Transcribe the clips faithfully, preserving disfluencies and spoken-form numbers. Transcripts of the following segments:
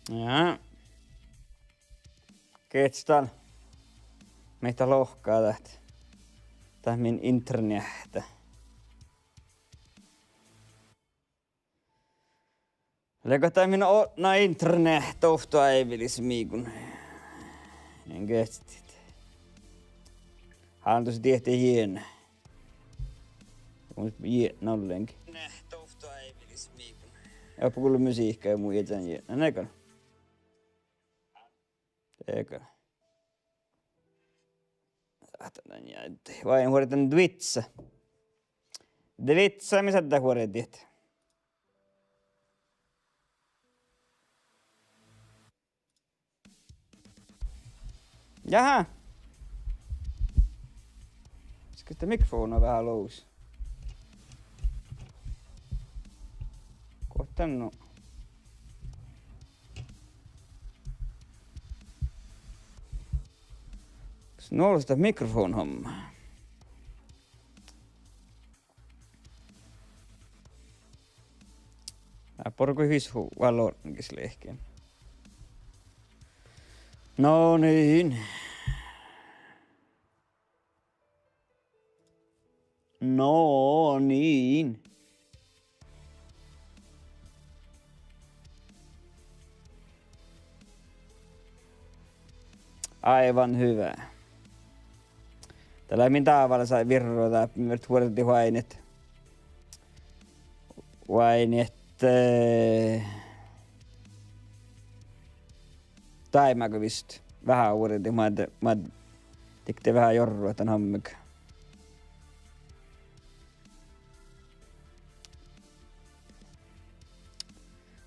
Ja. Gehččat dál. Mii dat lohká dat. Dat min interneahta. Leago dat min odne interneahta ovtta áivilis mii go in gehččat. Háldus diehtit jiena. Mun jiena ollengi. Doppe gullo musihkka ja mu iežan jiena. Negal. Degal. Sáhtán dan ja, vai vuordihan Twitch. Twitch, mis dat vuordit? Jaha. Skal dat mikrofona veahá logus? Goit dan nu. Kas nu olles dat mikrofonhomma? Dá borgui visot vel ortnegis lehken. No niin. No niin. Aivan hyvä. Dat lea min dávalasan virro, dat mii vuordit wainit. Wainit, eh, dáimágo vist veahá vuordit, ma, ma diktet veahá jorrut dan hommiga.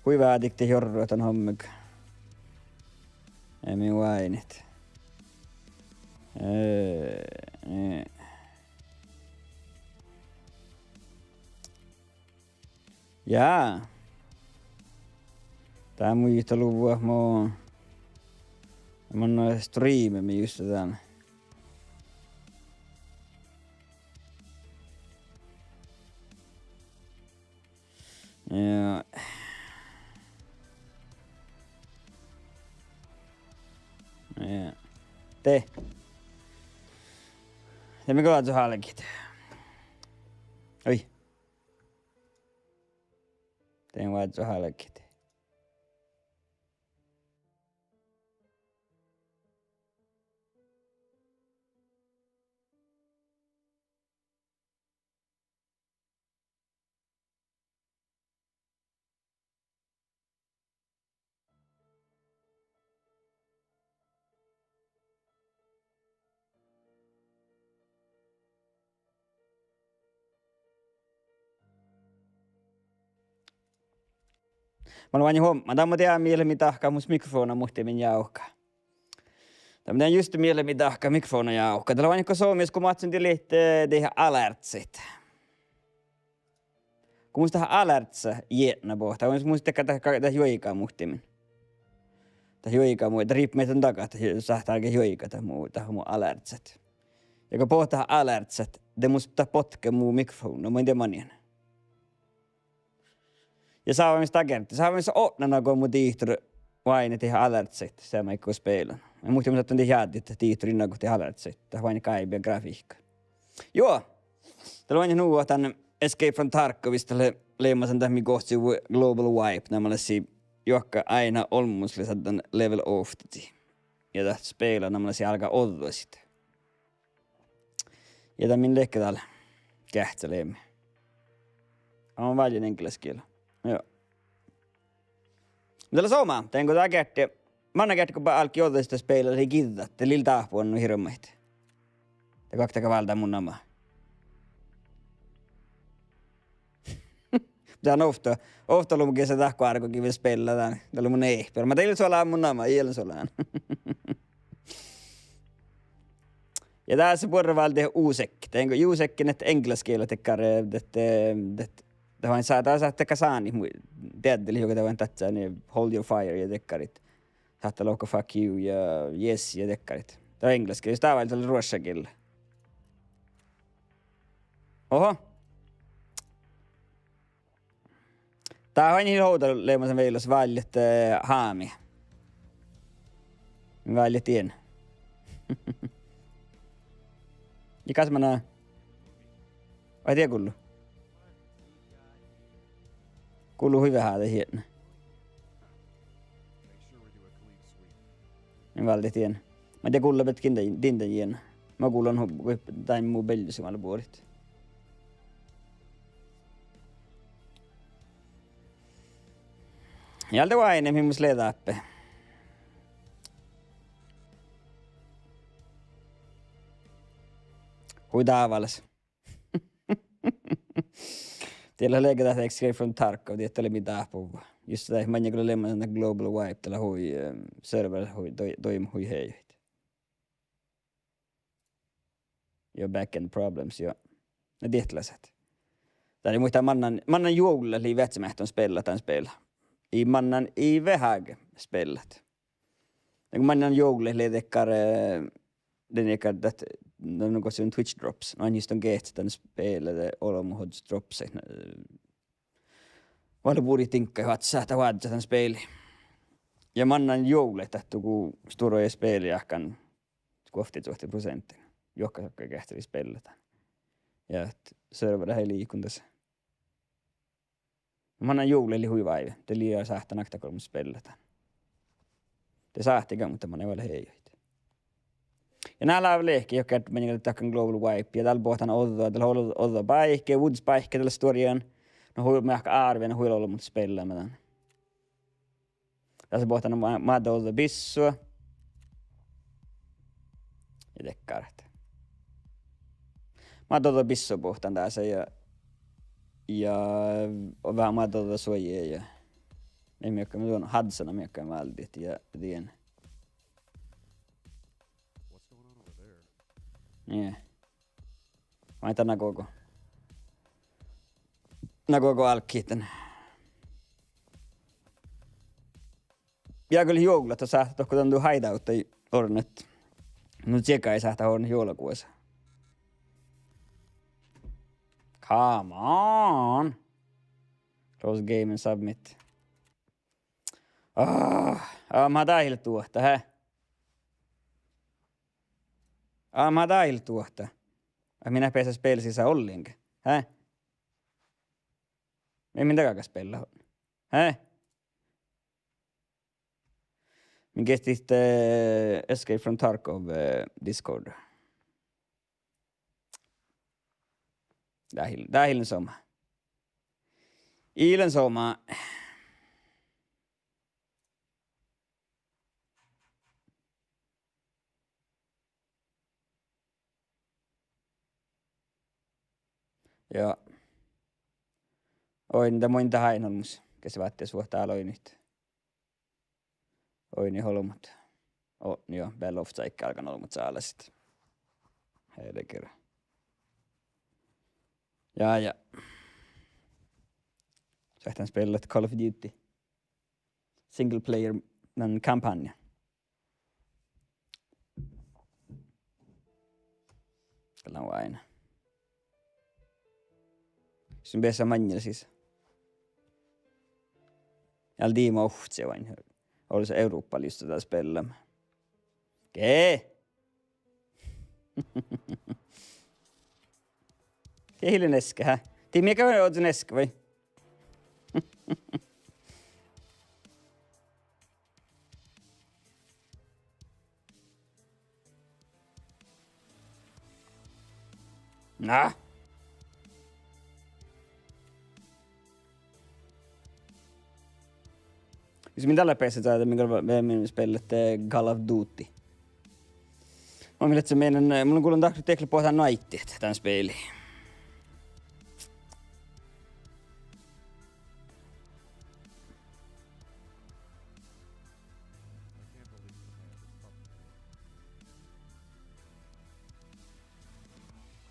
Hui veahá diktet jorrut dan hommiga. Ja mii wainit. Eh, eh. Ja. Dá muitaluvvo mo, mo streame mii just dán. Ja. Ja. De. De mii go vázzit álgit. Oi. De vázzit álgit. Mun lean váinni huom-, dan mun dehávan miellagimi dahkat mus mikrofona muhtumin jávkat. Dan mun dehávan juste miellagimi dahkat mikrofona jávkat. Dat lea váinni go somás go mun oaččun diliid, eh, dihte alertsaid. Go mus dat alertsa jietna bohte, mus, mus dekkár dat, dat juoiga muhtumin. Dat juoiga mu, dat riippuu mii dan dagat, dat ju-, sáhttá ge juoiga dat mu, dat mu alertsat. Ja go bohte alertsat, de mus dat botká mu mikrofona, mun in dieđe mannan. Ja sávan mis dat gerte, sávan mis odne go mu dihtor váinii dihte alertsaid, seamma go spelan. Ja muhtumin sáhtán dihte jáddit dihtor in go dihte alertsaid, dat váinii gáibi ja grafihkka. Juo, dat lea váinni nu ahte dan Escape from Tarkovista lea, leamasan dat mii gohčoduvvo Global Wipe, namalassii juohke áidna olmmoš lea saddan level ovttažii. Ja dat spela namalassii álgá ođđasit. Ja dat min ledje dál geahččaleami. Ii válljen eŋgelasgiela. Juo. Muhto dat lea somá, dan go dat geahččal, manná geahččal go ba-, álggii ođđasit spela, lei giđđat, de lei dáhpáhuvvon hirbmat. Dat galgá váldit mu namma. Dan ovtta, ovtta lummá ge dat goargogivvel spela dan. Dat lea mu eahppi. Ma dal suolahán mu namma, ii lean suolahán. Ja dás buorre váldit Useq. Dan go Useq, dat eŋgelasgiela dakkár, eh, dat, eh, dat, dat váinni sa-, dat sáhttá dakkár sánit mu-, dieđe lei juoga dat váinni dáhpáhuvvon Hold Your Fire ja dakkáriid. Sáhttá lohkat Fuck You ja Yes ja dakkáriid. Dat eŋgelasgiela, jus dát váldit ruoššagiella. Oho. Dat váinni ovdal leamasan vejolaš válljet, eh, hámi. Min váldit dien. Ja kas mana? Vai die gullu? Gullu hui veahá de hietne. Min váldit dien. Ma die gullo bet kin de-, din dan dien. Ma gullan hu-, dain mu beljus gal buorit. Ja de oaidná, mii mus lea dáppe. Hui dávalas. Diet lea leage dat Escape from Tarkov, diet lea mii dáhpuvva. Just dat, maŋŋá go lea leamaš dat global wipe, dat lea hui, eh, server hui, doi-, doimu hui heajet. Ja backend problems, ja. Na diet lea sat. Dat lei muittán mannan, mannan juovllaid lei veahcemeahttán spellat dan spela. Ii mannan ii veháge spellat. Na go mannan juovllaid lei dakkár, eh, dan dakkár dat, no, no go son Twitch drops. No, ain just don gehččat dan spela de olbmot ožžot dropsaid, eh, vel buorit diŋggaid oažžut sáhttá oažžut dan speli. Ja mannan juovllaid dat dugo stuorra speli ahkan guovttisuohta proseantta. Juohke sokka geahččalit spellat dan. Ja ahte serverat eai liikon das. Mannan juovllaid lei hui váive. De lei sáhttán okta-, golbma spellat dan. De sáhttá gal, muhto mannan vel heajet. Ja ná lávejit juohke, maŋŋá dat ahkan global wipe, ja dál boahtán ođđa, dál ođđa báike, vuđđit báikká dál stuorra. No hui, mii ahte árvvá, no hui olbmot spelláme dan. Dasa boahtán ma-, mádde ođđa bissua. Ja dakkár. Mádde ođđa bissua boahtán dasa ja, ja veahá mádde ođđa suojjii ja. Mii, mii ahte don házzana mii ahte váldit ja dien. Nie. Maid dan na go go. Na go go álggii dan. Ja gal juovllat sáhtát dohko dan du hideout orrut. Nu ciega sáhtát orrut juovlaguosa. Come on. Close game and submit. Ah, ah, ma dahil duohta, he? Ah, ma dahil duohta. Ah, mii eat beasat spela sisa ollenga, he? Mii, mii daga spela, he? Mii geahččat, eh, Escape from Tarkov, eh, Discord. Dat ii, dat ii lean somá. Ii lean somá. Ja. Oidne, de mun in dat ain olbmos, ges váttis vuohta dál oidnit. Oidnit olbmot. O, jo, beare loftáiga álgán olbmot sálasit. Herregud. Ja, ja. Sáhtán spellat Call of Duty. Single player, dan kampanja. Gal lea oaidná. Son beasat maŋŋel sisa. Ja dii ma ovcci oaidná. Olles Europa lista dat spelláme. Ge? Ge ii lean easka, hä? Dii mii gal oažžut easka vai? Na. Jus min dalle beasat, de mii gal, mii spellat, eh, Call of Duty. Mun mielas, eh, mun gullen dat diet lea boahtán nu áitit dan speli.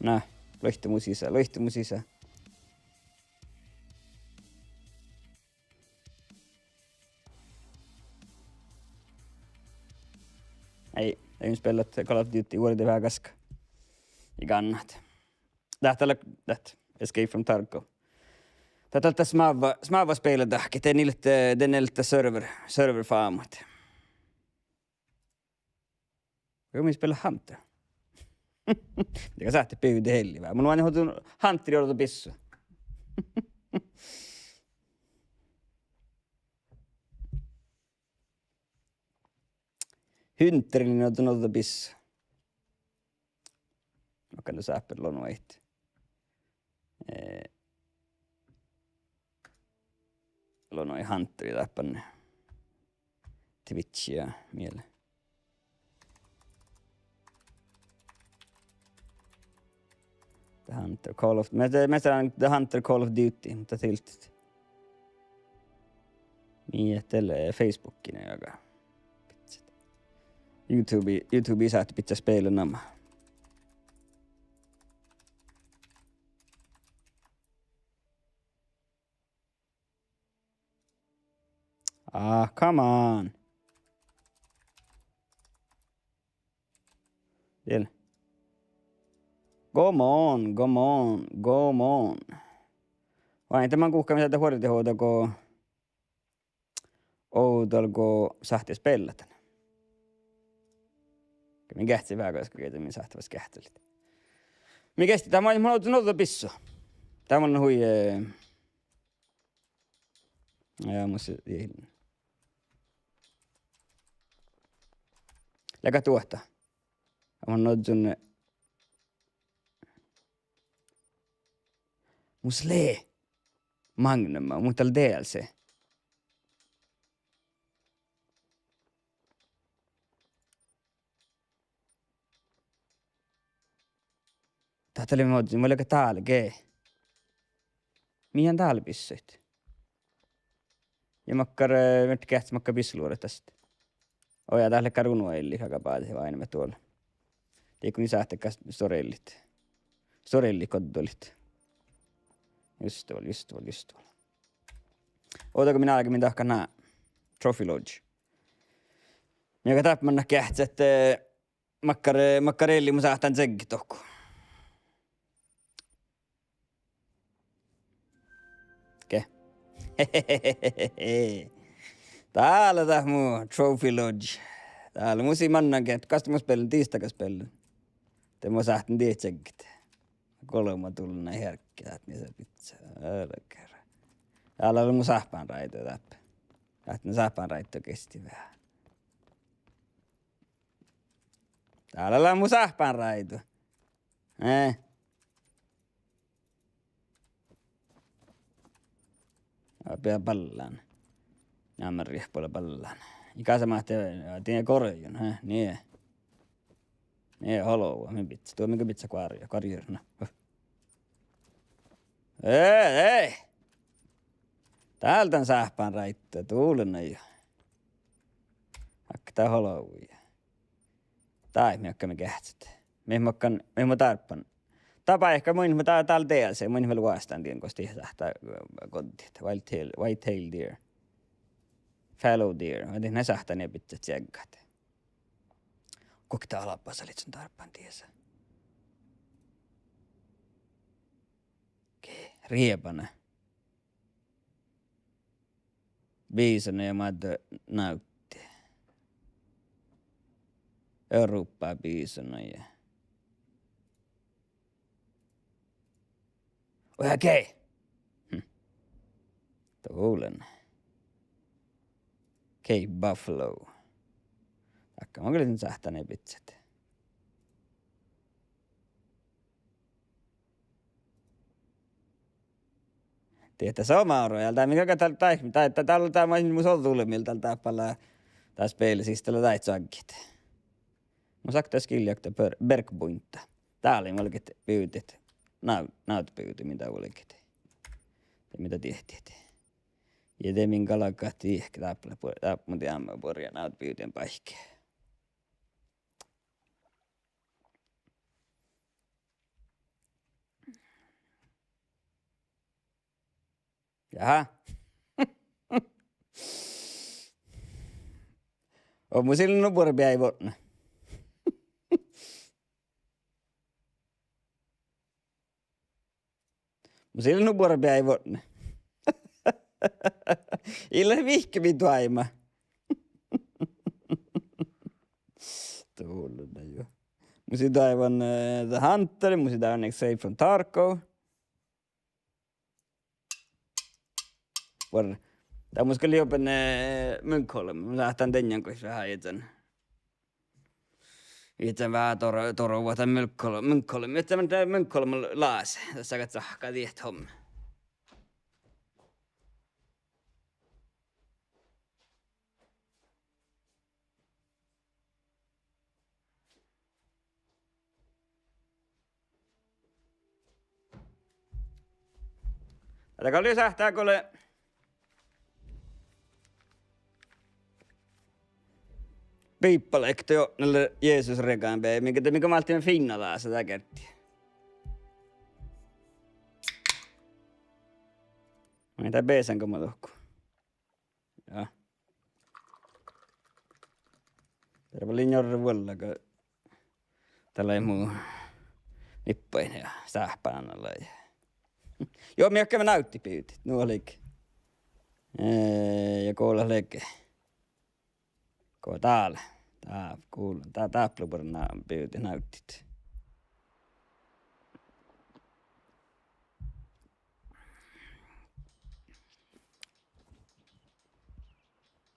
Na, luoitte mu sisa, luoitte mu sisa. Ai, de mun spellat Call of Duty vuordit veahá gaskka. Ja gánná. Dat lea, dat Escape from Tarkov. Dat lea dat smávva, smávva spela dahket, de ii leat, de ii leat server, server fámat. Go mii spellat Hunter? Dego sáhttá bivdit elli veahá. Mun oaidnen ođđa Hunteri ođđa bissu. Hunteri lea ođđa, ođđa bissu. Makkár sáhpá lea nu ahte. Eh, Lea nu Hunteri dáppe. Twitch ja miel. The Hunter Call of, mii, mii, The Hunter Call of Duty, muhto tiltit. Mii, eh, Facebookii ja aga. YouTube, YouTube sáhttá bidjat spela namma. Ah, come on. Tiel. Come on, come on, come on. Vai, de man guhká, mis de huordihuuda go ovdal go sáhttit spellat dan. Mii geahččet veahá, go mii sáhttit fas geahččalit. Mii geahččet, dat maid mun ođđen ođđa bissu. Dat maid hui, eh, Ja, mus, eh, leago duohta. Mun ožžon, eh, mus lea Magnum, muhto dal D L C. Dat lea, mun ožžon, mun leago dál ge. Mii han dál bissuid. Ja makkár, eh, mii geahččet makkár bissu luoret dasto. Oi, ja dát lea gal unna elli, aga báđe vainna duol. Dego mii sáhttit gal stuorra ellit. Stuorra ellit goddoliid. Just vel, just vel, just vel. Ovdal go mii álgaimet dahkat ná Trophy Lodge. Mii gal dáppe manná geahččet, eh, makkár, makkár elli mun sáhtán čieggit dohko. Ge. Dá lea dat mu Trophy Lodge. Dá lea, mus lei mannan geahččat, kas mun spellan, dista go spellan. De mun sáhtán dieid čieggit. Golbma dullan hearggi, dat mii sa bidjat. Älä kera. Dá lea mu sáhpánráidu dáppe. Sáhtán sáhpánráidu gesti veahá. Dá lea mu sáhpánráidu. Eh. Ja pea ballan. Ja ma riehpula ballan. Iga sa máhte, ja die gorjun, eh, nie. Nie, halo, mii bidjat, duo mii go bidjat goarjjat, goarjjat, na. Eh, eh. Dál dan sáhpánráiddu, dullan jo. Hakka dá holvui. Dá mii makkár mii geahččet. Mii makkár, mii makkár dárbban. Dá báikka mun, mun dá, dá lea D L C, mun vel vuostán dien gos dieid sáhttá, eh, goddit. Whitetail, whitetail deer. Fallow deer. Vai dieid, na sáhttá nie bidjat čieggat. Guokte albása lei son dárbban diesa. Okei, riebana. Bisona ja mádde, eh, návtti. Europa bisona ja. Oi, okei. Hm. Tulen. Cape Buffalo. Dakka mun gal lean sáhttán nie bidjat. Dieđe somá oro, ja dá mii galgá dal, dal, dal, dal, dal, mus ođđa dullan mielde dal dáppe lea, dal spilli sis dal lea dáid čoaggit. Mus okta skilli okta ber-, bergpointa. Dál lei vuolgit bivdit. Ná-, návddebivdi, mii dal vuolgit. De mii dal diehttit. Ja de min galgat dihket dáppe lea bu-, dáppe mun dian buorre návddebivdiin báikki. Jaha. Ovdal mus ii lean nu buorre beaivvi odne. Mus ii lean nu buorre beaivvi odne. Ii lean vihkke mii doaibmá. Tulen, Mus lei doaivvan, eh, The Hunter, mus lei doaivvan Escape from Tarkov. Vuor-, dat mus gal lei oben, eh, Munkholm, mun sáhtán dan goit veahá iežan. Iežan veahá dor-, doruvat dan Munkholm, Munkholm, iežan dan Munkholm lás, das sáhtát sahka diet hom. Dat gal lei sáhttá go lea Biibbalat juo, nai lea Jesus regan be, mii ge, mii ge málttiimet fiinna dasa dat gerti. Mii dat besan go ma dohko. Ja. Terve lei njuorre vuolla go dat lei mu nippain ja sáhpánan lei. Juo, mii ahte mii návddiimet bivdit, nu lei. Eh, ja go dat lei. Go dál, dá, gul-, dá, dáppe lea buorre bivdit návddit.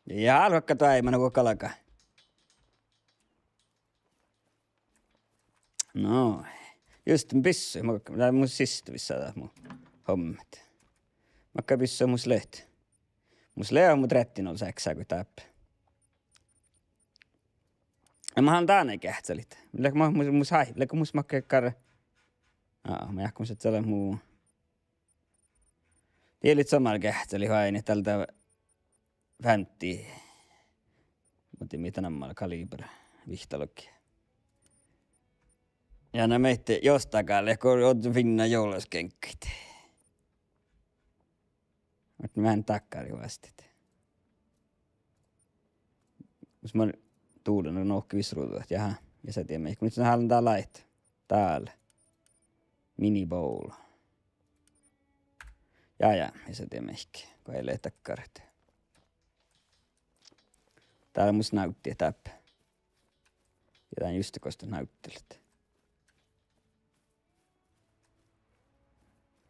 Ja álgá doaibmán go galgá. No, just, bissui, ma-, dat mu sistu visot dat mu hommet. Makkár bissut mus leat. Mus lea mu tretten null seks águ dáppe. Ja mun han dan geahččalit. Leago mus, mus, mus hái-, leago mus makkár, aa, mun jáhkán mus ahte dat lea mu Dieđusge somá geahččalit oaidnit dál dat fánti. Muhto mii dat namma lea Kaliber vihttalogi. Ja na mehte jostage leago ožžon fiinna jolaskeŋkkaid. Muhto mun dakkár juostit. Mus mun dulan nohkkavisruđat, jaha, ja sa die mihkke. Muhto mun hálen dál lea dál. Mini bowl. Ja, ja, ja sa die mihkke. Go eai leat dakkárat. Dál mus návddiimet dáppe. Ja dan juste gos dat návddiimet.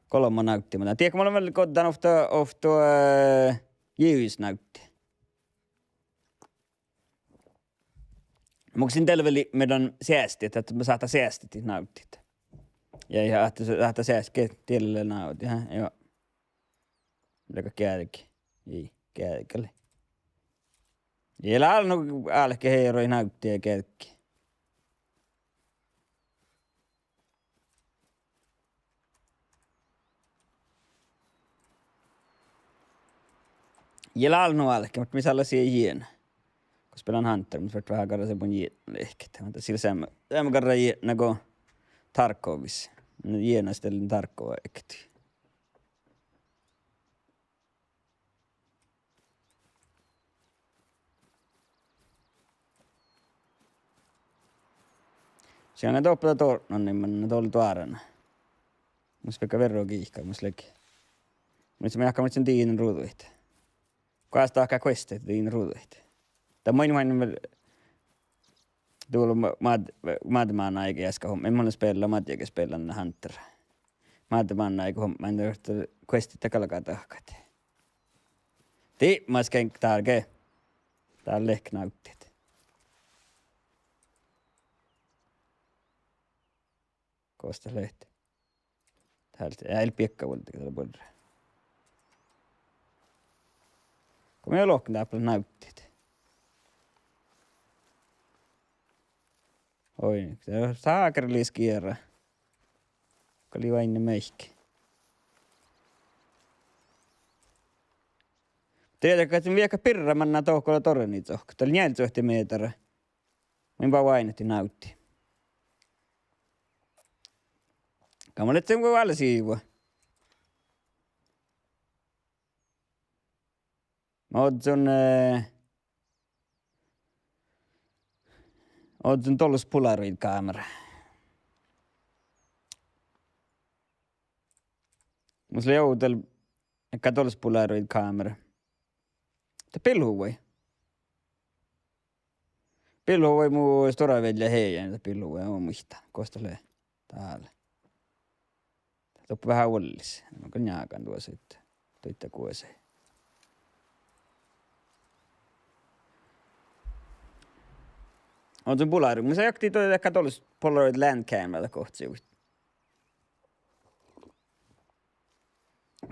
Golbma návddiimet. Dieđusge mun lean vel goddán ovtta, ovtta, eh, jus návddiimet. Mun gosin dieđusge vel, mii don seastit, ahte mun sáhtán seastit návddit. Ja, ja ahte, ahte seaskit dieđusge návddit, ja, ja. Leago geađgi. Ii, geađgi gal. Ja lea nu álki hearoid návddit ja geađgi. Ja lea nu álki, muhto mis ala sie jiena. Gos beasan Hunter, mun ferten veahá garra seammán jietna lehket. Muhto sil seam-, seamma garra jietna go Tarkovis. Jiena stallen Tarkova ehket. Sian doppe dat dortnonnin, mun dol duoran. Mus fekka verro giika, mus lei. Mus mun jáhkán maid son diidin ruđuid. Goas dahká questit diidin ruđuid. Dat mun, mun, dul ma-, mad-, mad mánáide easka hom-, mun spela, mad ge spela Hunter. Mad mánáide hom-, mun questit galgá dahkat. Dibmas geaŋ dárge. Dál lehket návddit. Gos dat lea? Dál, eai biekka vuolde, dat lea buorre. Go mii lohken dáppe návddit. Oi, dat sákerliskera. Gal lei oaidne mihkke. Dieđusge, ahte mun viehkat birra manná dohko lea dorranii dohko. Dat lea njealljesuođi mehtera. Mun ba oaidnit návddi. Gal mun lean go vállá sivva. Mun ožžon, eh, ožžon dološ polaroid kámera. Mus lei ovdal, gal dološ polaroid kámera. Dat bilhuvai. Billu vai mu stuorra viellja heajain, dat billu vai, muittán. Gos dat lea? Dál. Doppe veahá ollis. Mun gal njágan duosaid. Duođai guosaid. Oažžut Polaroid. Mun sa jakti dohko, dohko Polaroid land camera dat gohčoduvvui.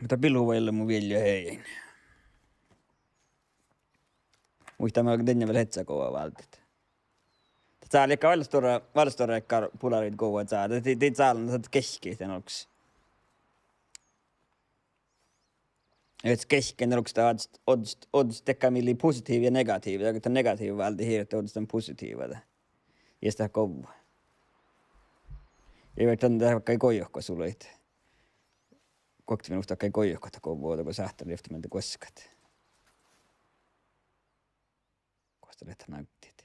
Muhto billu vai mu viellja heajain. Muittán, mun dien vel heččen gova váldit. Dat sáli gal vel stuorra, vel stuorra dakkár Polaroid gova čáđa. Dat, dat, dat sáli dat geahččat dan olggos. Ii geahččat dan olggos, dat oažžut, oažžut, oažžut dakkár mii lei positiiva ja negatiiva. Dat, dat negatiiva váldit ieš, dat oažžut dan positiiva dat. Ieš dat govvo. Ja vel dan dat gal goigot go suljet. Guokte minuvtta gal goigot go govvo, go sáhttá rievtti mielde guoskat. Gos dat lea, návddit.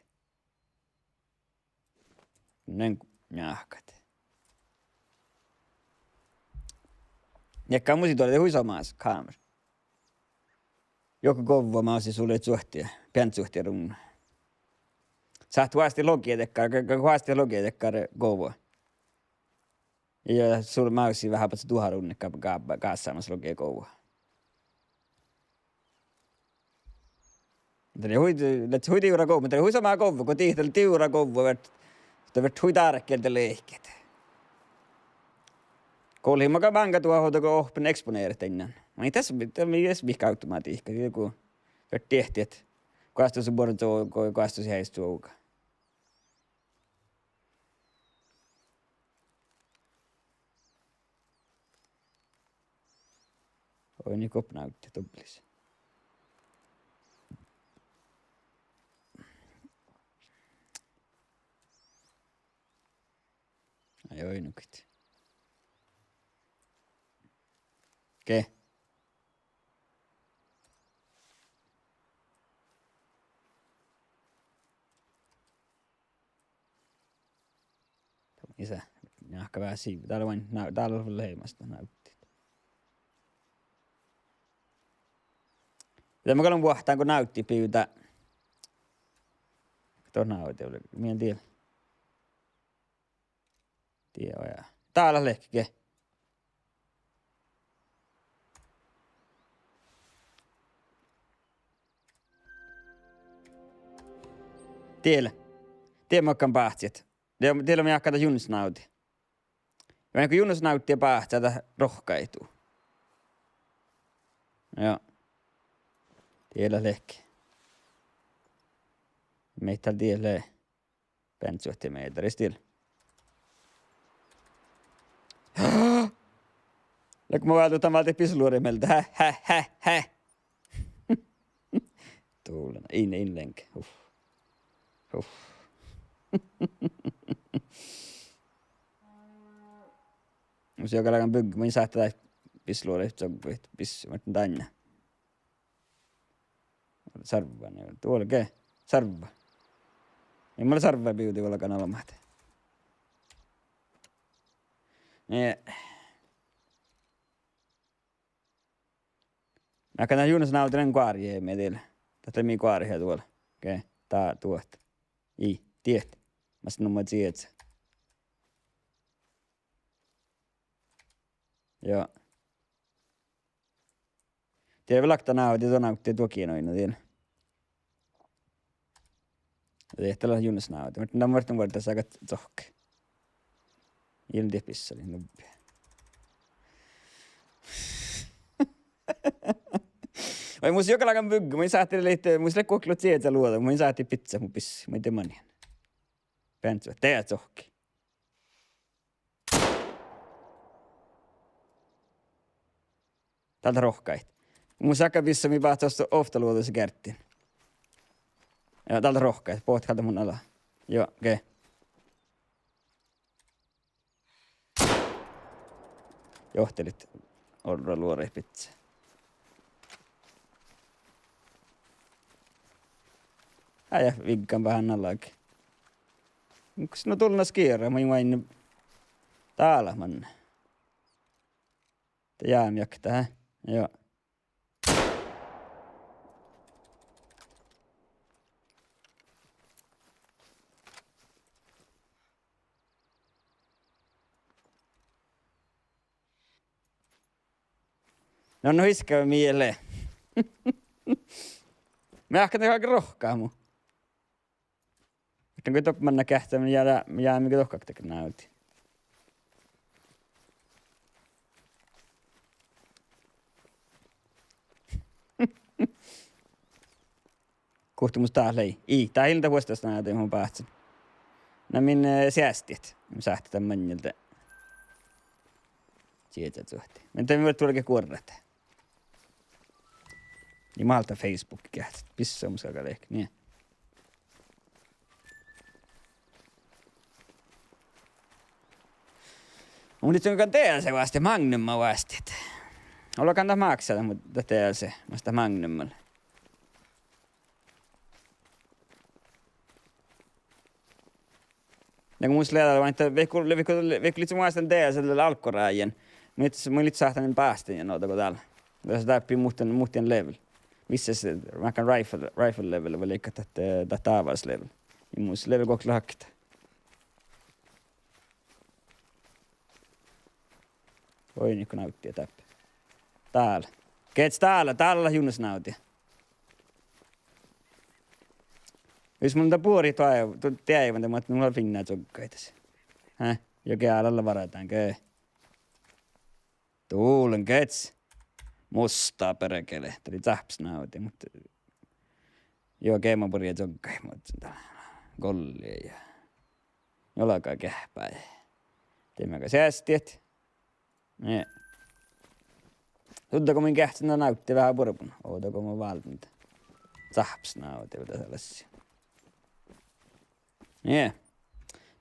Nen njáhkat. Njeakka musi dolle hui somás kámera. Juohke govvo mási suljet suohti, bean suohti ruŋŋa. Sáhttit oastit logi dakkár, ga-, ga-, oastit logi dakkár govvo. Ja sul mási veahá bas duhát ruŋŋa gáb-, gábba-, gássámas logi govvo. Dat lea hui, dat lea hui divrra govvo, dat lea hui somá govvo, go dihte lea divrra govvo, vert-, dat vert hui dárkielde lehket. Golhi maga máŋga duohta go ohppen eksponeret dán. Maid das, dat mii es mihkke automatihka, die go vert diehtit. Goastus buorre čuovga, go-, goastus eai čuovga. Oidne goppa návddit dubbelis. Ai oidne gokko. Ge. Isä, njáhka veahá sivva. Dál lea, na-, dál lea vel leimasta návddit. Dá mun gal vuohtán go návddit bivdá. Dohko návddit, mii dieid. Dieid, ojá. Dál lea lehket. Dieid lea. Dieid makkár báhcci. Dieid, dieid lea, mii jáhkán dat junnus návddi. Ja go junnus návddi báhcá dat rohkaitu. Ja. Dieid lea lehket. Mii dál dieid lea. Bean suohti meiddaris dieid. Leago mu váldit dan váldit bissaluoraid mielde? Hä, hä, hä, hä. Dovlen. In, in lenge. Uff. Uff. Mus juogalágan bygge, mun in sáhte dáid bissaluoraid čoggui, bis-, muhtin dán. Sárvva, nie, duolge. Sárvva. Mii mus lea sárvva bivdit vuolgán almmat. Nie. Ahte na junnus návddi dan goarjái mii dieid. Dat lea mii goarjá duol. Ge, dá duot. Ii, diet. Mas numma čieža. Joo. Dieid vel okta návddi, duo návddi duogiin oidno dieid. Dieid lea junnus návddi. Muhtin dan muhtin vuordásagat čohkke. Ilmdiet bissalii nubbi. Vai mus juogalágan bygge, mun in sáhte lihte, mus lea guoktelusa čieža luođa, mun in sáhte biccát mu bis-, mun in dieđe mannan. Bean čuo-, dieđe čohkke. Dál dat rohkadit. Mus sáhttá bissat mii báhcá ovtta luođaid gearddiin. Ja dál dat rohkadit. Bohtet gal dat mun ala. Joo, okei. Johtilit orra luoraid bidjat. Á, ja viggan veahá nalagi. Kas nu dullan skiera, mun in oaidni dál manne. Dat jámjak dat, hä? Joo. No, no, iska miele. Meahkan dego rohkama. Ahte go doppe manná geahččá, ja, ja mii go dohko návdii. Guhte mus dat lei? Ii, dat ii lean dat vuosttaš, na, de mun báhcen. Na min, eh, seasttit. Mun sáhtán dan maŋŋel de. Sieža čuohti. Mun de mun vuolggen guorrat. Ii málta Facebookii geahččat. Bissá mus galgá lehpet. Nie. Mun lihtten gal D L C vástá, Magnuma vástá. Olgán dat máksá dat, mu-, dat D L C, mas dat Magnum lea. Ja go mus lea dál, vaikko, vaikko, vaikko lihtten vástán D L C-lle álggorájján. Mun, mun lihtten sáhtán bástán ja no dego dál. Dasa dáppe muhtin, muhtin level. Visses mákkán rifle, rifle level vai leigga dat, eh, dat dávás level. Ja mus level guokte lea okta. Oi, nikko návddiid dáppe. Dál. Geahččá dál, dál lea junnus návddiid. Jus mun dat buori tuo, tuo deaivan de, muhto mun lean fiinna čoggaid das. Hä? Jo, geahččá, lea várra dán ge. Duollán geahččá. Muhto perkele, dat lei cáhppes návddiid, muhto jo, ge, mun buorre čoggaid, muhto dat golli ja. Olgá geahččá. Dieid mii go seasttit. Nie. Dutgo mun geahččen dan návddiid veahá buorbun. Ovdal go mun válden. Cáhppes návddiid dasa lessi. Nie.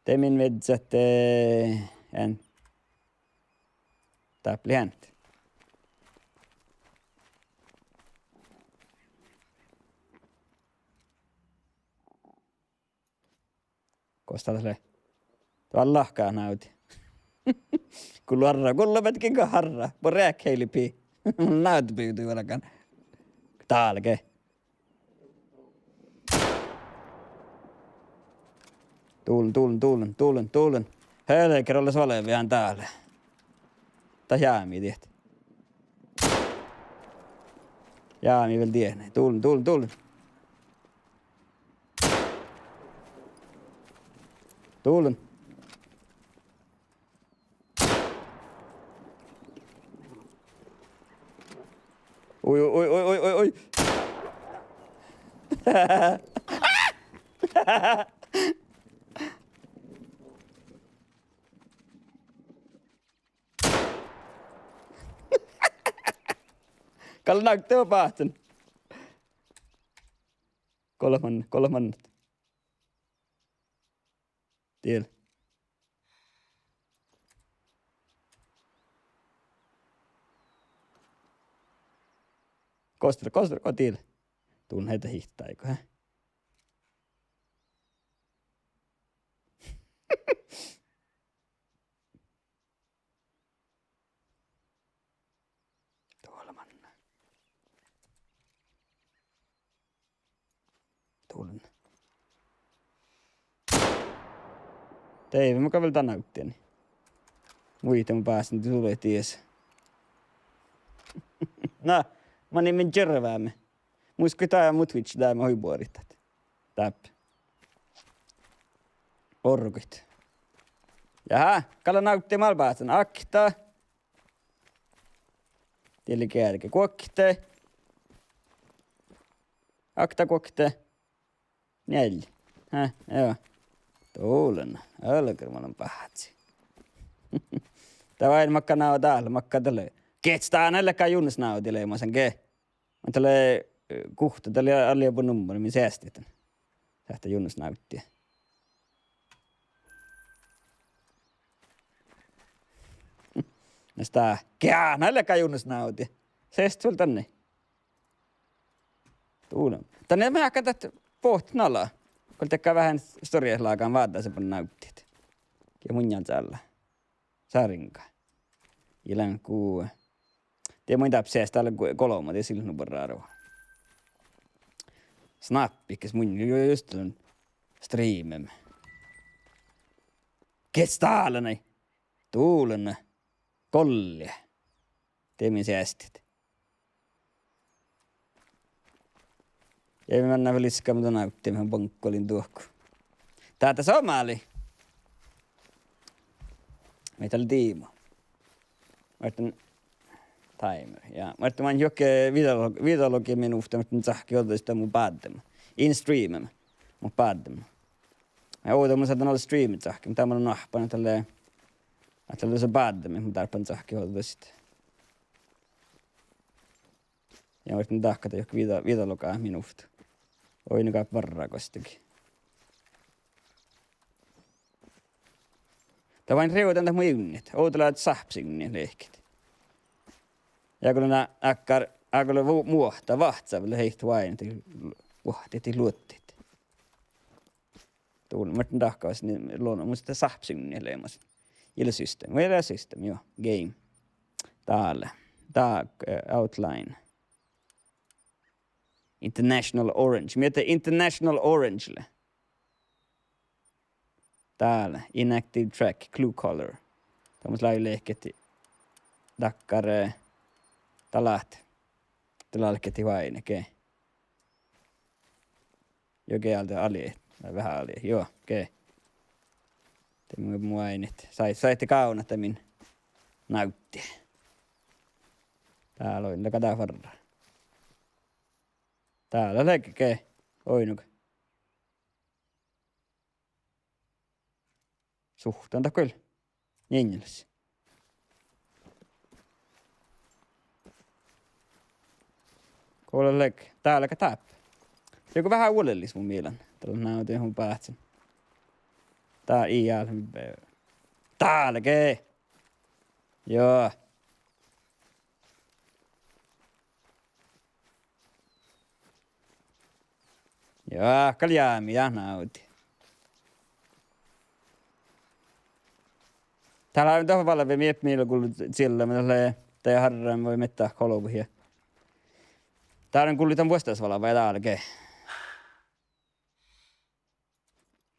De min viežžat, eh, en. Dáppe lea eant. Gos dat lea? Dál lahka návddiid. Gullo harra, gullo beatkka harra. Buorre heilbmii. Návddiid bivdui vuolgán. Dál ge. Duollán, duollán, duollán, duollán, duollán. Helge, olles olbmuin dál. Dat jámii diet. Jámii vel diet. Duollán, duollán, duollán. Duollán. Oi, oi, oi. Gal lea návddiid báhcen. Golbma, golbma. Diel. Kostra, kostra, go diel. Dán ii dat hitta áigu, hä? Duollá manná. Duollán. Dieid mun gal vel dan návddiin. Muitte mun básen, de sulehtii. Na, manne min červame. Muitte go dat mu Twitch, dat mun hui buoritát. Dáppe. Orgut. Jaha, gal lea návddiid mál báhcen. Akta. Diel gearge guokte. Akta guokte. Njeallje. Hä, joo. Duollán. Algar mun lean báhcci. Dat vai makkár ná dál, makkár dat lea. Geahččá dán, ii lean gal junnus návddiid leamasan ge. Muhto dat lea, eh, guhtta, dat lea alliabu nummar, min seasttit dan. Sáhttá junnus návddiid. Na stá. Geahččá, ii lean gal junnus návddiid. Seasttit vel danne. Duollán. Danne meahkan dat bohtet nala. Go dat gal veahá stuorra lágan váddá, sii bannat návddiid. Ja mun jal sálle. Sáriŋga. Ja lean gu-, dieid mun dáppe seas, dál lea gu-, golbma, dieid ii leat nu buorre árvvo. Snappi, kas mun ju-, just lean streamama. Geahččá dál nai. Duollán. Golli. Dieid min seasttit. Ja mii mannat vel iskkama dan ávtti, mii baŋkkalin duohku. Dáhta somálii. Mii dalle diibmu. Muittán timer. Ja muittán man juohke videolog-, videologi minuhta, muittán cahkki ođđa dan mu báddema. In streamema. Mu báddema. Ja ovdal mun sáhtán ođđa streama cahkki, muhto mun lean oahppan ahte lea, ahte lea dušše báddema, mun dárbbašin cahkki ođđa. Ja muittán dahkat juohke video-, videologa minuhta. Oidne gal varra gostege. Dat oaidná rievdan dat mu ivnnit. Ovdal leat sápsiŋŋat lehket. Ja go lea dakkár, ja go lea vu-, muohta, vahcca vel heitto oaidnit, vuohtit, luottit. Dul-, muittán dahkat ni-, luonno, mun sáhtán sápsiŋŋat leamaš. Ii leat system, vai lea system, juo, game. Dál, dál, eh, outline. International Orange. Mii de International Orange lea. Dál, inactive track, clue color. Dat mus lávii lehket dakkár, eh, dalat. Dalle álggii oaidnit, ge. Juo, ge, ale, ale, veahá ale, juo, ge. De mun oaidnen, sai, sáhtán gávdnat dan min návddi. Dál oidne, leago dat farra? Dál lea ge, oidne. Suhttan dat gal. Njeŋŋelas. Go lea, dál leago dáppe. Juo, go veahá vuolellis mu mielas. Dál lea, na, de mun báhcen. Dál ii álo, dál ge. Juo. Juo, gal jámi ja návddi. Dál lea dohko valve, mii eat mii gullu ciellama, dat lea, dat harran vai mii dat golvot ja. Dál gullu dan vuosttaš valve, dál ge.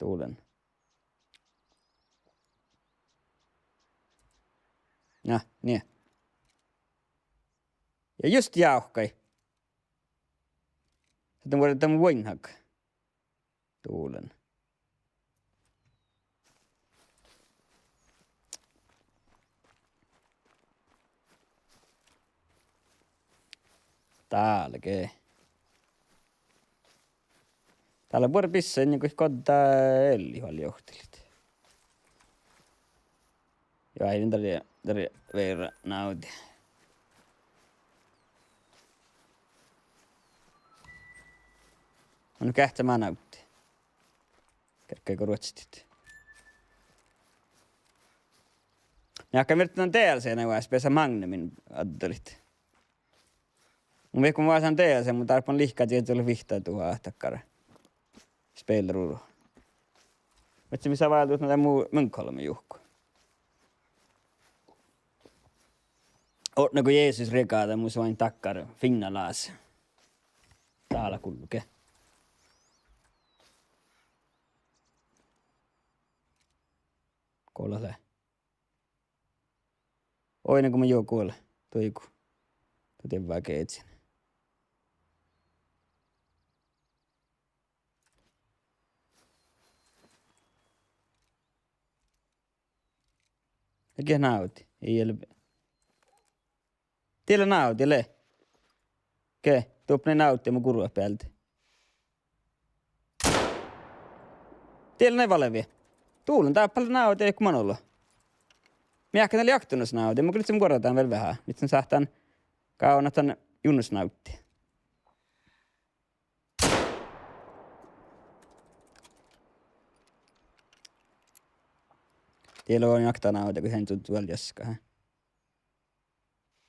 Dulen. Na, nie. Ja just jávkkai. Sitten vuoi dan vuoinhag. Dulen. Dál ge. Dál lea buorre bissain, ja go godda elli vel johtilit. Juo, ai, dalle, dalle vearra návddi. Mun geahččen mat návddi. Kerggai go ruotstit. Mii áhkán viehtán dan D L C-ná, oaspesa Magnumin addalit. Mun vehkon vásan D L C, mun dárbbašin lihkadit, ii leat vihtta duhát dakkár. Spelleruru. Muhto mii sávvat váldit dan mu-, Munkholmi juhku. Odne go Jesus riegádii, mus oaidná dakkár fiinna lás. Dál gulge. Go lea. Oidne go mun juo guola. Duogo. Dat dievva geažin. Ii ge návddi, ii leat. Die lea návddi, lea. Ge, dupmii návddi mu gurvvabealde. Die lea nai valve. Dulen dáppe lea návddi go man olu. Mii áhkán lea jaktunas návddi, mun gal ledjen guorra dan vel veahá. Mii sáhtán gávdnat dan junnasnávddi. Die lea jaktunas návddi go han čužžu vel jaska, ha?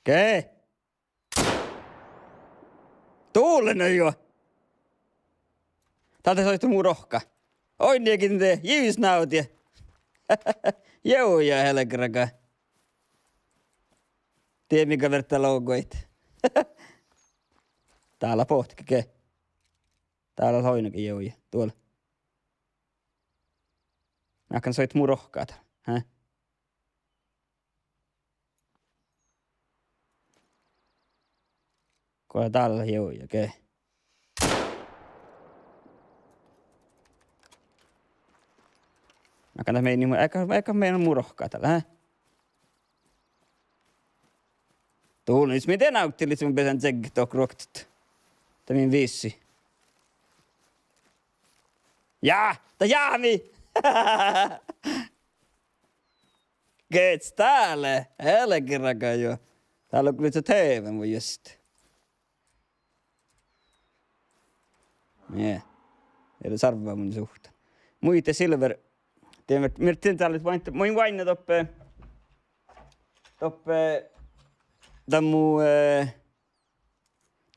Ge? Dulen juo! Dál de soittii mu rohkka. Oidne gii de, jus návddi. Juo, ja helgeraga. Die mii gal viehtá loguid. Dál lea bohte ge. Dál lea oidne ge juo, ja duol. Áhkán soittii mu rohkka, ha? Go dál lea juo, ja ge. Makkár mii, mu, ega, ega mii mu rohkadal, hä? Dulles mii de návddilit, mun beasan čeaggat dohko ruoktot. Dat min visii. Ja, dat jáhkii! Gets dál, elgeraga jo. Dál lea lihttá teven vuoi just. Nie. Ii leat sarvva mun suhttan. Muitte silver. Dien, mii, mii dien callit, muin, muin oaidnán doppe, doppe, dan mu, eh,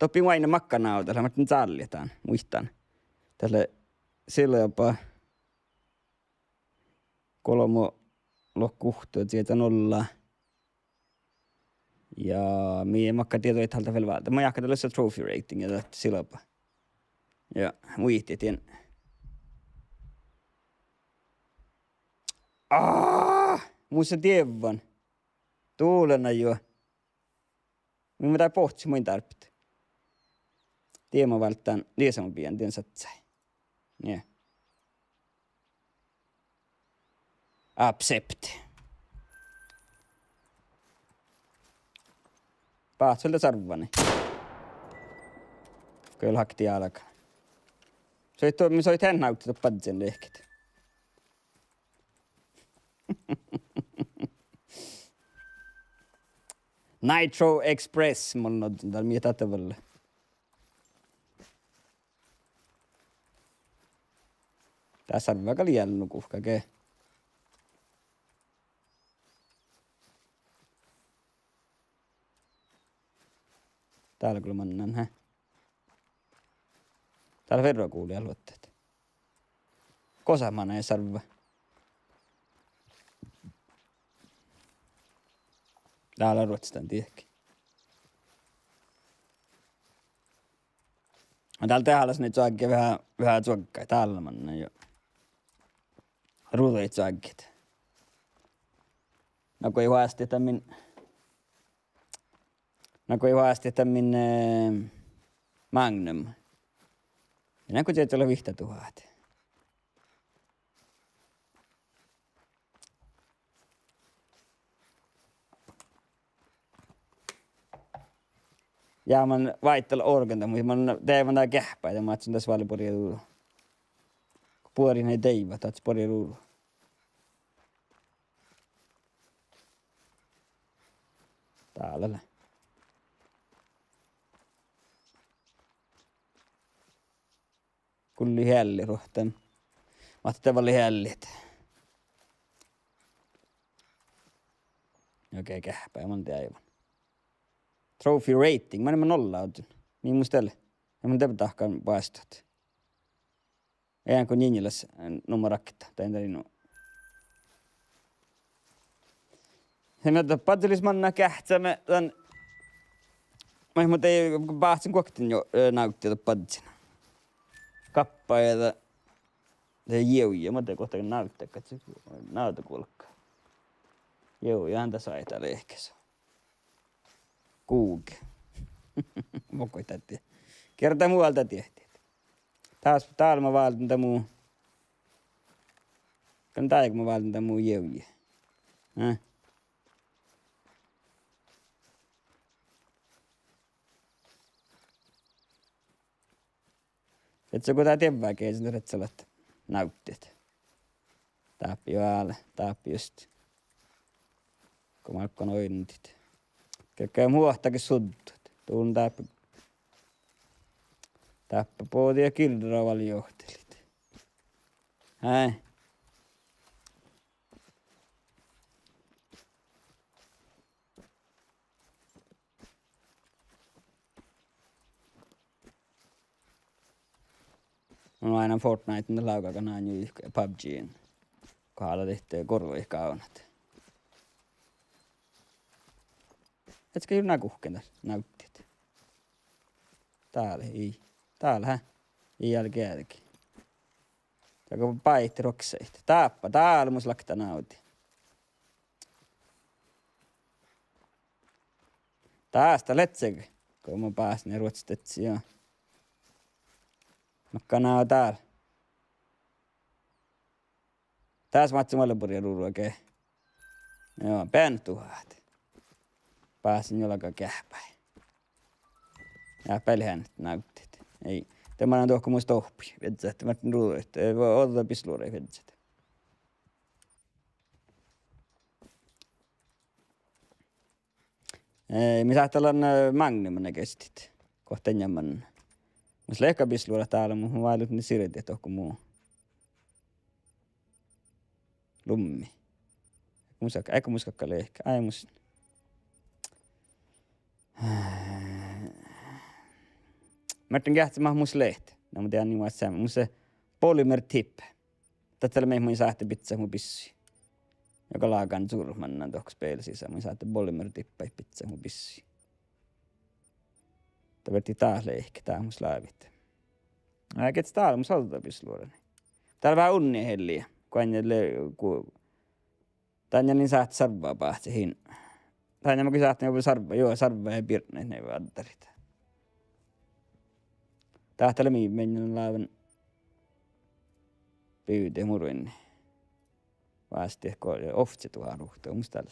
doppe oaidnán makkár návdda, lea, mii dien callit dan, muittán. Dat lea silba. Golbma lohká guhtta, čieža nulla. Ja mii makkár dieđuid háldit vel válddit. Mun jáhkán dat lea trophy rating ja dat silba. Ja muitit dien. Aa, mus lea dievvan. Dulles na jo. Mun mun dal bohtet muin dárbbašit. Dievva válddán, dieđusge mun bijan, dien sáhttá. Nie. Accept. Báhcci vel sarvvanii. Gal haktii álgá. Soit, mii soit ean návddat doppe badjel lehket. Nitro Express, mun ožžon dál mii dat vel. Dat sarvva gal eai nu guhká ge. Dál gal mannan, hä? Dál ferro guvlui luotta. Gosa manai sarvva? Dál lea ruotstan diehki. Dál dehálaš lea čohkket veahá, veahá čuoggá, dál mannan jo. Ruđaid čohkket. Nugo ii oasttit dan min Nugo ii oasttit dan min, eh, Magnum. Ja nugo čieža lea vihtta duhát. Ja mun váiddal organ dan, mun, mun dehávan dan geahpái, dan mun áhččen das válle buori du-, buori nei deaivvat, dat buori du-, Dál lea. Gullit eallit ruohtten. Muhto de válle eallit. Okei, geahpái, mun dehávan. Trophy rating, manne mun nolla ožžon. Mii mus de lea? Ja mun de dahkan boastut. Eaŋkko njealljelas, eh, numma rakta, dan dal in. Ja mii dat badjelis manná geahččamet dan, ma-, mun de báhcen guokten jo, eh, návdda doppe badjel. Gappa ja da-, de jievi, ja mun de guokten návdda, gal, návdda guolgga. Jievi, ja dan sáhttá lehkes. Guge. Mo go dat die-, gerte mu alde diehtit. Dás, dál ma válden dan mu. Gal dál ma válden dan mu jievi. Eh? Ii leat go dat dievva ge, ii leat go dat návddet. Dáppe jo álo, dáppe just. Go márkana oidnodit. Gearggaša muohta ge suddut. Dán dáppe. Dáppe bođii gildra val johtilit. Hei. Mun oaidnán Fortniten, de lávgga gal ná juo PUBG-in. Go hála dihte gorvvoid gávdnat. Ii leat go juo ná guhkkin dál návddet. Dál ii. Dál, hä? Ii álge eadigi. Dál go báittit ruoksaid. Dáppe, dál mus láhkai návddi. Dás dat lea ge, go mun básen ruotsdedje, ja. Makkár ná dál. Dás máttis mulle burjá ruđa ge. Joo, bean duhát. Básen juo galgá geahpáhit. Ja beal han návddit. Ii. De mannan dohko mus dohpui. Viežžat, Martin Rudolf, eh, ođđa bisluoraid viežžat. Eh, mii sáhttit leat, eh, Magnum maid geastit. Gohte eai man. Mus leat bisluorat dále, muhto mun váldit ne sirdiid dohko mu lummi. Mus gal, gal mus galgá lehpet. Ai mus. Martin geahččá mat mus leat. Na mun dieđán ni mat seamma. Mus lea Polymer Tip. Dat lea mii, mun sáhtán bidjat mu bissui. Juo galgá surffa mannan dohko spela sisa. Mun sáhtán Polymer Tippaid bidjat mu bissui. Dat fertii dát lehpet, dát mus lávii. Aa, geahččá dát mus ođđa bisluoraid. Dát lea veahá unni helliin. Go eai leat, go Dainna in sáhttit sarvva báhcit hin. Dainna mun sáhtán juo sarvva, juo, sarvva ja birtnit ne addarit. Dát lea mii, mii leat láven bivdit muruin. Vástá go ovcci duhát ruhtu, mus dál.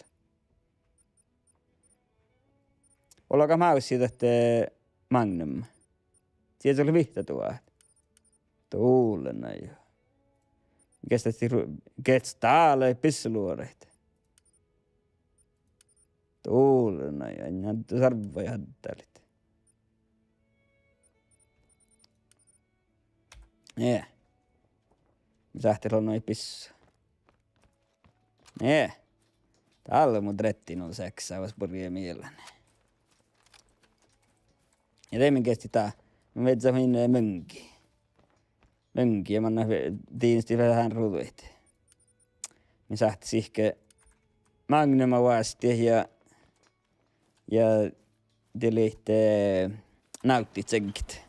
Olgá mávssii dat, eh, Magnum. Sii ii leat vihtta duhát. Dullen na jo. Geahččá, geahččá dát lea bisluoraid. Dullen na jo, na sarvva ja addalit. Nie. Mii sáhttit leat nu bissui. Nie. Dál lea mu trettinull seksa, vas burjá mielas. Ja de mun geahččá dát. Mun viežžan min, eh, muŋgii. Muŋgii ja mannan ve-, diinesti veahá ruđaid. Mii sáhttit sihke Magnuma vástá ja Ja de lihtte, eh, návddit čeggit.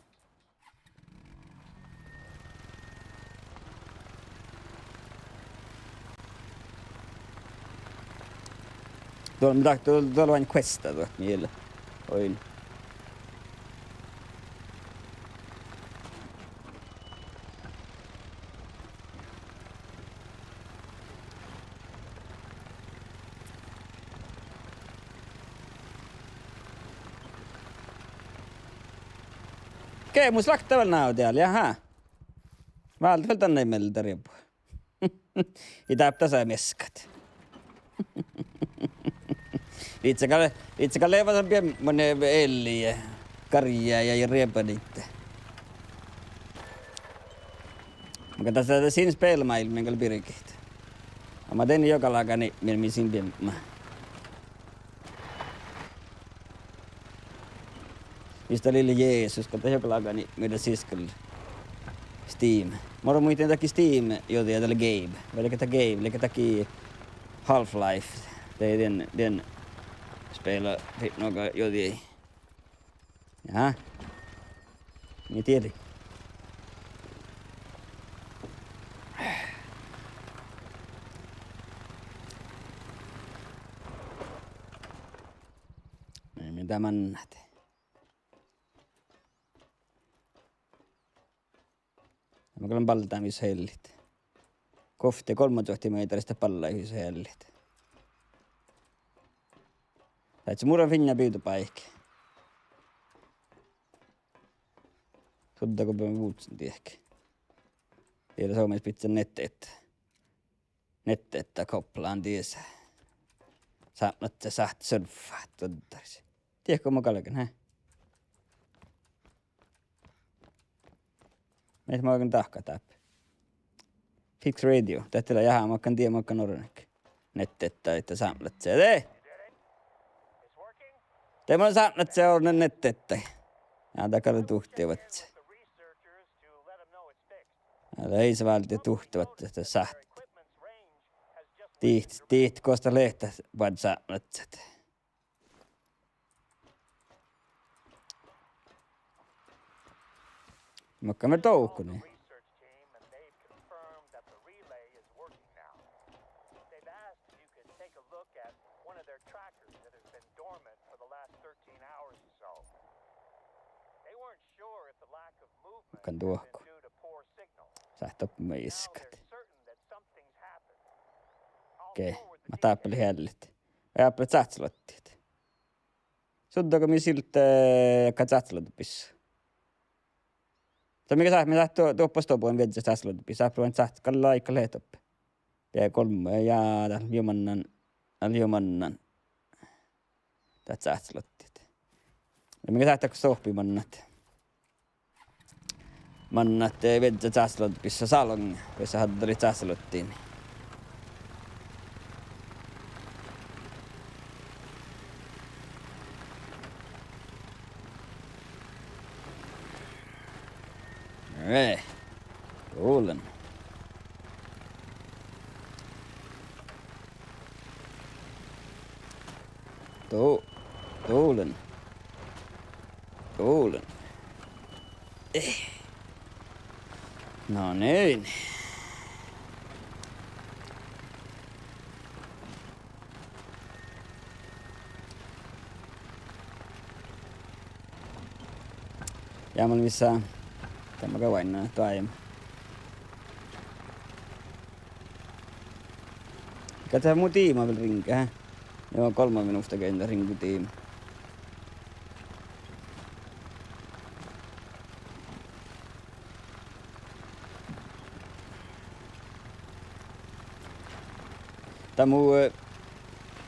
Dol, dol, dol oaidná questa duot mii. Oaidná. Ge mus láhkai vel návi dál, jahá. Váldit vel dan mielde riebbu. Ii dáppe dasa mieskat. Livččii gal, livččii gal leat son biebmu, eh, elli, eh, garjá ja, ja riebaniidda. Muhto dasa, dasa in spelmaailmmis gal birget. Amma dan juo galgá nipmir mis in biebmu. Mis dat lei, lei Jesus, go dat juo galgá nipmir dat siskkál Steam. Muhto muittán dat Steam, juo, ja dat lei Gabe. Vai leige dat Gabe, leige dat Half-Life. Dat dien, dien spela, dat nugo, juo. Ja. Mii dieđát. Mii, mii dat mannat. Ma gal lean baldámin hui hellit. Guovtte golmmažuohtimeiddaris dat ballái hui hellit. Dáid mu lea fiinna bivdebáiki. Sudda go beassá vuđđit diehki. Diet somás bidjan netet. Nettedda kopplán dies. Sápmelaččat sáhttet surfat duoddaris. Diehki go mun galgen, he? Mii makkár dahkat dáppe. Fix radio. Dat lea, jahá, makkár die, makkár orrunit. Nettedda, ahte sápmelaččat. De! De mun sápmelaččat orrunit nettedda. Ja dat gal duhte vacce. Ja dat ii se váldit duhte vacce, ahte sáhttet. Dihte, dihte gos dat lehpet boađe sápmelaččat. Makkár mii dovkkunii. Makkár duohko. Sáhttet doppe maid iskat. Okei, mat dáppe lea eallit? Dáppe lea čáhcciloattiid. Suddoga mii siltet, eh, ka čáhcciloattiid bissui. Sii mii sáhttit, mii sáhttit duo-, duohpas dohko viežžat čáhcciloattiid bissui, sáhttit lea vaikko lehtoppe. Ja golbma, ja dál lea mannat, dál lea mannat. Dat čáhcciloattiid. Ja mii sáhttit dohko mannat. Mannat, eh, viežžat čáhcciloattiid bissui salonga, beassat haddalit čáhcciloattiid. Eh, tulen. Tu-, tulen. Tulen. Eh. No niin. Ja mun visán, dat maga oaidná doaibma. Ka dat mu diima vel riŋgá, eh? Juo, golbma minuhta geain dat riŋgii diima. Dat mu, eh,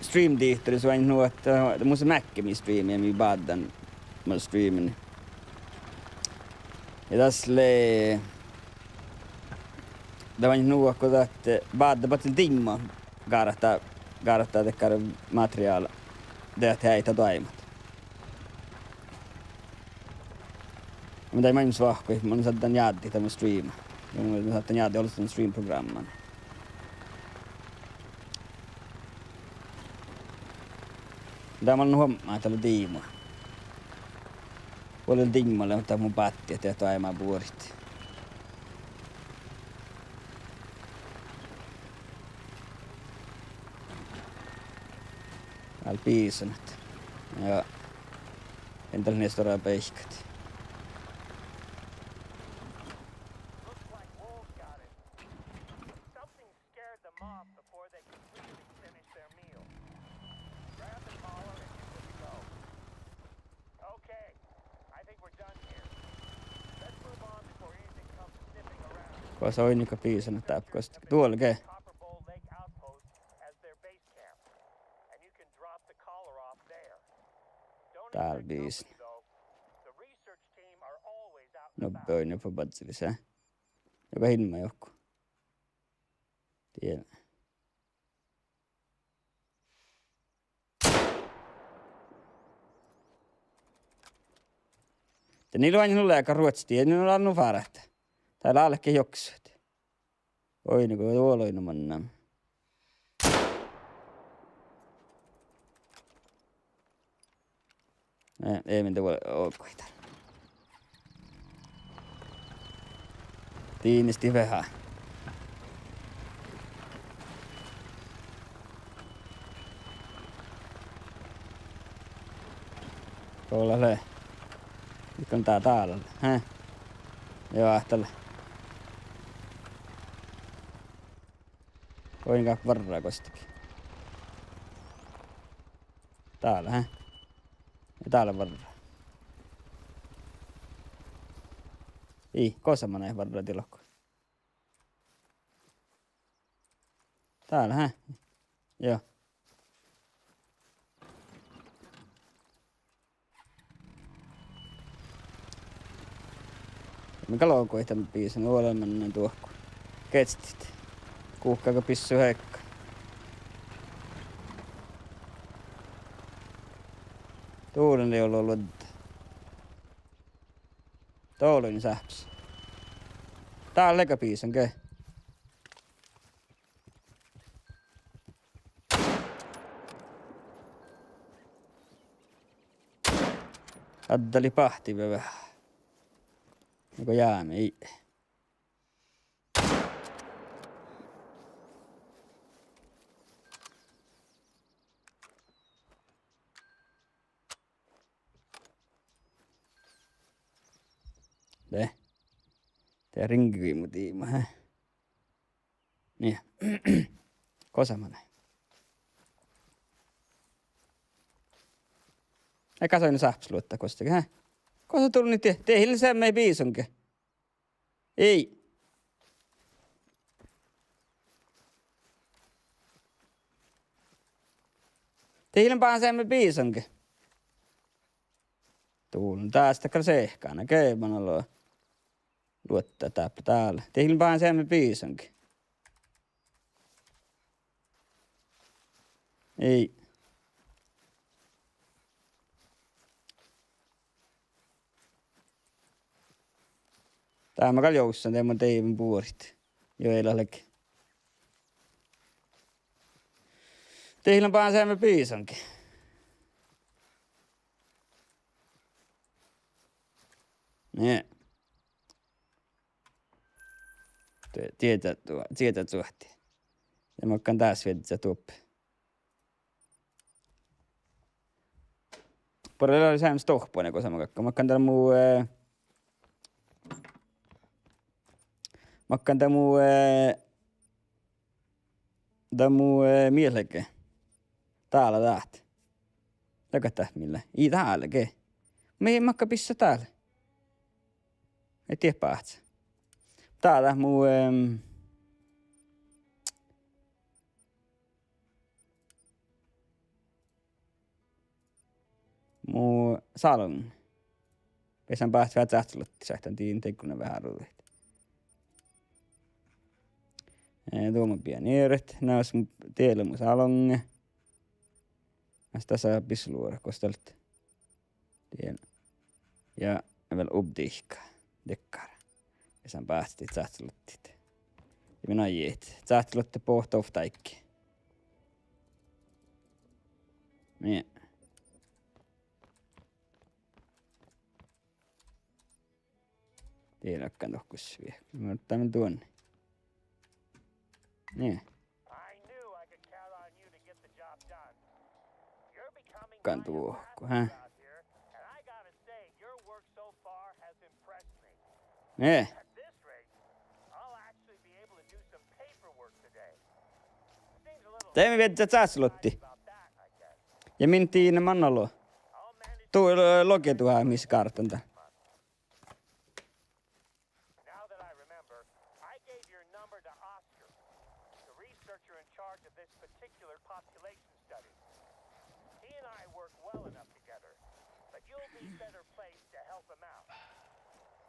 stream-dihtoris oaidná nu ahte, eh, dat mus lea mearkka mii streami ja mii báddá mat streamii. Ja das lea, dat oaidná nu ahte go dat, eh, báddá badjel diimma, gártá, gártá dakkár materiála, de dat heaitá doaibmat. Mun dal maŋimin vahku, mun šadden jáddit dat mu streama. Ja mun šadden jáddit olles dan stream-programma. Dat mun huommán ahte dat lea diimma. Vuolel diimma lea dat mu bátti, ahte doaibma buorit. Dál bisanat. Ja en dal nie stuorra beikkat. Gosa oidne go bisanat dáppe gos, duolge. Dál bisan. Nubbe oidne fas badjelis, eh? Juoga ilmma juohke. Die. De nai oaidnit nu leaga ruohcci, die, nai leat nu fárttaa. Dat álge jokset. Oidne go duol oidne mannan. Eh, eai min duo olggui dál. Diinesti veahá. Go lea? Go dat dál lea, he? Juo, dál lea. Go in gal várra gostege. Dál lea, he? Ja dál lea várra. Ii, gosa manai várra diet lohkat. Dál lea, he? Juo. Mii gal olggui dan bisan, ollu mannan duohko. Geastit. Guhká go bissui heikka. Duolin lei ollu luodda. Duolin sáhpes. Dál lea bisan ge. Addalit báhti veahá. Nugo jámii. De. De riŋgiguimu diima, he. Nie. Gosa manai. Ega son sáhpes luottat gos dat, hä? Gos dat dulnit die-, dieid lean seamma bisoŋge. Ii. Dieid lean báhán seamma bisoŋge. Dulnit dás dakkár sehkána, ge manalo luottat dáppe dál. Dieid lean báhán seamma bisoŋge. Ii. Dá mat gal jovssan, de mun dieđán buorit. Jo, ii leat leage. Dieid lean báhán seamma bisoŋge. Nie. Die-, dieđát, dieđát suohti. De makkán dás viežžat doppe. Buorre lei seamma stohpone gos ma galggan. Makkán dat mu, eh, makkán dat mu, eh, dat mu, eh, mielege. Dál dat. Leagat dat mii lea. Ii dál ge. Mii makkár bissat dál. Ii dieđe báhce. Dá dat mu, ehm, mu saloŋ. Beasan báhcet veahá cáhcelotti, sáhtán dien dego veahá ruđaid. Eh, duoman bijan eret, na, s-, diela mu saloŋ. Mas dasa bisluora, gos dat lea. Dien. Ja vel ubdihka. Dekkár. Beasan báhcet cáhcelottit. Ja min ajahit cáhcelottit bohte ovtta áigge. Nie. Dien leagan dohko svie. Mun dámen duon. Nie. Kan duohko, hä? Nie. De mii viežžat cáhcelotti. Ja min dien manalo. Du, eh, loge duhát mis gártan dat. Now that I remember, I gave your number to Oscar, the researcher in charge of this particular population study. He and I work well enough together, but you'll be better placed to help him out.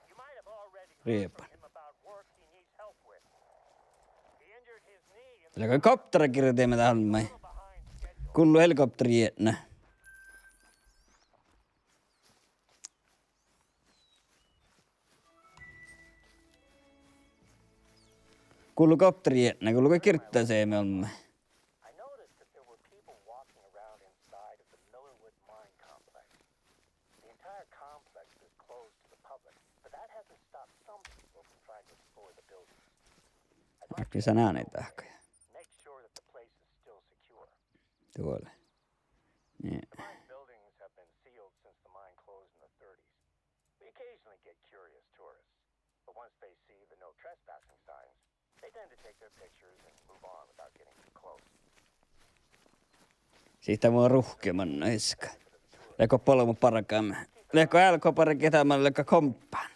You might have already heard from him about work he needs help with. He injured his knee in the Leago koptera girdiime dál maid? Gullo helikoptera jietna. Gullo koptera jietna, gullo go girta seamma olmmoš. I noticed that there were people walking around inside of the Millerwood mine complex. The entire complex is closed to the public, but that hasn't stopped some people from trying to explore the building. I'd like to Arkkisan ääni dáhko. Make sure that the place is still secure. Duolle. Nie. The mine buildings have been sealed since the mine closed in the thirties. We occasionally get curious tourists, but once they see the no trespassing signs, they tend to take their pictures and move on without getting too close. Sihte mun ruhke manne iska. Leago bolbmot bargame. Leago álgá barge, dá man leaga komppán.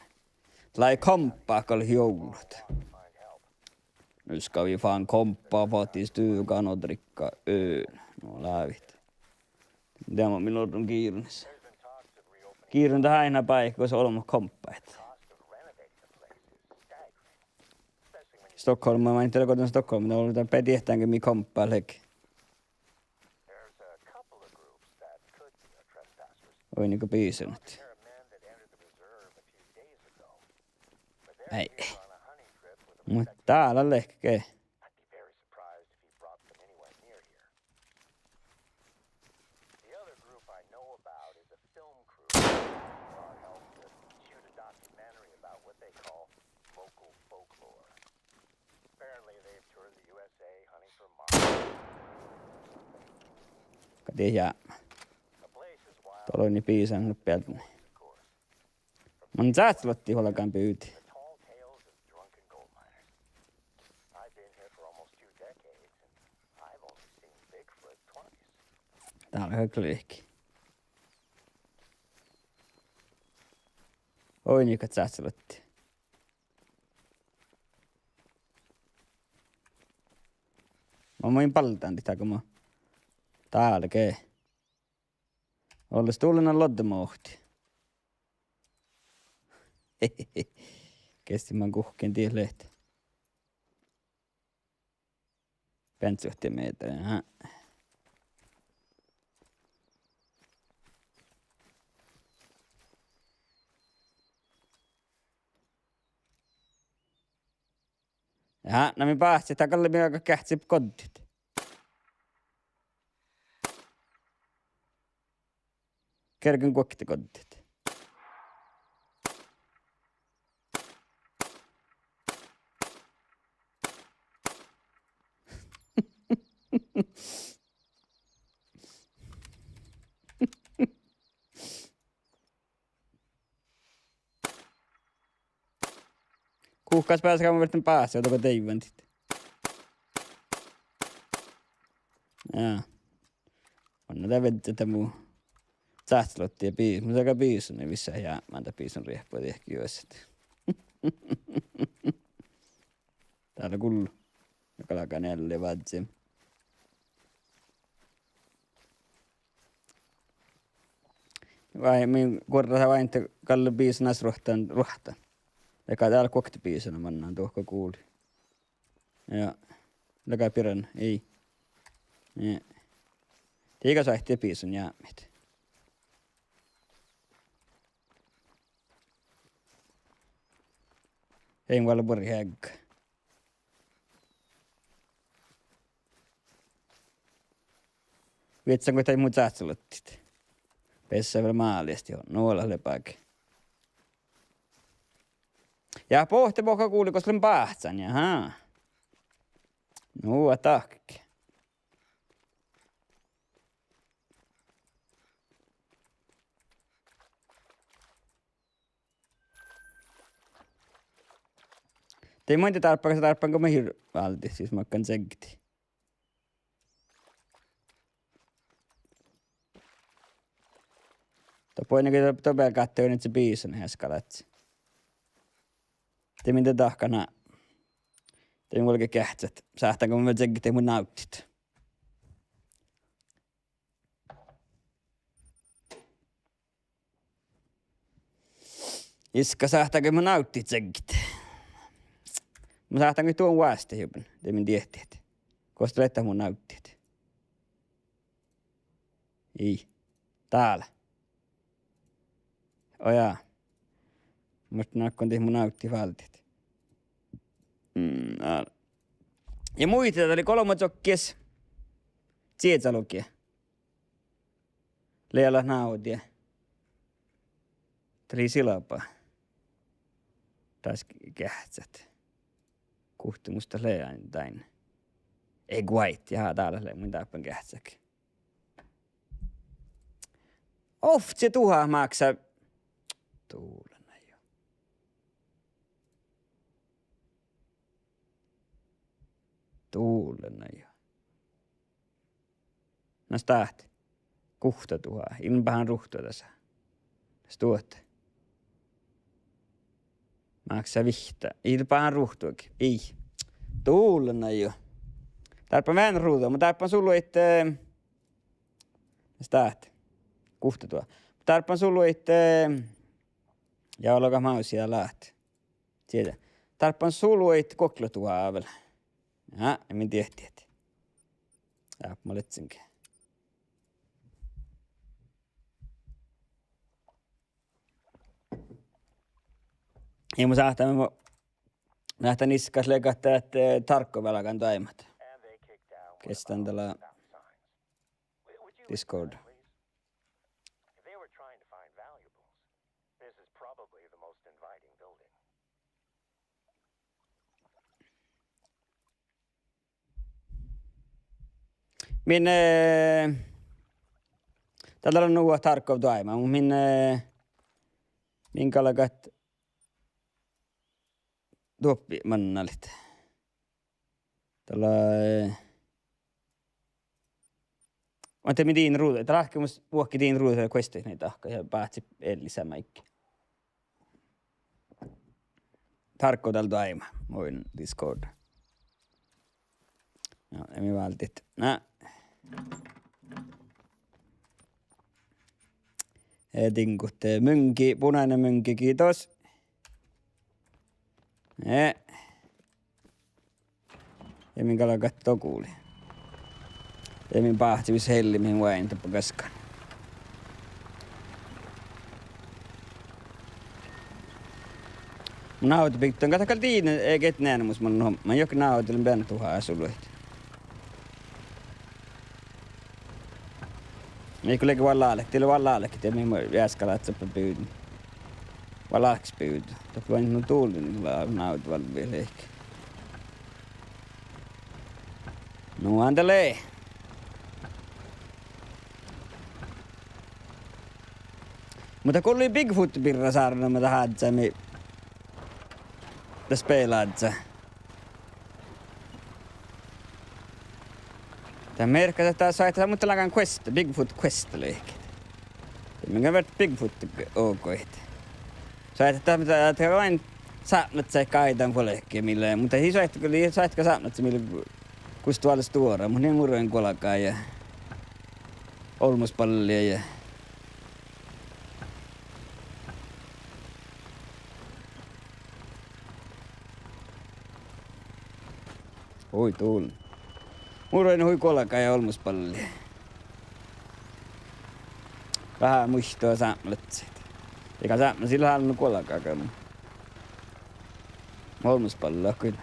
Lei komppát gal juovllat. Nu skal vi fan kompa, faktisk, du kan drikke øl. Nu lávii. Dá mun orron giirrunis. Giirrun dat áidna báikkus olbmot komppáid. Stockholm, ma in tiedä go dat Stockholm, no dat pea diehtán ge mii komppá leage. Oidne go bisonit. Ai. Muhto dá lea leage. Ka dieid jámá. Dolonis bisan nu bealde. Mun sáhttá lotti huolgán bivdii. Dál lea gal lihkii. Oidne gal sáhttá lottiid. Mun, mun in baldán dihte go mun dálgen. Olles dullen lodde mo ohti. Geasset man guhkkin diet leat. Beanssuhte mehtera, aha. Aha, na mii báhcet, dat gal lea mii ain geahččat goddit. Kergen guokte goddit. Guhkás beasat, mun ferten báhcet, dohko deaivvan dihte. Ja. Mun de vedden dat mu sáhttá lottiid ja bi-, mun sáhtán bisonet vissa jápmán, dat bisonriehpa dieđe juoset. Dál lea gullu. Ja galgá ealli vázze. Vai mii guorrat oaidnit, gal lea bisonas ruohtan, ruohtan. Gal dál guokte bisona mannat dohko guli. Ja. Leaga birra, ii. Ja. Dii gal sáhttit bisonjápmit. Ii vel buorre heagga. Vietsan go dat mu sáhttá lottiid. Bessá vel máliesti, nu lea leaga. Ja bohte bohko guli gos lean báhcán, ja, aha. Nu, dahke. De mun in dárppa, dárppa go mun hir-, váldit, sis mun galggan čeggedit. Dat buoinna go dat, dat bealgat, dat lea bisona heaska láhkai. De min de dahkan. De min vuolgit geahččat. Sáhttán go mun vel čeggedit mu návddit. Iska sáhttá ge mu návddit čeggedit. Mun sáhttán ge duon vástejuvvon, de min diehtejit. Gos dat leat mu návddit? Ii. Dál. Ojá. Muhto na go dat mu návddit váldit. Mm, dál. Ja muitte, dat lei golbma čuokkis. Čieža logi. Lea leat návddi. Dat lei silba. Das geahččat. Guhte mus dat lea dain. Ei guaiti, ja dál lea, mun dárbbašin geahččat. Ovcci duhát máksá. Dullen jo. Dullen jo. Na stát. Guhtta duhát. In lean báhán ruhtu dasa. Stuot. Máksá vihtta. In lean báhán ruhtu. Ii. Dullen jo. Dárbbašin veahá ruđa. Mun dárbbašin su luoit, eh, stát. Guhtta duhát. Dárbbašin su luoit, eh, ja olga mausia lát. Čieža. Dárbbašin su luoit guokteduhát vel. Ja, ja min diehtejit. Ja, ma leččengi. Ja mun sáhtán, mun sáhtán iskat legat ahte, eh, Tarkov galgá doaibmat. Geahččan dalle Discord. Min, eh, dat lea nu Tarkov doaibma, mun, eh, min galgat doppe mannalit. Dat lea, eh, Muhto min dien ruđa, dat lea mus vuokki dien ruđa questit nai dahkat ja báhci ealliset maid. Tarkko dal doaibma, mun Discord. Ja, ja mii váldit. Na. Eh, diŋggut, eh, muŋgii, bunainen muŋgii, kiitos. Eh. Ja min galgat doguli. Ja min báhci vis helli min vuoin doppe gaskkan. Mun ávddi bivdda, gal dat gal diine, eh, get neanemus mun, no, mun juohke ávddilan beanan duhát asuid. Mii go leage vallálehket, dii lea vallálehket, ja mii mo-, easka láhkai bivdit. Vallálkes bivdit. Doppe lea nu dullen, lea ávddi vel lihkku. Nu, ándale. Muhto gullii Bigfoot birra sárvvaid, mii dat ázze, mii dat spela ázze. Dat mearkka dat, dat sáhttá, muhto lágan quest, Bigfoot quest lihkku. Ja min gal vert Bigfoot oažžut. Sáhttá dat, dat, dat oain sápmelaččaid áidan vuolgit mii lea, muhto ii sáhttá, gal ii sáhttá sápmelaččaid mii lea gos duole stuorra, muhto nie muđui guolgá ja olmmoš balli ja Hui dul. Muđui hui guolgá ja olmmoš balli. Veahá muittut sápmelaččaid. Ega sápmelaččaid leat guolgá gal. Olmmoš balli, kyllä.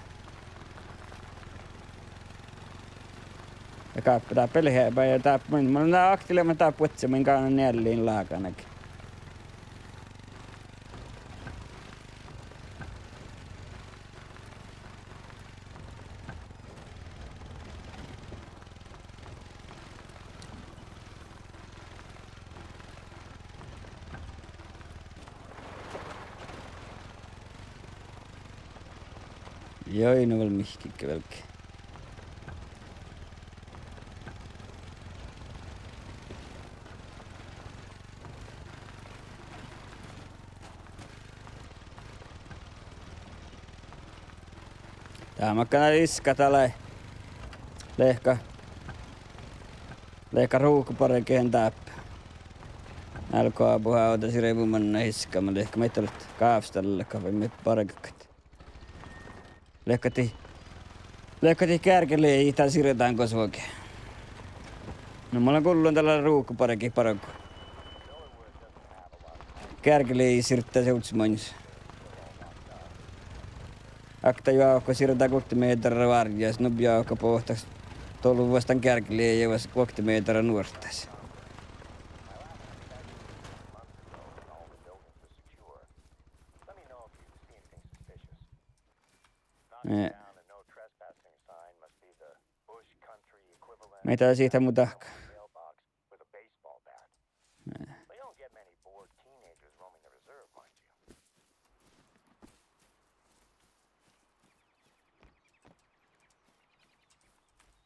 Ja gáppe dáppe lea hebba ja dáppe mun, mun lean akti leamaš dáppe vuodji, mun gal neallin láganat. Joi, nu vel mihkkege velge. Dá makkár iskka dat lei. Lehka. Lehka ruuhkabargii dáppe. Álgoábu ovdal sirbu manne iskka, mun lehka mii dat leat gávstallat vai mii bargat. Lehka dii, lehka dii gearggalii dan sirdán gos vuoge. Na mun lean gullan dal lea ruuhkabargit bargu. Gearggalii sirddá sivddas maŋis. Okta juovka sirdá guokte mehtera várjjás, nubbi juovka bohtaš. Dolu vuosttán gearggalii ja vuos-, guokte mehtera nuorttas. Eh. Mii dat sihte mu dahká. Eh.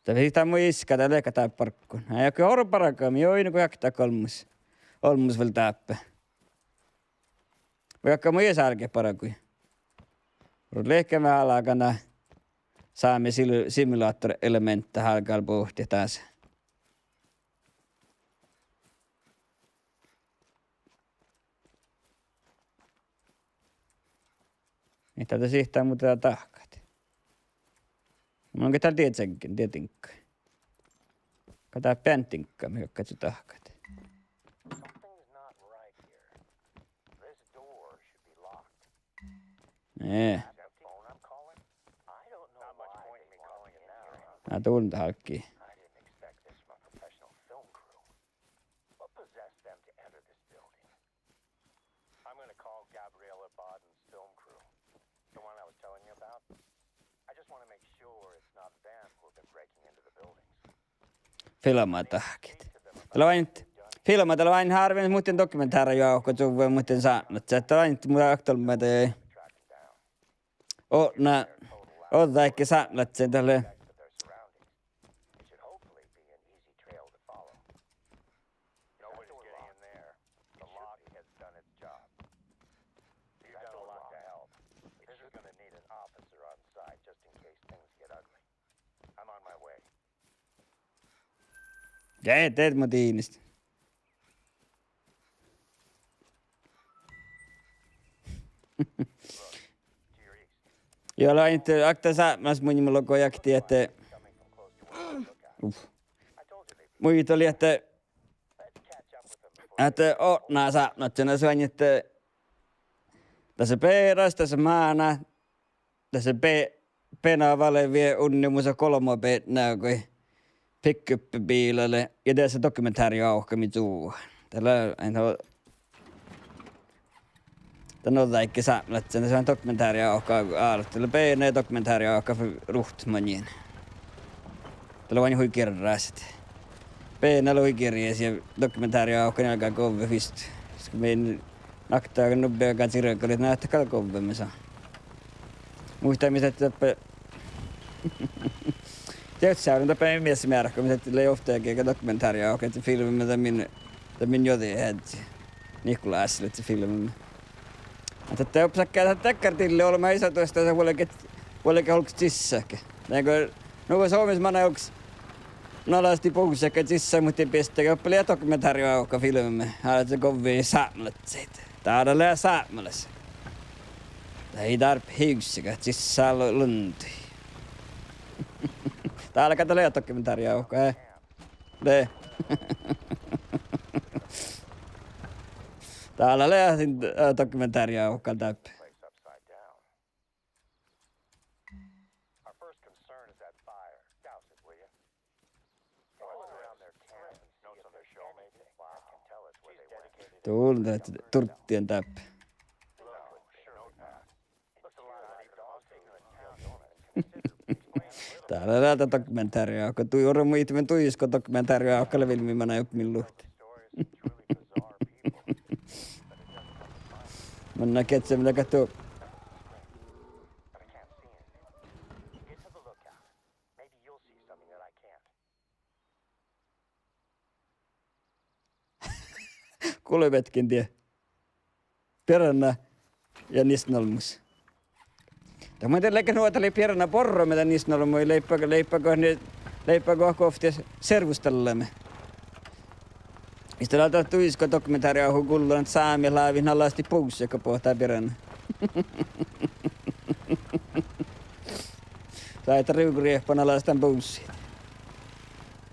Dat sihte mu iskka, dat lea dat barggu. Ii, okei, oro bargui, mii ii nu go jakta olmmoš. Olmmoš vel dáppe. Vaikko mu ii álge bargui. Ruđa lehkame álgán sámi sil-, simulator-elementta álgán bohte dás. Mii dat sihte mu dahká. Mun gal dál dieđán, dieđán. Ka dat bean diŋgga, mii gal dahká. Eh. Na dul dahká. Filmma dahkat. Dat lea oaidnit, filmma, dat lea oaidnit hárven, muhtin dokumentára juo go čuvvon, muhtin sápmelaččaid, dat lea oaidnit mu aktuálmma de. Odne, ođđa áigge sápmelaččain, dat lea. Ja, de mo diinest. Ja lea ahte sápmelaš munnje, mulla go jakti ahte, uf. Muitalii ahte, ahte otná sápmelaččain, de son ahte, das beras, das máná, das be-, bena valvii unnimusa golbma bedna go pickup-biila lea, ja das dokumentáriovka mii čuva. Dat lea, en ha-, dat nuođđa áigge sápmelaččain, das lea dokumentáriovka, álo, dat lea bena dokumentáriovka fu-, ruht maŋŋil. Dat lea hui girjás. Bena lea hui girjás ja dokumentáriovka njeallá govve fis. Sii go min nakta nubbeaga cirgalit, na ahte gal govve mii sa. Muittán mis ahte dáppe, dieđusge dáppe mii mearkka mis ahte lei ovtta ge dokumentáriovka, ahte filmma dat min, dat min njođiheaddji. Nikolás lei filmma. Ahte doppe sakka dat dakkár dille olbmot iisadustaša vuolgit, vuolgit olggos čisáid. Dego, nu go Suomi manai olggos, nalasttii buvsseid čisáid, muhtin biestá ge doppe lea dokumentáriovka filmma, ale govvii sápmelaččaid. Dál lea sápmelaš. Dat ii dárbbaš hivssegat, čisáid lu-, lundii. Dál gal dat lea dokumentáriovka, eh. De. Dál lea sin, eh, dokumentáriovka dáppe. Dál lea turttiin dáppe. Dál lea dat dokumentáriovka, dui-, orru muitte min duisko dokumentáriovka lea filmma manai doppe min luhtte. Manná geahččá mii dat gal du. Gulbetkin die. Bearna ja nissonolmmoš. Dat mun dieđen leige nu ahte lei bearna borrome dan nissonolmmoš, leige, leige go-, leige go-, gohčoduvvo servustallaime. Iste lea dat duisko dokumentáriovka gullan sámi láviid nalastit buvsset go boahtá bearna. Sáhttá rivgoriehpa nalastan buvssit.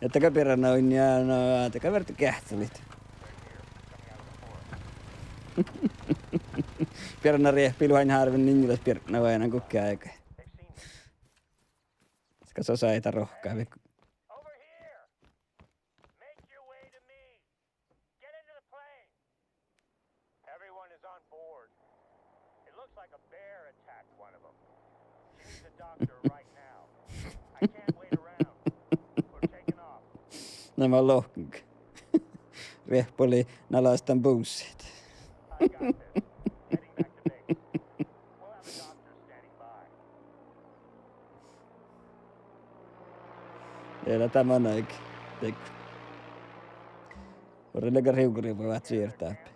Ahte gal bearna oidne, ja no, ahte gal verte geahččalit. Bearnariehpii luohán hárven ninjelas bearna oaidnán guhkki áigái. Sii gal son sáhttá rohkadit. Everyone is on board. It looks like a bear attacked one of them. She needs a doctor right now. I can't wait around. We're taking off. Ná, ma lohken. Riehpa lei nalastan buvssit. I got this. Heading back to base. We'll have a doctor standing by. Ii leat manai. Dego. Buorre leige rivgorievvu váccit dáppe.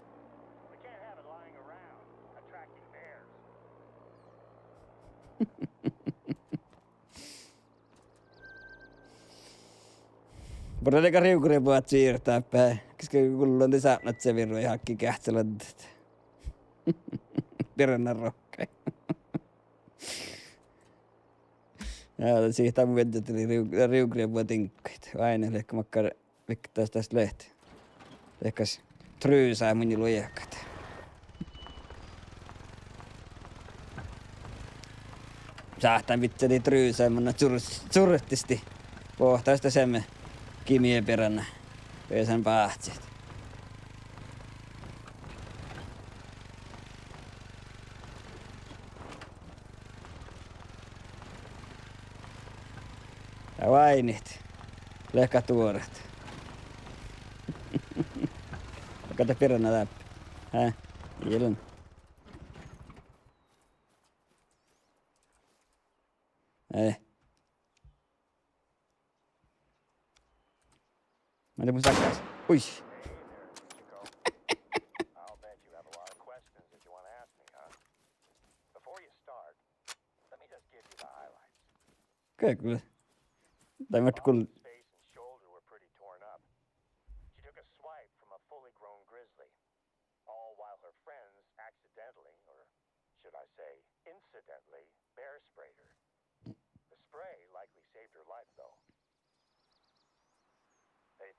Buorre leige rivgorievvu váccit dáppe. Giske gullan de sápmelaččain birra ja hákii geahččaladdat. Bearna rohkadit. Ja, dat sii dat mun viežžat riv-, rivgorievvu diŋggaid. Oaidne leat makkár viktas das leat. Leat gal trusat munnje luohkat. Sáhttán bidjat trusat, manná čur-, čurtestit. Boahtá das seamma gimie bearna. Beasan báhcit. Ja oaidnit. Leat duorat. Aga dat bearna dáppe. Hää? Ii lean. Eh. Ma de mun sakkas. Ui. Guhkele. Dai mii gul-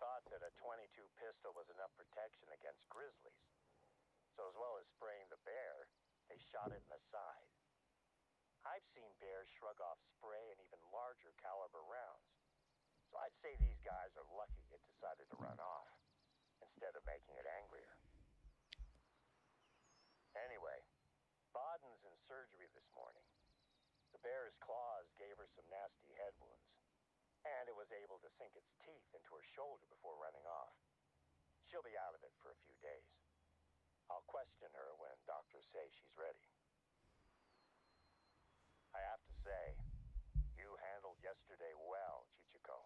thought that a twenty-two pistol was enough protection against grizzlies. So as well as spraying the bear, they shot it in the side. I've seen bears shrug off spray and even larger caliber rounds. So I'd say these guys are lucky it decided to run off instead of making it angrier. Anyway, Baden's in surgery this morning. The bear's claws gave her some nasty head wounds, and it was able to sink its teeth into her shoulder before running off. She'll be out of it for a few days. I'll question her when doctors say she's ready. I have to say, you handled yesterday well, Chichiko.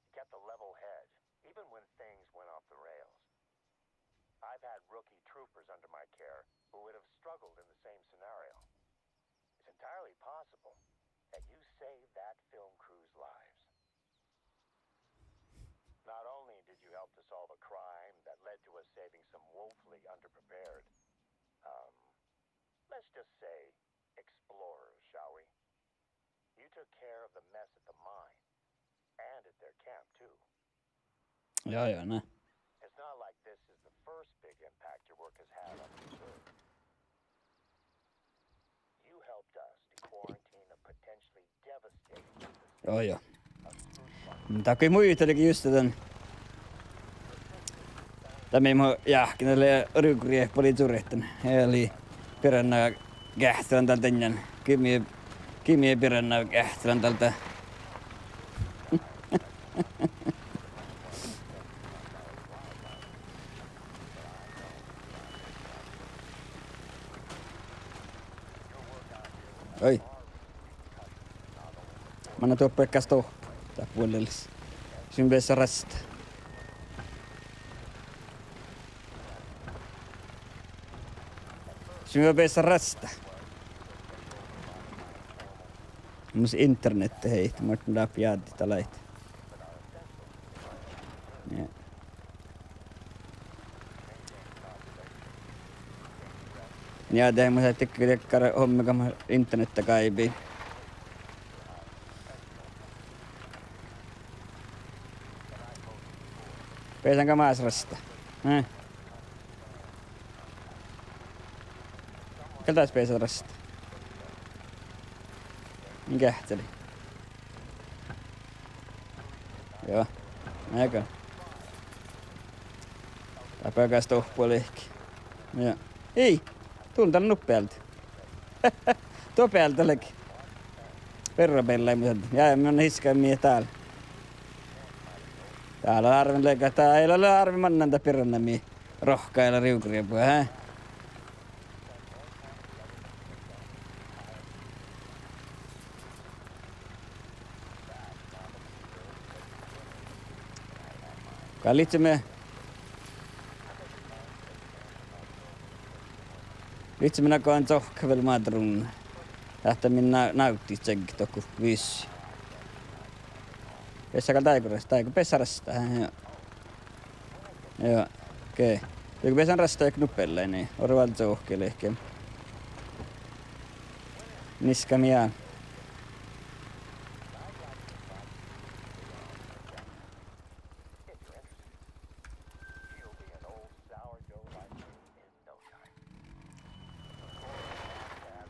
You kept a level head, even when things went off the rails. I've had rookie troopers under my care who would have struggled in the same scenario. It's entirely possible that you saved that film crew's lives. Not only did you help to solve a crime that led to us saving some woefully underprepared, um, let's just say, explorers, shall we? You took care of the mess at the mine, and at their camp, too. Ja, ja, ne. It's not like this is the first big impact your work has had on the reserve. You helped us to quarantine a potentially devastating— Ja, ja. Mun dáppe muitalin juste dan. Dat mii mo jáhkán lea Rivgoriehpalii čuohttán. Eai lei birra geahččalan dál dainna. Gii mii, gii mii birra geahččalan dál dat. Oi. Manná doppe gal stohpu. Dat vuollelis. Sis mii beassat rastá. Sis mii beassat rastá. Mus internet heitá, muhto mun dáppe jáddán dat lei. Ja. Ja de mun sáhtán dakkár homma gal internettä gáibi. Beasan gal más rastá. Eh. Gal das beasat rastá. Mii geahččalit. Joo. Ega. Dat beassá stohpu lihkii. Joo. Ii. Dál lea nuppe bealde. Duo bealde lea. Birra beallái mu šadden. Ja, mun hiskkan mii dál. Dál lea árven leaga, dat ii leat árven mannan dat birra mii rohkadii Rivgoriebbi, hä? Gal lihttá mii, lihttá mii nagohan čohkket vel maid runnat. Ahte min ná-, návddiid čegget dohko vissui. Beassá gal dáigo rastá, dáigo beassá rastá, hä, joo. Joo, okei. Dego beasan rastá juo nuppe beallái, nie orru vel čohkkelihkii. Niska mii.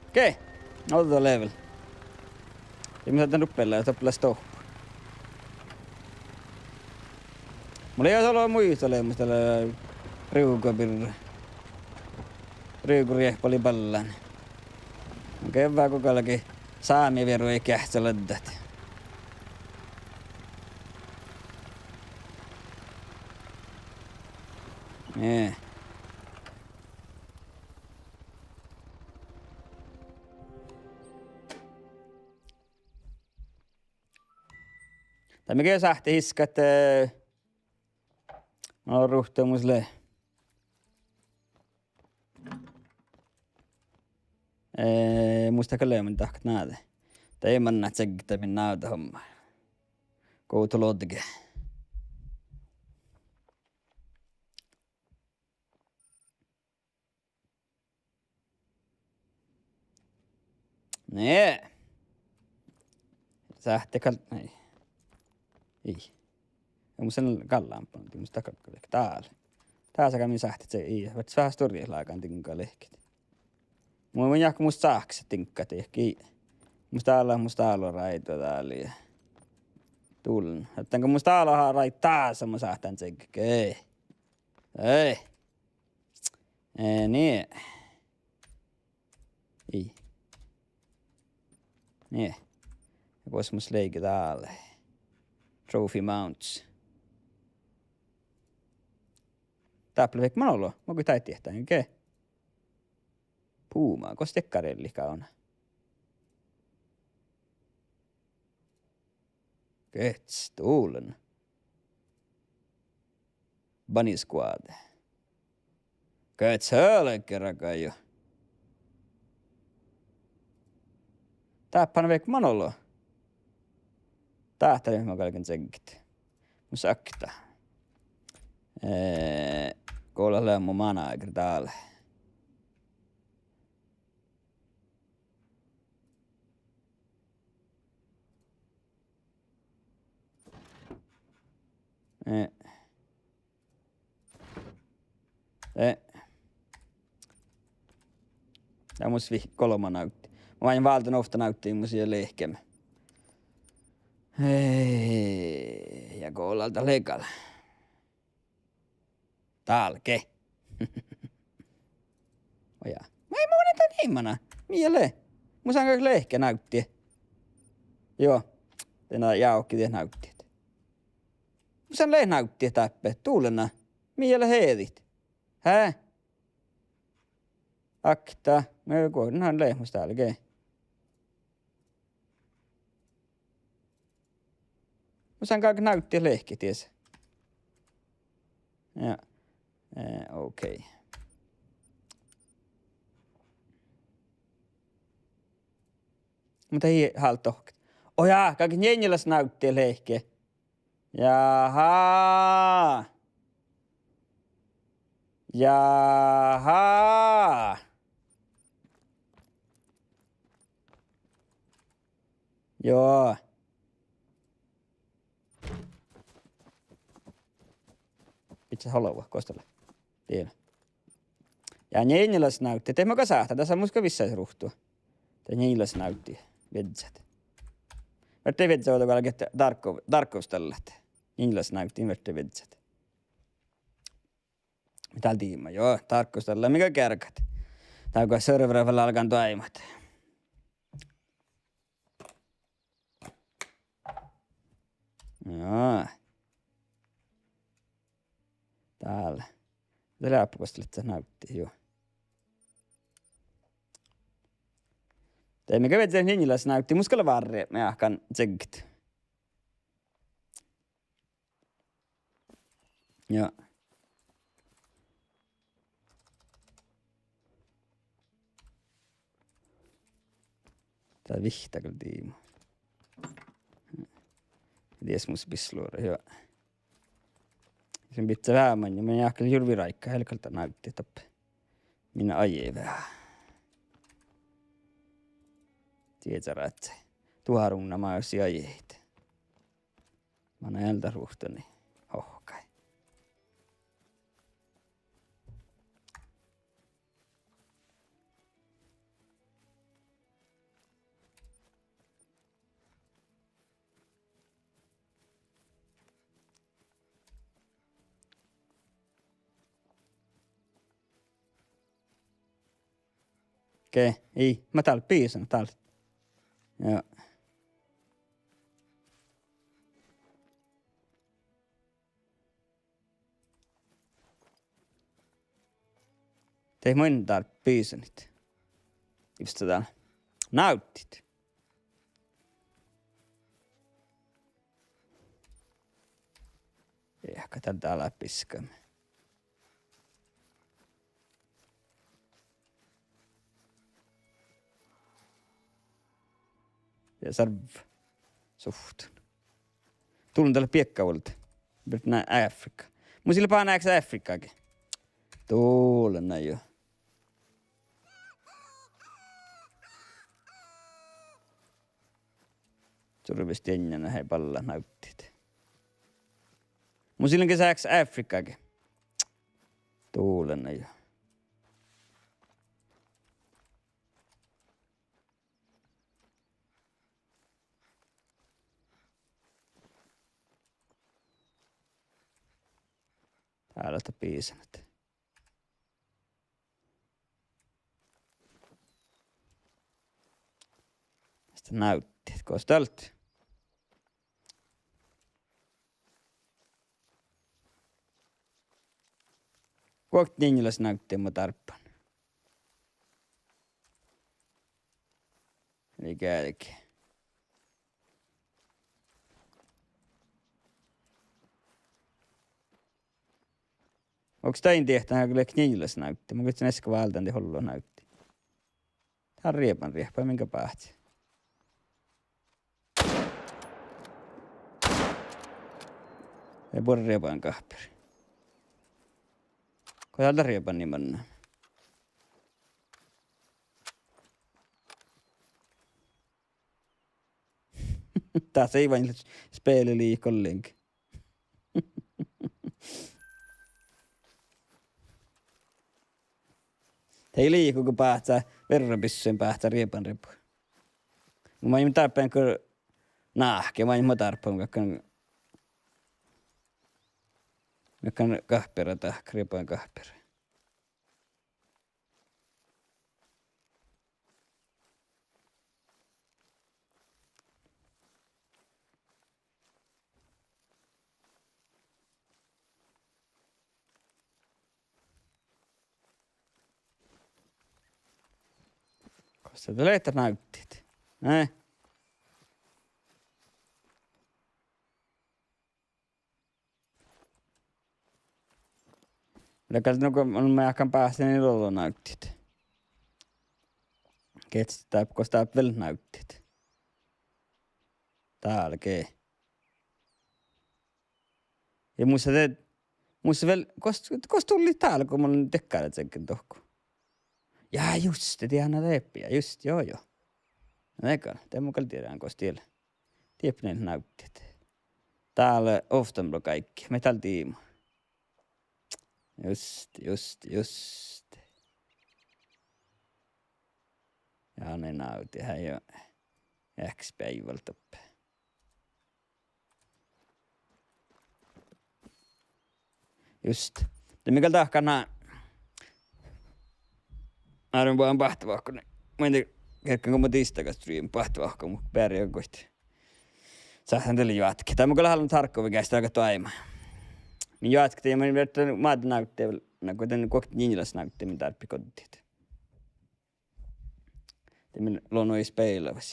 Okei. Ođđa level. Ja mii sáhtán nuppe beallái, doppe lea stohpu. Mun lean olu muitalit, mis dat lea Rivgo birra. Rivgoriehpalii ballan. Mun geavvá go galgá sámi vieru geahččaladdat. Nie. Dat mii ge sáhttit hiskkat, eh, no, ruhta mus lea. Eh, mus dat gal lea mun dahkat náđe. Dat ii manná čegge min návddat homma. Go to lodge. Nie. Sáhttit gal, ii. Ii. Mus in galgga, mus dat galgá lehket dál. Dás galgá min sáhttá, ii, váttis veahá stuorra lágan diŋga lehket. Mun, mun jáhkán mus sáhttá diŋggat, ii. Mus dál, mus dál ráidu dál. Dullen. Ahte go mus dál ráidu dás, mun sáhtán cegge. Ei. Eh, nie. Ii. Nie. Ja gos mus lei dál? Trophy mounts. Dáppe lea vehkket man olu. Mo go dáid diehtán, ge. Puma, gos diekkár lei gávdna? Gehččet, dullen. Bunny squad. Gehččet, hölgeraga jo. Dáppe han vehkket man olu. Dáhte lea mo galgen cegget. Mus okta. Eh, go lea mu manager dál. Eh. Eh. Ja mus vihkket golbma návtti. Mun váldán ovtta návtti, mus ii leat lehkeme. Eh, ja go lea dál legal. Dál ge. Oja. Mii mun in dan immana. Mii lea. Mus in galgga lehket návtti. Juo. Dien jávke diet návtti. Mus in leat návtti dáppe. Dullen. Mii lea eadit? Hää? Okta. No go, na lea mus dál ge. Mus in galgga návtti lehket dies. Ja. Eh, okei. Muhto ii háldit dohko. Oja, galget njeŋŋelas návtti lehket. Jaha. Jaha. Juo. Bidjat olbmot, gos dat lea. Dien. Ja njeŋŋelas návtti. De mo gal sáhtán, dasa mus gal vissas ruovttu. De njeŋŋelas návtti. Viežžat. Verte viežžat ovdal galget dárkko-, dárkkostallat. Njeŋŋelas návtti verte viežžat. Dál diibmu, juo, dárkkostallat mii gal gearggat. Dál go servera vel álgán doaibmat. Juo. Dál. Dál lea áppagosta lea návtti, juo. De mii gal viežžat njeŋŋelas návtti, mus gal várre, mii áhkán cegget. Ja. Dat vihtta gal diibmu. Dies mus bisluore, juo. Sin bidjat veahá maŋŋá, mun in áhkán jurvvi ráigga, helggalda návtti dáppe. Min ajeid veahá. Dieđusge, duhát ruvnná mus ajeid. Manai ealdat ruovttanii. Ohkái. Okei, ii, ma dál bisan, dál. Ja. De mun dál bisanit. Ipstta dál. Návttit. Eahka dál dál biskame. Ja serv. Suhttan. Dullen dalle biekkavuolde. Birra Afrika. Mus ii leat báhá eahkes Afrikage. Dullen jo. Suorvvis dieinna hei balla návttit. Mun sillan ge sáhkkis Afrikkáge. Duolai jo. Dál lea bisanat. Iste návddit, gos dat lea. Guokte njillaš návddit mun dárbban. Lei geađge. Okei, dain diehtán, ahte lea njillaš návddit. Mun goit easka váldán dien ollu návddit. Dál rieban riehpa, min gal báhci. Ii buorre rieban gahpir. Go dál dat rieban ni manná. Dás ii vain spele liiko ollengi. Dii liiko go báhcá, verra bissuin báhcá rieban ribu. Mun dárbán go náhke, mun dárbán go, go gahpira dahkat, rieban gahpira. Gos dat lea, dat návddit? Eh? Lea gal nugo mun meahkan báhcen lea ollu návddit. Gehččet dáppe, gos dáppe vel návddit. Dál ge. Ja mus de, mus vel, gos, gos dullit dál go mun dekkára čeggin dohko. Ja just, de diana dieppe, ja just, jo, jo. Dego, de mun gal dieđán gos dii lea. Dieppe lea návddit. Dál ovtta lea gáikki, mii dál diibmu. Just, just, just. Ja ne návddit, hei jo. Ehk speaivval doppe. Just. De mii gal dahkat ná. Árven boahtán báhte vahku. Mun in dieđe, kerkkan go mun dista gal stream báhte vahku, mun beare goit. Sáhtán dalle joatke. Dat mun gal háliidan Tarkova geažžu dal gal doaibma. Min joatke, de mun viežžan Mad Night, de vel, na go dan guokte njillaš návddit, min dárbbašin goddit. De min lea nu ii speaillavas.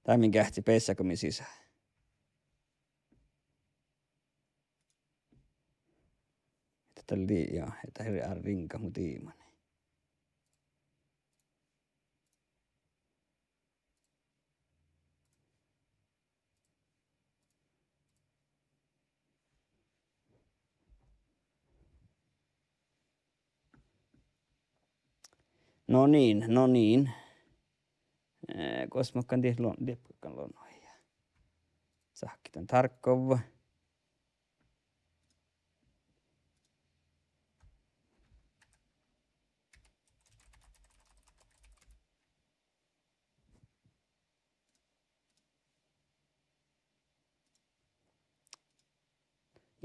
Dat min geahččii beassá go mii sisa. Dat lei, ja, dat lei árriiŋga mu diimani. No niin, no niin. Eh, gos mun galggan dieppe, dieppe galggan lea nu ja. Sáhkkit dan Tarkova.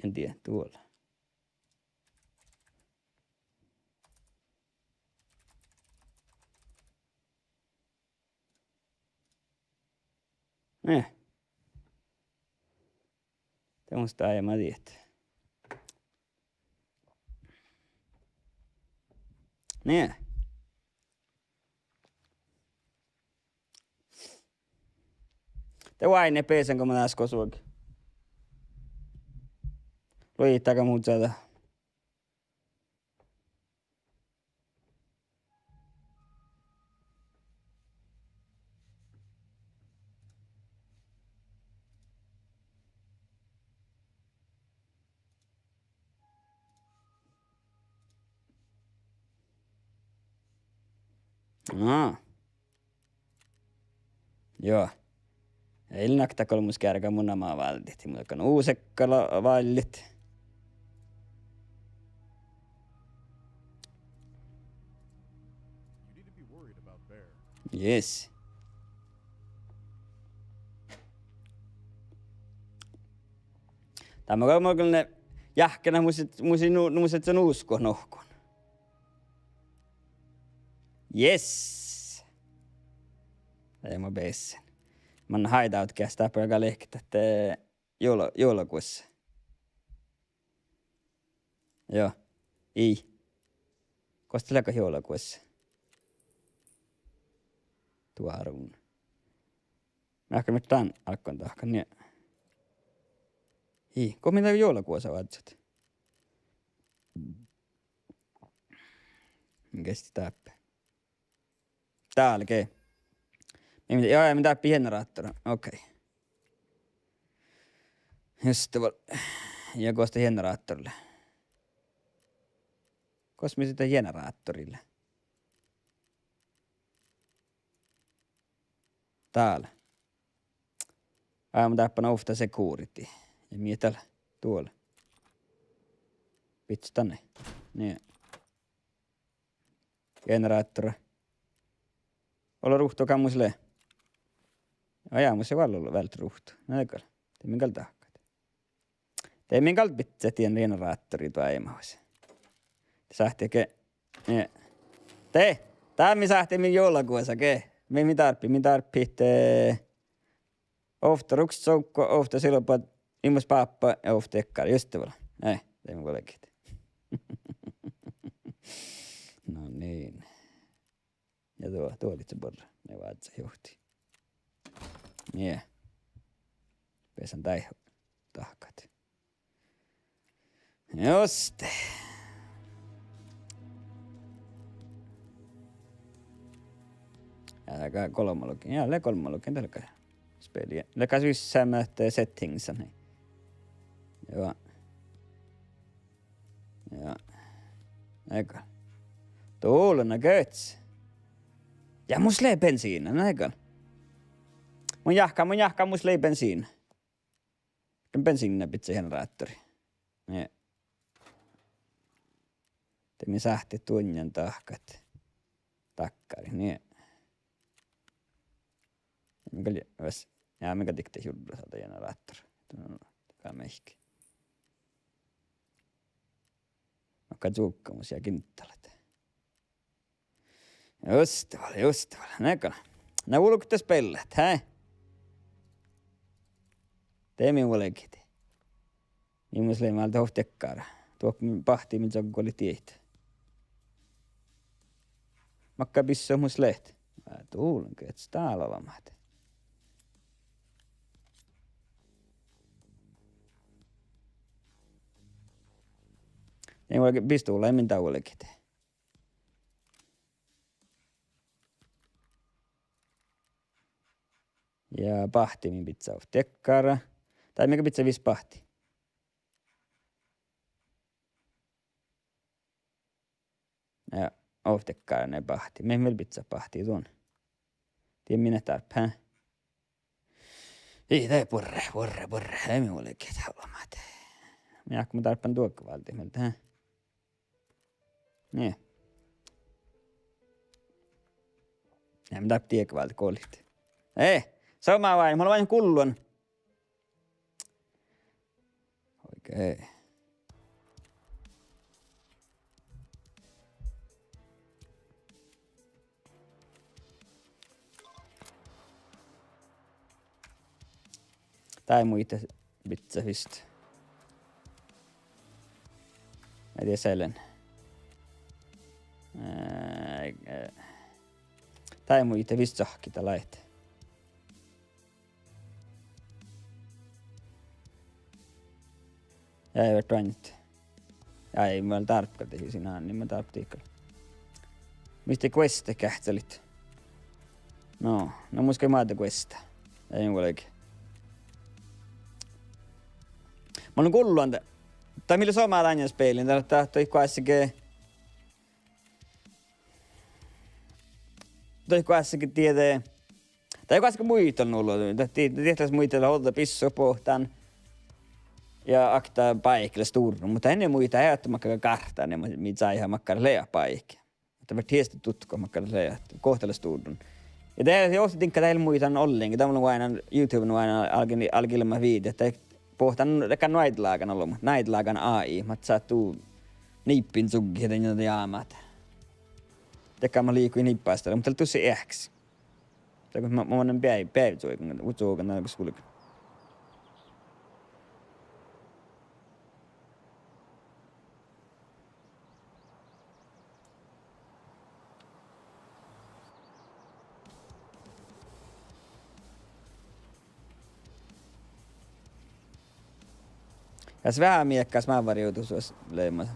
En dieđe, duola. Eh. De mus dájama dieđe. Nie. De oaidná beasan go mun dás gosuge. Lujiid daga muhto. Aa. Joo. Ii lean okta golbmos gearga mu namma váldit, mun galggan usekkala váldit. Yes. Dá mun gal, mun gal jáhkán, mus, mus, nu, mus son uskko nohkan. Yes. Dá mun bessen. Mun hideout geas dáppe gal lehket ahte juola-, juolaguossa. Joo. Ii. Gos dat leat juolaguossa? Duođai. Mun jáhkán, mii dán álggán dahkat, nie. Ii, gos mii dán juolaguosa oažžut? Gesti dáppe. Dál ge. Mii, mii, joo, mii dáppe generátora. Okei. Just det vel. Ja gos dat generátora lea? Gos mii sitte generátora lea? Dál. Aa, mun dáppe ovtta security. Ja mii dál duol. Bidjat dan. Nie. Generátora. Ole ruhtu, gal mus lea. Aa, ja mus lea vel, vel ruhtu. Na gal. De mii gal dahkat. De mii gal bidjat dien generátorii doaimahus. De sáhtte ge-, nie. De, dá mii sáhttit min juolaguosa ge. Mii, mii dárbbašit, mii dárbbašit, eh, ovtta rukstsougga, ovtta silba, imaš bábba ja ovtta ekkár, just det vel. Eh, de mii vuolgit. No niin. Ja duo, duo lei buorre, ne vázzá johtii. Nie. Beasan dáid dahkat. Just det. Ja, dat gal golbmalogin. Ja, lea golbmalogin, dat lea gal speli. Lea gal vissámet, eh, settingsat, nie. Joo. Ja. Ega. Dulna gats. Ja mus lea bensiinna, na gal. Mun jáhkán, mun jáhkán, mus lea bensiinna. Dan bensiinna bidjat generátorii. Nie. De mii sáhttit dunnje dahkat. Dakkáriid, nie. Mii gal, ves-, ja mii gal dikte jurddašat generátora. Gal mehkii. Okei, čuovggamus ja kinttalat. Just vel, just vel. Na gal. Na vulgge spellat, hää? De mii vuolgit. Mii mus lea, mii dál ovtta ekkár. Duo bahtii min čaggolit diet. Makkár bissut mus leat? Ää, dulge, et stála lamat. Mii vuolgit, pistuvlai min dál vuolgit. Ja bahtii min bidjat ovtta ekkár. Dai mii gal bidjat vis bahtii. Ja ovtta ekkár bahtii. Mii vel bidjat bahtii duon. Die mii dárbbašit. Ii, de buorre, buorre, buorre. Ei mii vuolgit olbmot. Mii jáhkán, mun dárbbašan duohkeváldet mielde, hää? Nie. Ja mii dárbbašit diehkeváldet golit. Eh, somá váin, mun lean váin gullan. Okei. Dai muitte bidjat vist. Mii dii selen. Ää, ää. Dai muitte vist čohkkida láhte. Ja ei vert vainnet. Ja ei, mun dárbbašan dihte siidda, nie mun dárbbašan dihte. Mis de queste geahččalit? No, no mus gal maid queste. Ei mun vuolgit. Mun lean gullan de-, dat mii lea somá dainna spelin, dat, dat, dat goassege, dat goassege diehtit. Dat ii gaskka muital nu olu, dat dii, dieđusge muital ođđa bissut boahtán ja okta báiki lea stuvrun, muhto eai muital ahte makkár gártá, mii, mii cáiha makkár leat báiki. Ahte fertet hieste dutkat makkár leat, gohte lea stuvrun. Ja de, ja oktii diŋgga dat ii muital ollengi, dan mun oaidnán YouTuben oaidnán álgán, álgán leamaš videot, dat boahtán, dat gal nu áidlágan olbmot, nu áidlágan A I, mat sáhttet niibbiin čugget ja dan jámát. Dakkár mat liikojit niibbiin, muhto dat lea dušše eahkes. Dego ma-, ma-, mannan beai-, beaivváčuogan, vučuogan dego skulgan. Ja veahá miekkás mávvarjuvdus leamaš.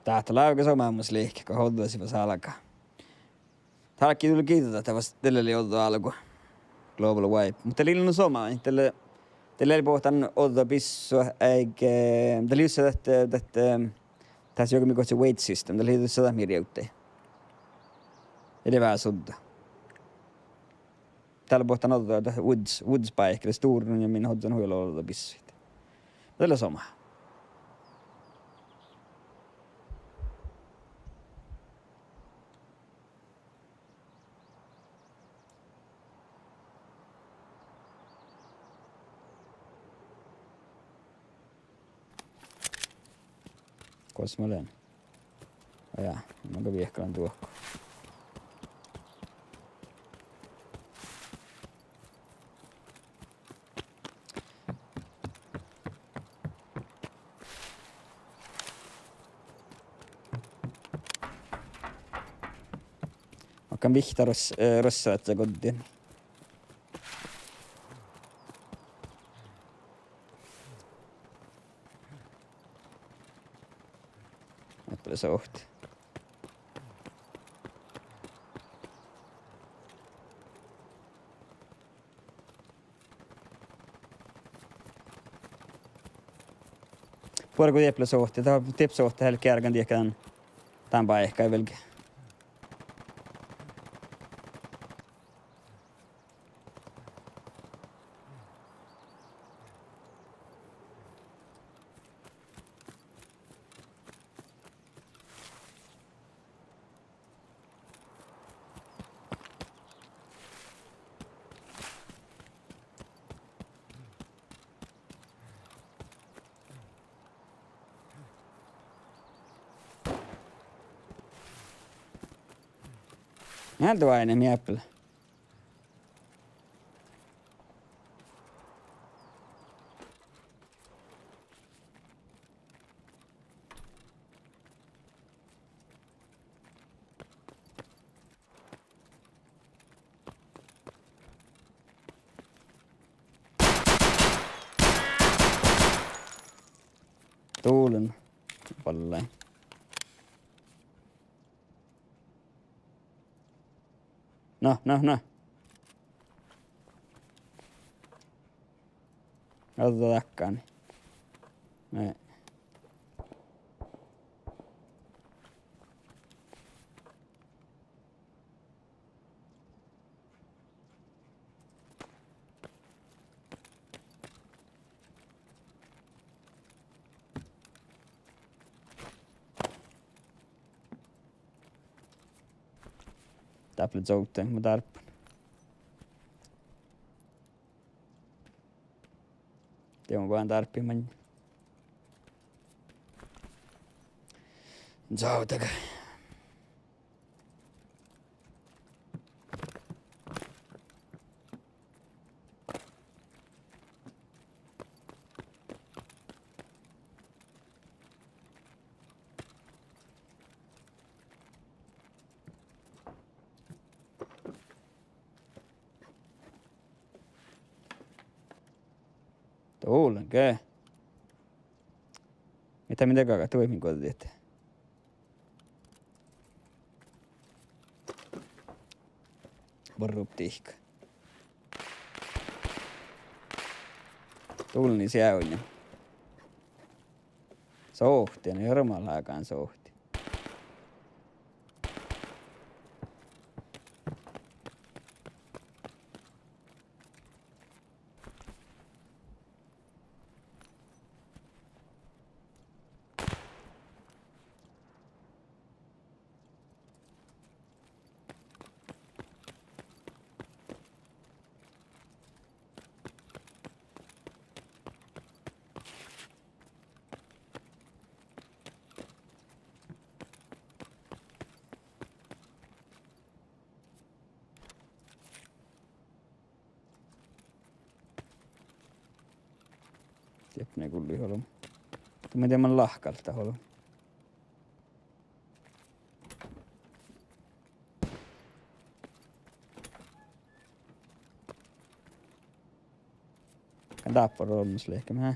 Dát lávege somá mus liikká go ođđa sii fas álgá. Dál gal dul giđđat, dat fas dalle lei ođđa álgu. Global wipe. Muhto dat lei nu somá, dat lei, dat lei boahtán ođđa bissut, eai, dat lei juste dat, dat, dat juoga mii gohčoduvvá wait system, dat lei juste dat mii rievdii. Ja de veahá sudda. Dál boahtán ođđa dat woods, woods báikká, dat stuvrun ja min ožžon hui olu ođđa bissuid. Dat lea somá. Gos mun lean? Aa, mun gal viehkalan duohko. Makkár vihtta ros-, eh, rossá goddin. Eplesovtti. Buorre go dieppe lea sovtti, dat dieppe sovtti, helge geargan diekka dan, dan báikái velge. Eai de oaidná, mii eappel. Dulin. Balle. Na, na, na. Ođđa dakkár. Nei. Dáppe lea covdda, mun dárbban. Dieđusge mun dárbbašin maŋŋá. Covddaga. Dovllán ge. Mii dat, mii dat, gaga, duođai min guođa diet. Borrut dihka. Dovllá seainna. Sohtii, na, eará lágan sohtii. Diet mii gullit olbmot. Mun in dieđe man lahkalt olbmot. Kan dáppe olmmoš lehkame, hä?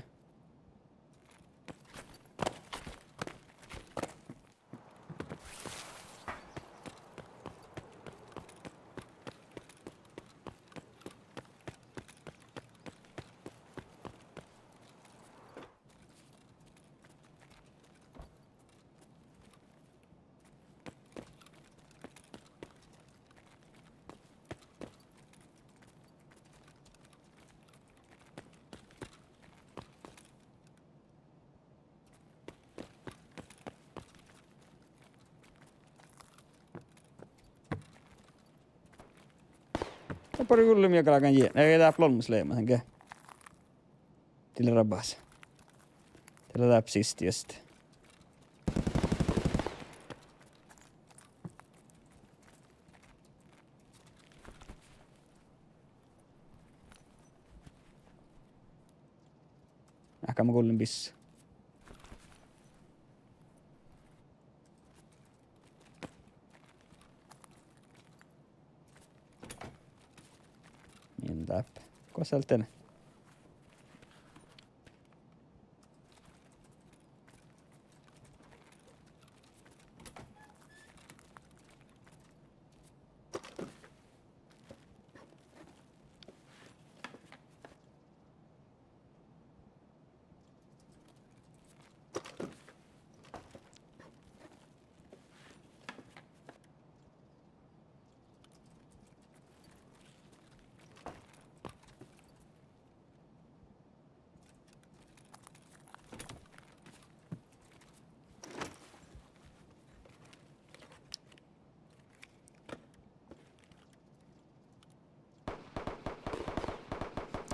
Doppe lea gullu mii galggašit jieđa. Ii, dáppe lea olmmoš leamasan ge. Dii lea rabas. Dii lea dáppe sisti este. Ahte mun gullen bissá. Mii dáppe? Gos lea dan?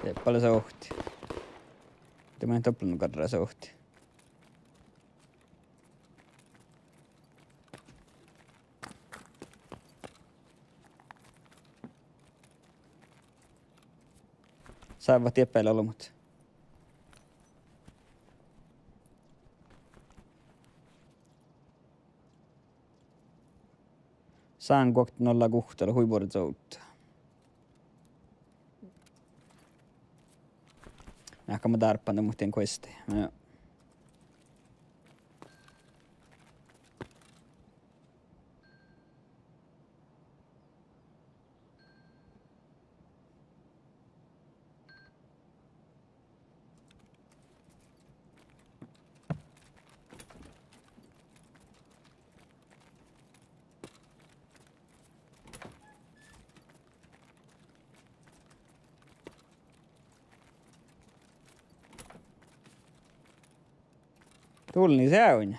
Diet balá sohti. Diet maid doppe lea garra sohti. Sávat diet beale olbmot. Sán guokte nolla guhte lea hui buorre covdda. Ahte mun dárbban de, muhtin questi. No. Dovllá seainna.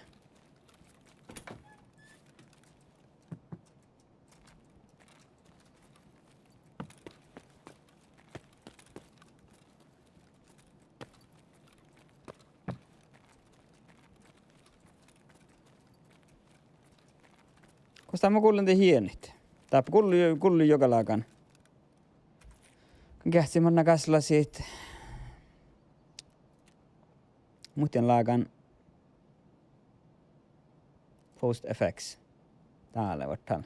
Gos dá mun gullen de hienit? Dáppe gullu, gullu joga lágan. Geahčen manná gáslásiid. Muhtin lágan. Post effects. Dá lea vártán.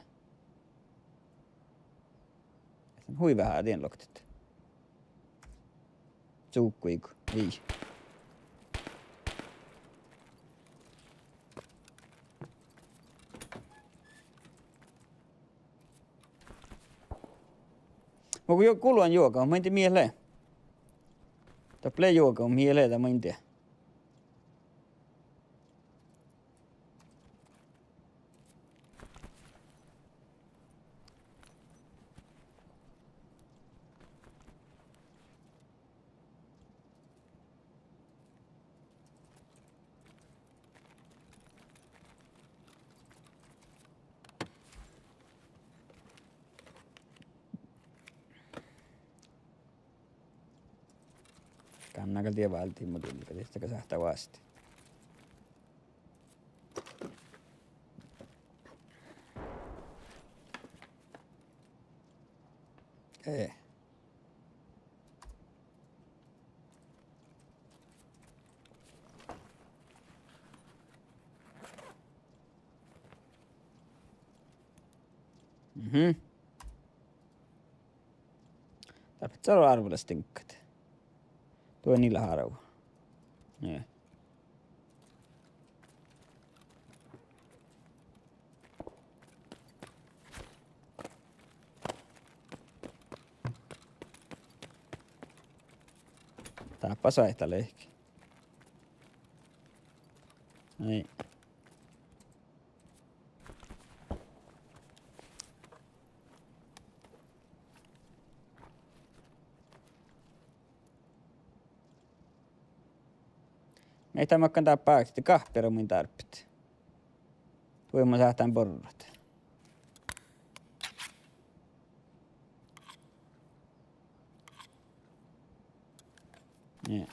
Hui veahá dien loktet. Cukku iigo. Ii. Muhto go jo-, gulvan joga, main dien mii lea. Dáppe lea joga, mii lea, dá main dien. Gánná gal die váldit, muhto dieđusge sáhttá vástá. Eh. Mhm. Dáppe sáhtát árvvolastiŋggat. Duo ii leat árvu. Nie. Dáppe sáhtát lehkit. Ai. Mii eat makkár dáppe áktit, gahpira mun dárbbašin. Duoimet sáhtán borrat. Nie.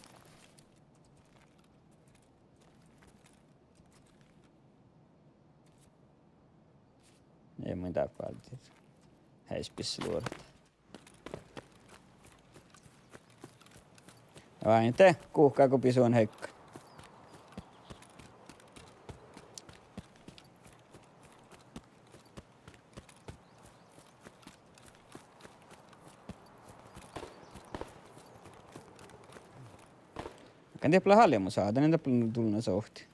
Nie mun dáppe váldit. Heispisseluorat. Vai te, guhká go bisuin heik. Kan dieppe leat háliimus, dan dieppe dullen sohti.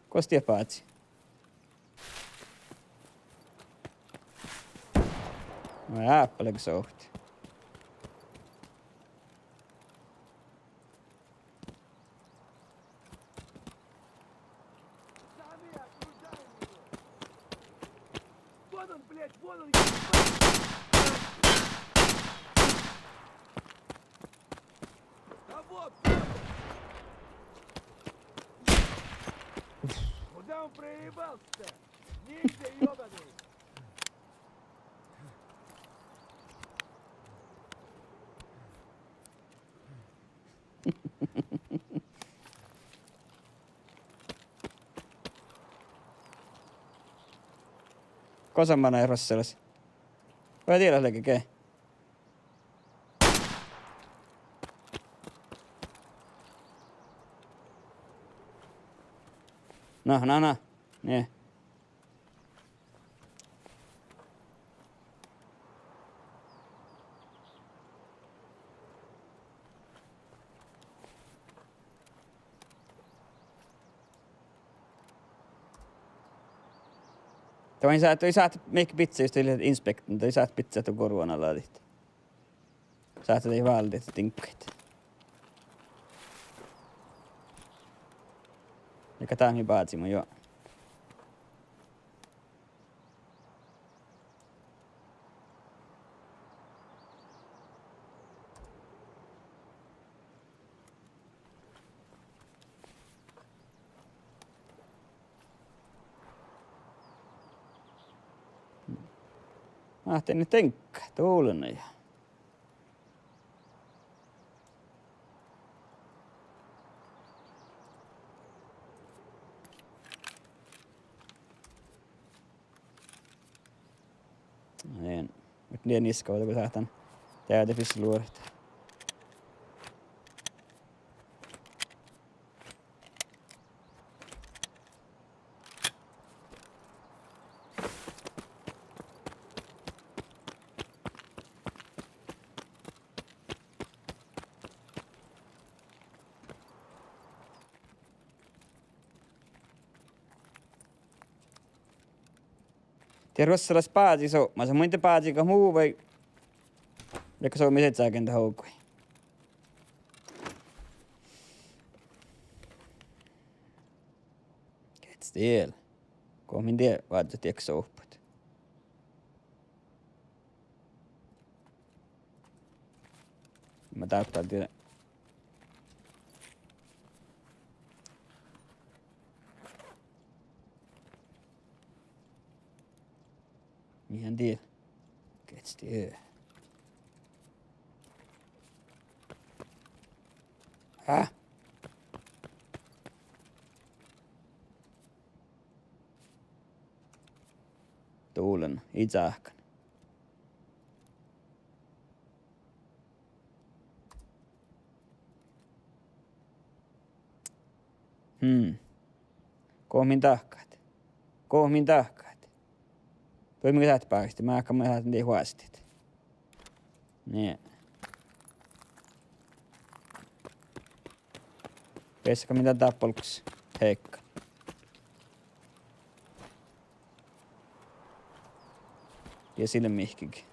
Gos dieppe ádsi? No, eappalga sohti. Куда он проебался-то? Ниндзя ёбаный! Gosa manai rosselas? Vai diela lege ge? Na, na, na. Nie. Dá in sáhtát, dá in sáhtát mihkke bidjat, jus dat lea inspekten, dá in sáhtát bidjat ahte gurvvon ala dihte. Sáhtát dahje váldit diŋggaid. Ja ka dá mii báziimet, juo. Ahte ne deŋgga, dulana ja. Nin. Mut nie niskka go sáhtán deadefisseluorat. Die ruossalas bázi sopmasa, muitte bázi go mu vai. Leago somá siežžágen dat oggui. Gieđe diel. Go min die vázzot diekko soppat. Ma dáppe die. Mii han die. Gieđe die. Á. Dulana, ii cáhken. Hm. Go min dahkat. Go min dahkat. Duoimma ge sáhttet bákastit, máhkama sáhtán die vuostit. Nie. Beassá min dál dáppe olggos heakkan. Ja sii lea mihkkege.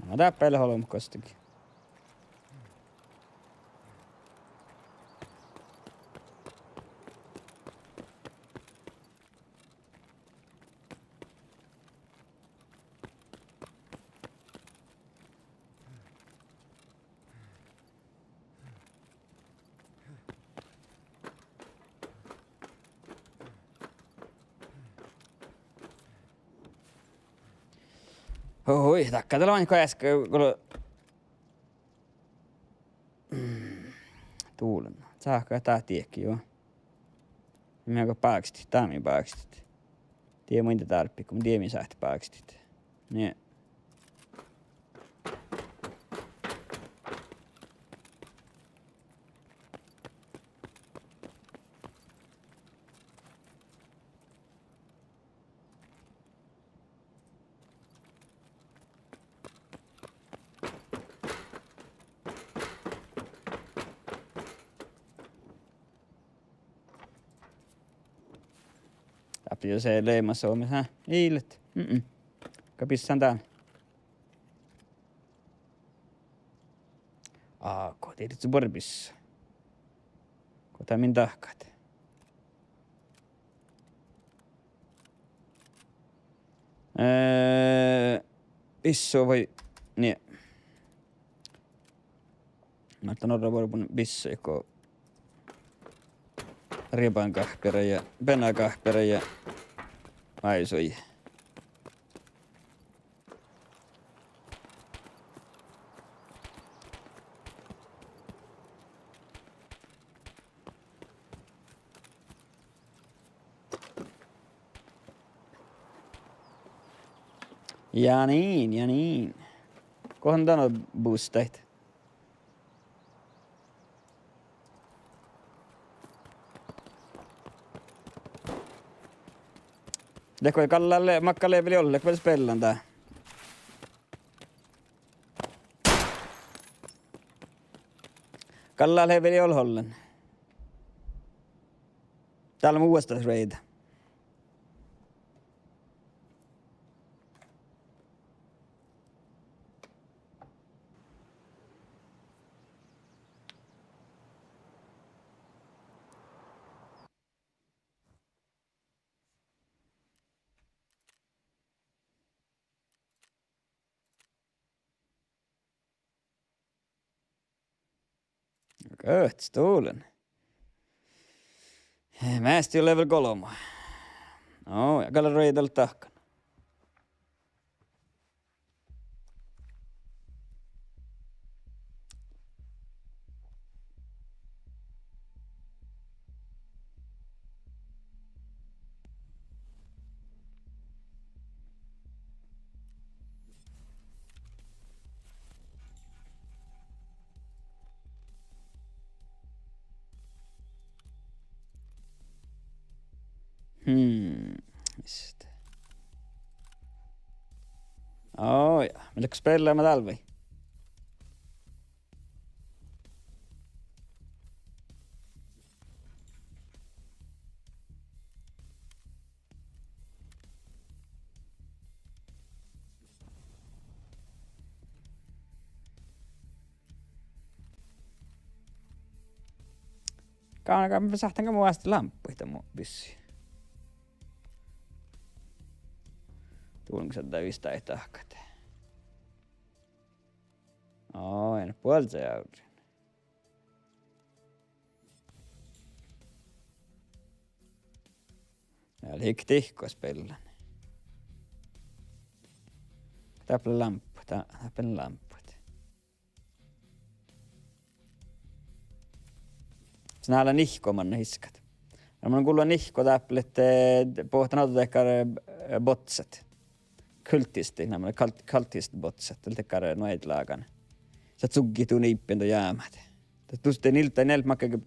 Na, dáppe lea olbmot gostege. Hui, dakka dat lea maid go easka, go lea. Mm, dulana. Sáhka dat diehki, juo. Mii go bákastit, dá mii bákastit. Die muitte dárbbašit, mun die mii sáhttet bákastit. Nie. Dáppe jus lea leamaš somá, ha? Ii leat. Mm-mm. Go bissán dán. Á, go dieđusge buorre bissá. Go dat min dahkat. Eh, bissá vai nie. Máhtán orra buorbun bissá go riebángahpira ja benagahpira ja váisui. Ja niin, ja niin. Gohon dan bustáit? Leago gal lea, makka lea vel, leago vel spellan dá. Galle lea vel ollu ollen. Dál lea mu vuosttaš raida. Goit, stulen. Measti lea vel golbma. Ó, ja gal lea raida dahkan. Hmm, mis. Ó ja, mii leat spellámin dál vai? Gal, gal mun sáhtán gal mu vástá lámppuid dan mu bissui. Dulmmašaddat vist daid dahkat. Ó, ean buollejavrrin. Ja lihkii dihko spellan. Dáppe lámppu, dá-, dáppe lámppu. Sii lea nihkkomanna iskat. Ja mun gullo nihkko dáppe ahte, eh, boahtán ođđa dakkár, eh, botsat. Kultistit, namma kult-, kultistbotsat, dat lea dakkár, eh, nu eai lágan. Sii cuggihtá nu ibbin dan jámát. Dat dus de nil-, dat nil-, makkár ge,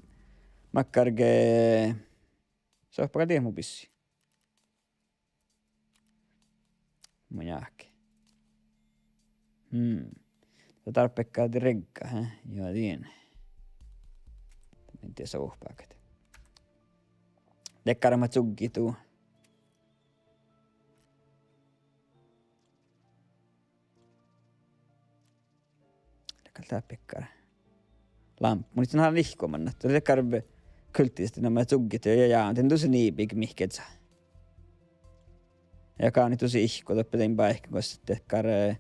makkár ge, sohpa gal dieđát mu bissui. Mun jáhkán. Hmm. Dat dárbbaš dakkár regga, he? Juo, dien. Mii dieđát sohpágat. Dakkár mat cuggihtá. Dakkár, dáppe dakkár lámppu. Mun in han nihkkoman ahte dakkár kultistit, namma cuggihtá ja, ja, dan dusa niibbiiga mihkkege. Ja gánit dusa ihkku doppe dan báikán gos dakkár, eh,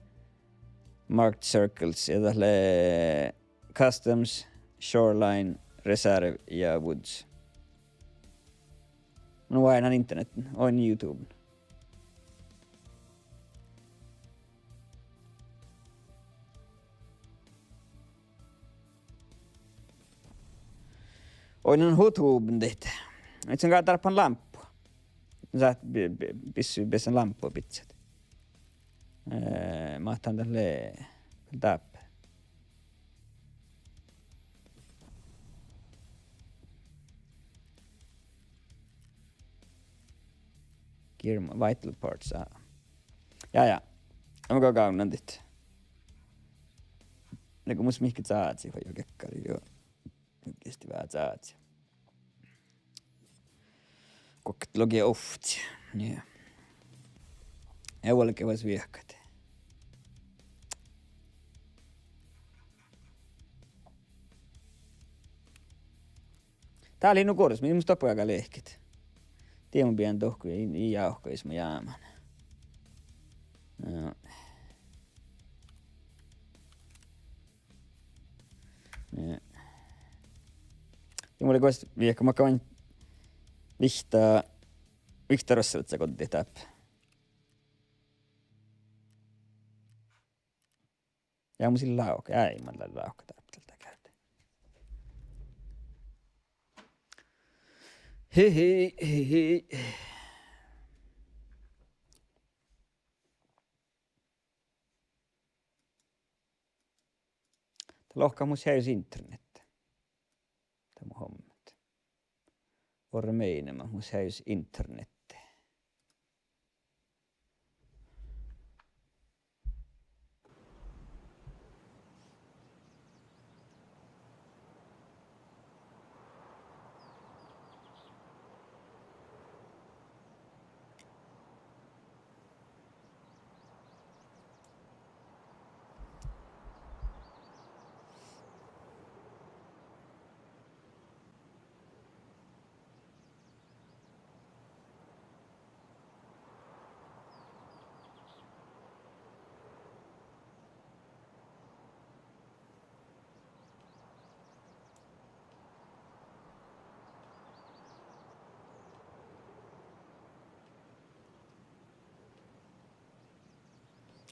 marked circles ja dat lea customs, shoreline, reserve ja woods. Mun oaidnán internetin, oaidnán YouTuben. Oaidnán YouTuben dihte. Ii son gal dárbbaš lámppu. Sáhtán bi-, bi-, bissui beassá lámppu bidjat. Eh, máhtán dat lea dáppe. Gear mo-, vital parts, á. Ja, ja. Mun gal gávdnan dihte. Leago mus mihkke čázi vai jo gekkari jo. Mihkkege viežžat čázi. Guoktelogevtti. Nie. Ja vuolgit vuos viehkat. Dá lei nu gorra, mii mus doppe galggat lehkit. Die mun beasan dohko, ii, ii jávkka is mu jámán. Joo. Nie. Ja mun lean goit viehka, makkár man vihtta, vihtta rossavecca goddit dáppe. Ja mun ii lávka, eai, mun lean lávka dáppe dál gárde. Hii, hii, hii, hii. Dat lohká mus heajes internettii. Dat mu hommat. Orru meinama mus heajes internettii.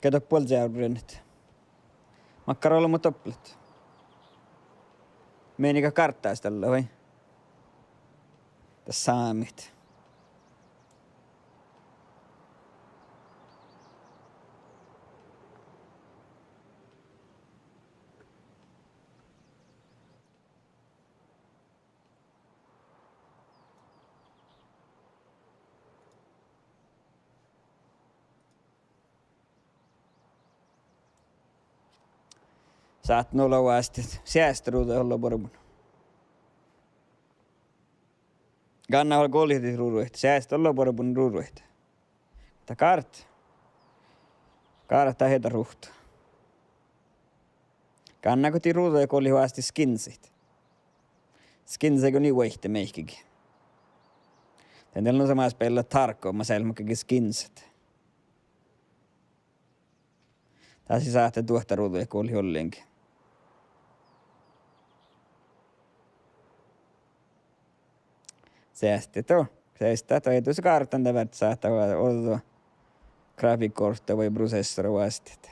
Ge doppe vuolgit earret? Makkár olbmot doppe leat? Meniga gárddá dalle vai? Dat sámit. Sáhtán ollu vástit seaste ruđa ollu borgun. Gánná ollu golhit ruđaid, seaste ollu borgun ruđaid. Dat gárdda. Gárdda dat ieža ruhta. Gánná go dii ruđa golhit vástit skinsit. Skinsit go nii vuoitte mehiige. Dan dal nu sa más bealle tarkko, mas eal makkege skinset. Dás sáhttá duohta ruđaid golhit ollengi. Seaste do. Seaste dat, dat gal dan de várddit sáhttá ođđa grafiikkakortta vai proseassorit vástit.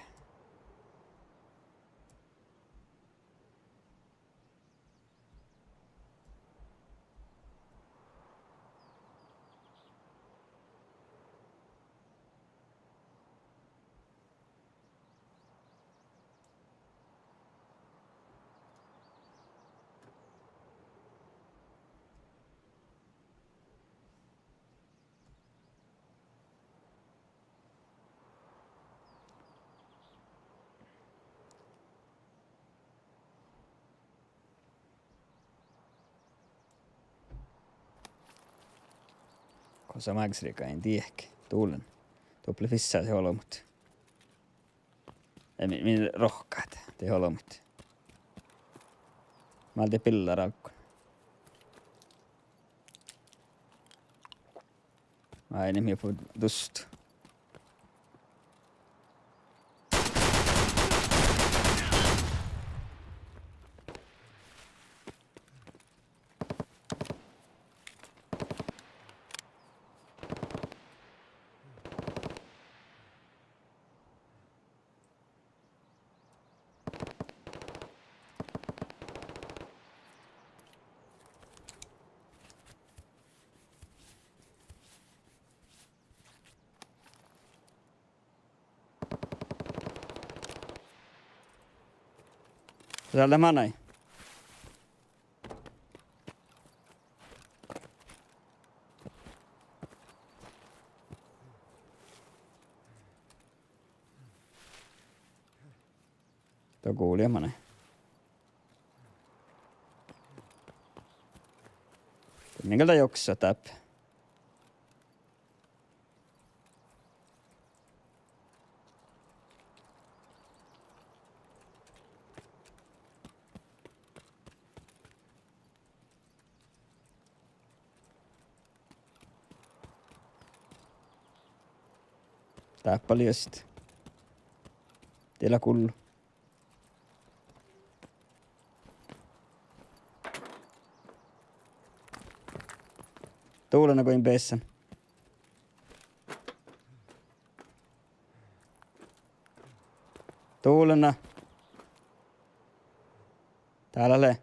Gosa máksriga in diehke dulen. Doppe lea fissat olbmot. Eh, mi-, min rohkat de olbmot. Mii de billá rálkon. Ai, ni mii fu dust. Dál lea manai. Dál gulii manai. Mii gal dá joksa dáppe. Dáppe lea just. Diet lea gullu. Dulena go in bessen. Dulena. Dál lea.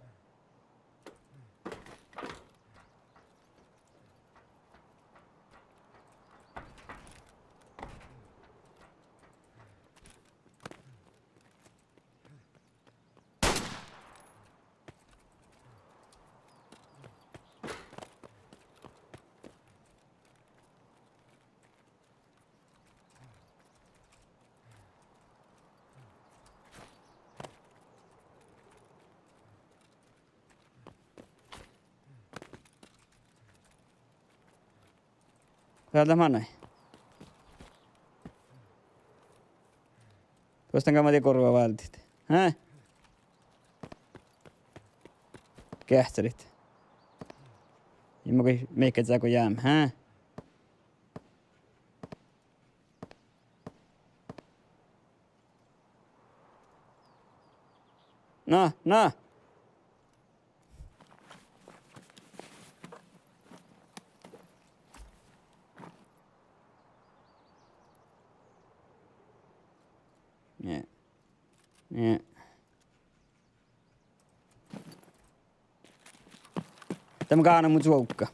Dál dat manai. Duostan gal ma die gorva váldit. Hää? Geahččalit. Ii ma go mihkkege go jámme, hää? Na, na. Nie. Dá mun gánan mu čuovgga.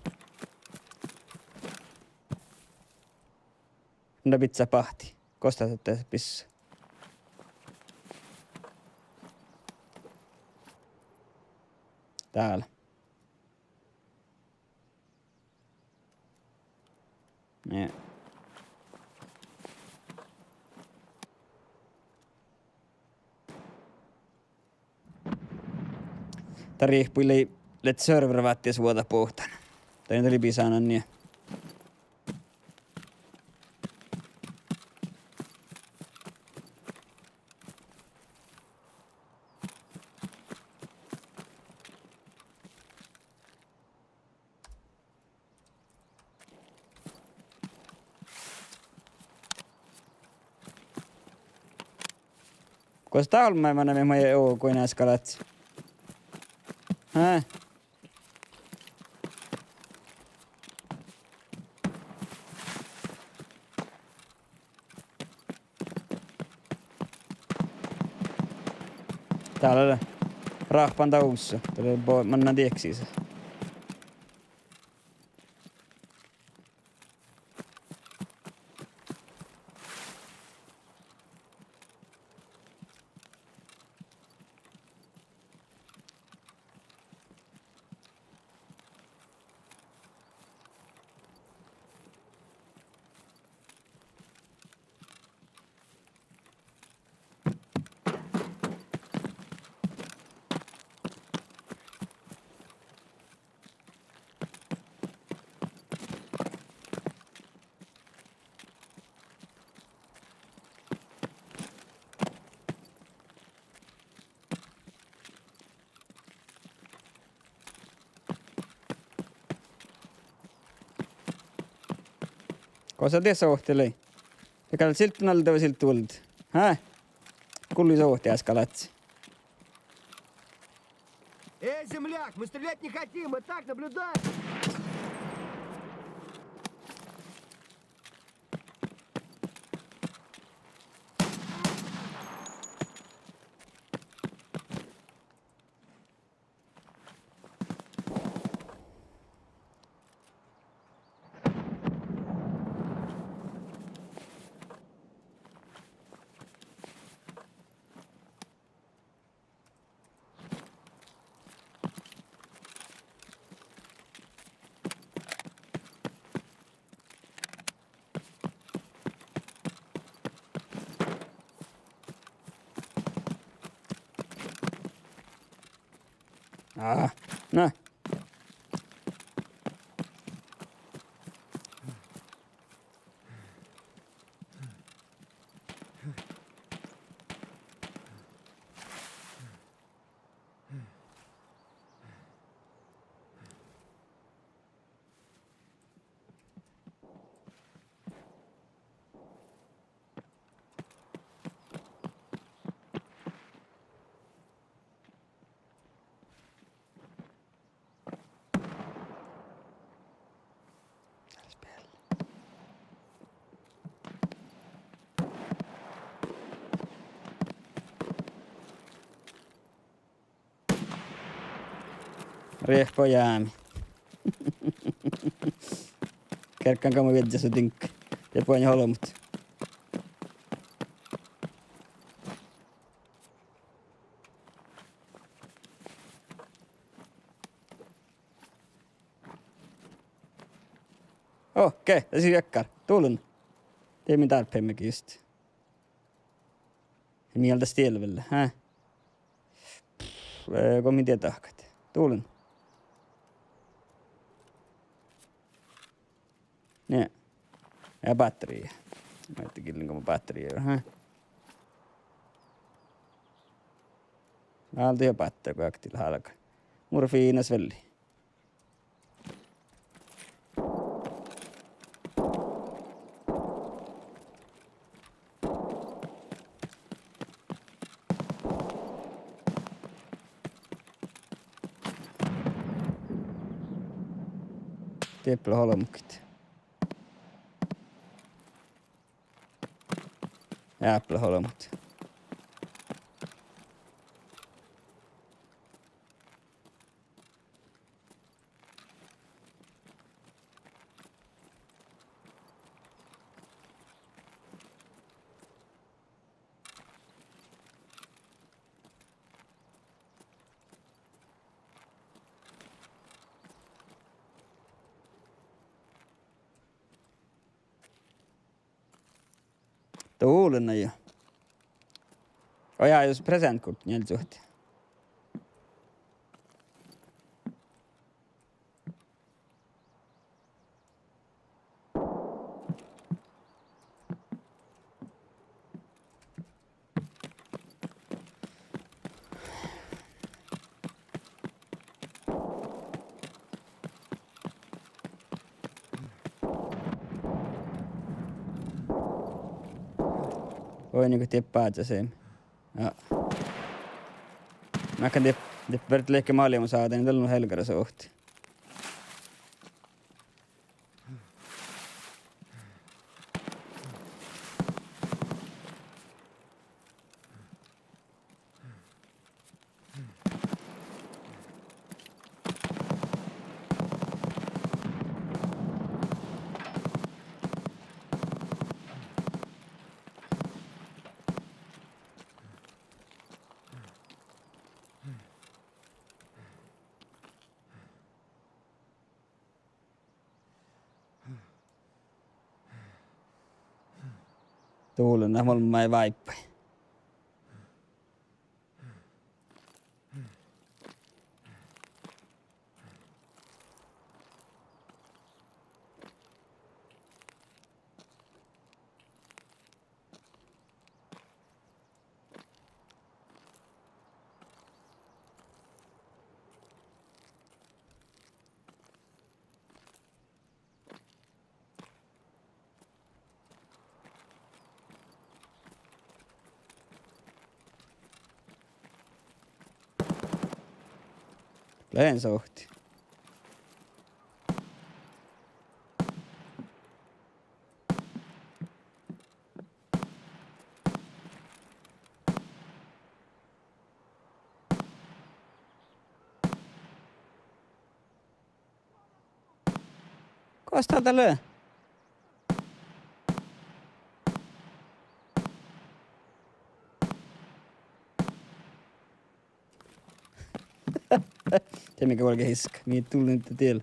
Na biccá báhti. Gos dat lea bissá? Dál. Nie. Dat rihpui lei, lea server váttis vuođaid bohtan. Dainna lei bisánan nie. Gos dál lea, manná mii maid oažžut easka láhci? Hää? Dál lea ráhppan dovzza. Dál lea bo-, manná diekkis. Gos dat sohte lei? Dat gal silti nalde vai silti vuolde? Hää? Gulli sohte easka láhci. Эй, земляк, мы стрелять не хотим, мы так наблюдаем. Á, na. Riehppa jámi. Kerggan gama viežžat su diŋgga. Ja buoret olbmot. Okei, ja sii dakkár. Dullen. De mii dárbbašeimmet just. Ja mii dat stielvele, hää? Pff, eh, go mii dieđát dahkat. Dullen. Nie. Ja bátteri. Mii ii gillin go mu bátteri, hää? Alde ja bátteri, go aktil hálga. Morfiinas velli. Diet leat olbmot. Eappele olbmot. Dullen jo. Oi, ja jus presentkort njeallje suohti. Oi, nugo diet báhcá seammá. Ja. Makkár diet, diet bert lehpet málimus áđán, dalle nu helgara suohti. Dullen, na mol maid váibbi. Lean suohti. Gos dat lea? Dieđe mii galggat hiskka, mii dullen diel.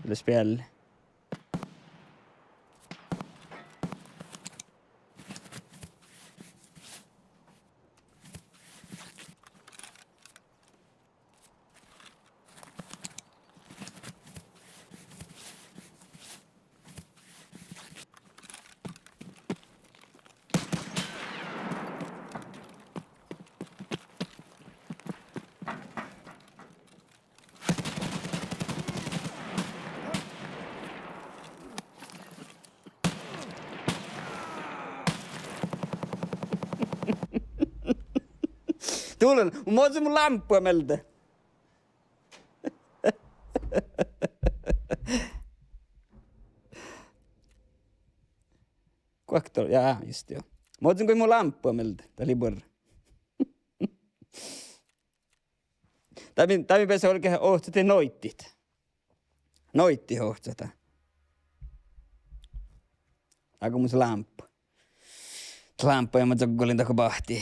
Lea spealli. Dullen, mun mozzun mu lámppoja mielde. Guokte, ja, just, jo. Mozzun goit mu lámppoja mielde, dat lei buorre. Dat mii, dat mii beassat vuolgit ohcat noidit. Noidit ohcat. Áiggun mus lámppa. Lámppa ja ma čoggolin dohko bahti.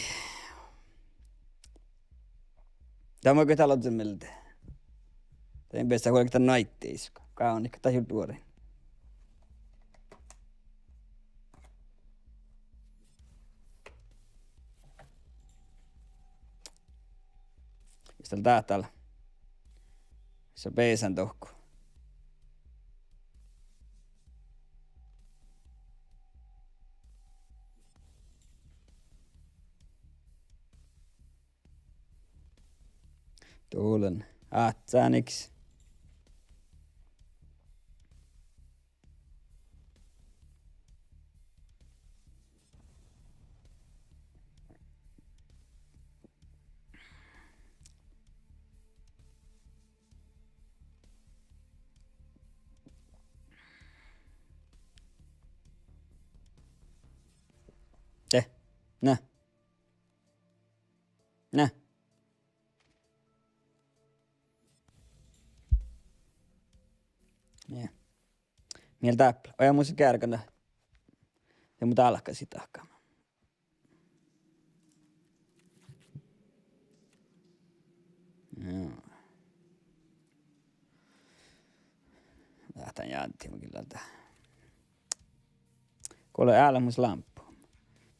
Dat mun goit dál ožžon mielde. Dat mii beassat vuolgit dan noiddiid. Gávdnit dat jurddaš vuorin. Jus dal dát dal. Son beasan dohko. Dullen. Átsániks. De. Na. Na. Ja. Mii dáppe. Oi, mun sa geargan. Ja mu dálkasii dahká. Joo. Láhtán jáddimin gillá dat. Go lea álbmotlámppu.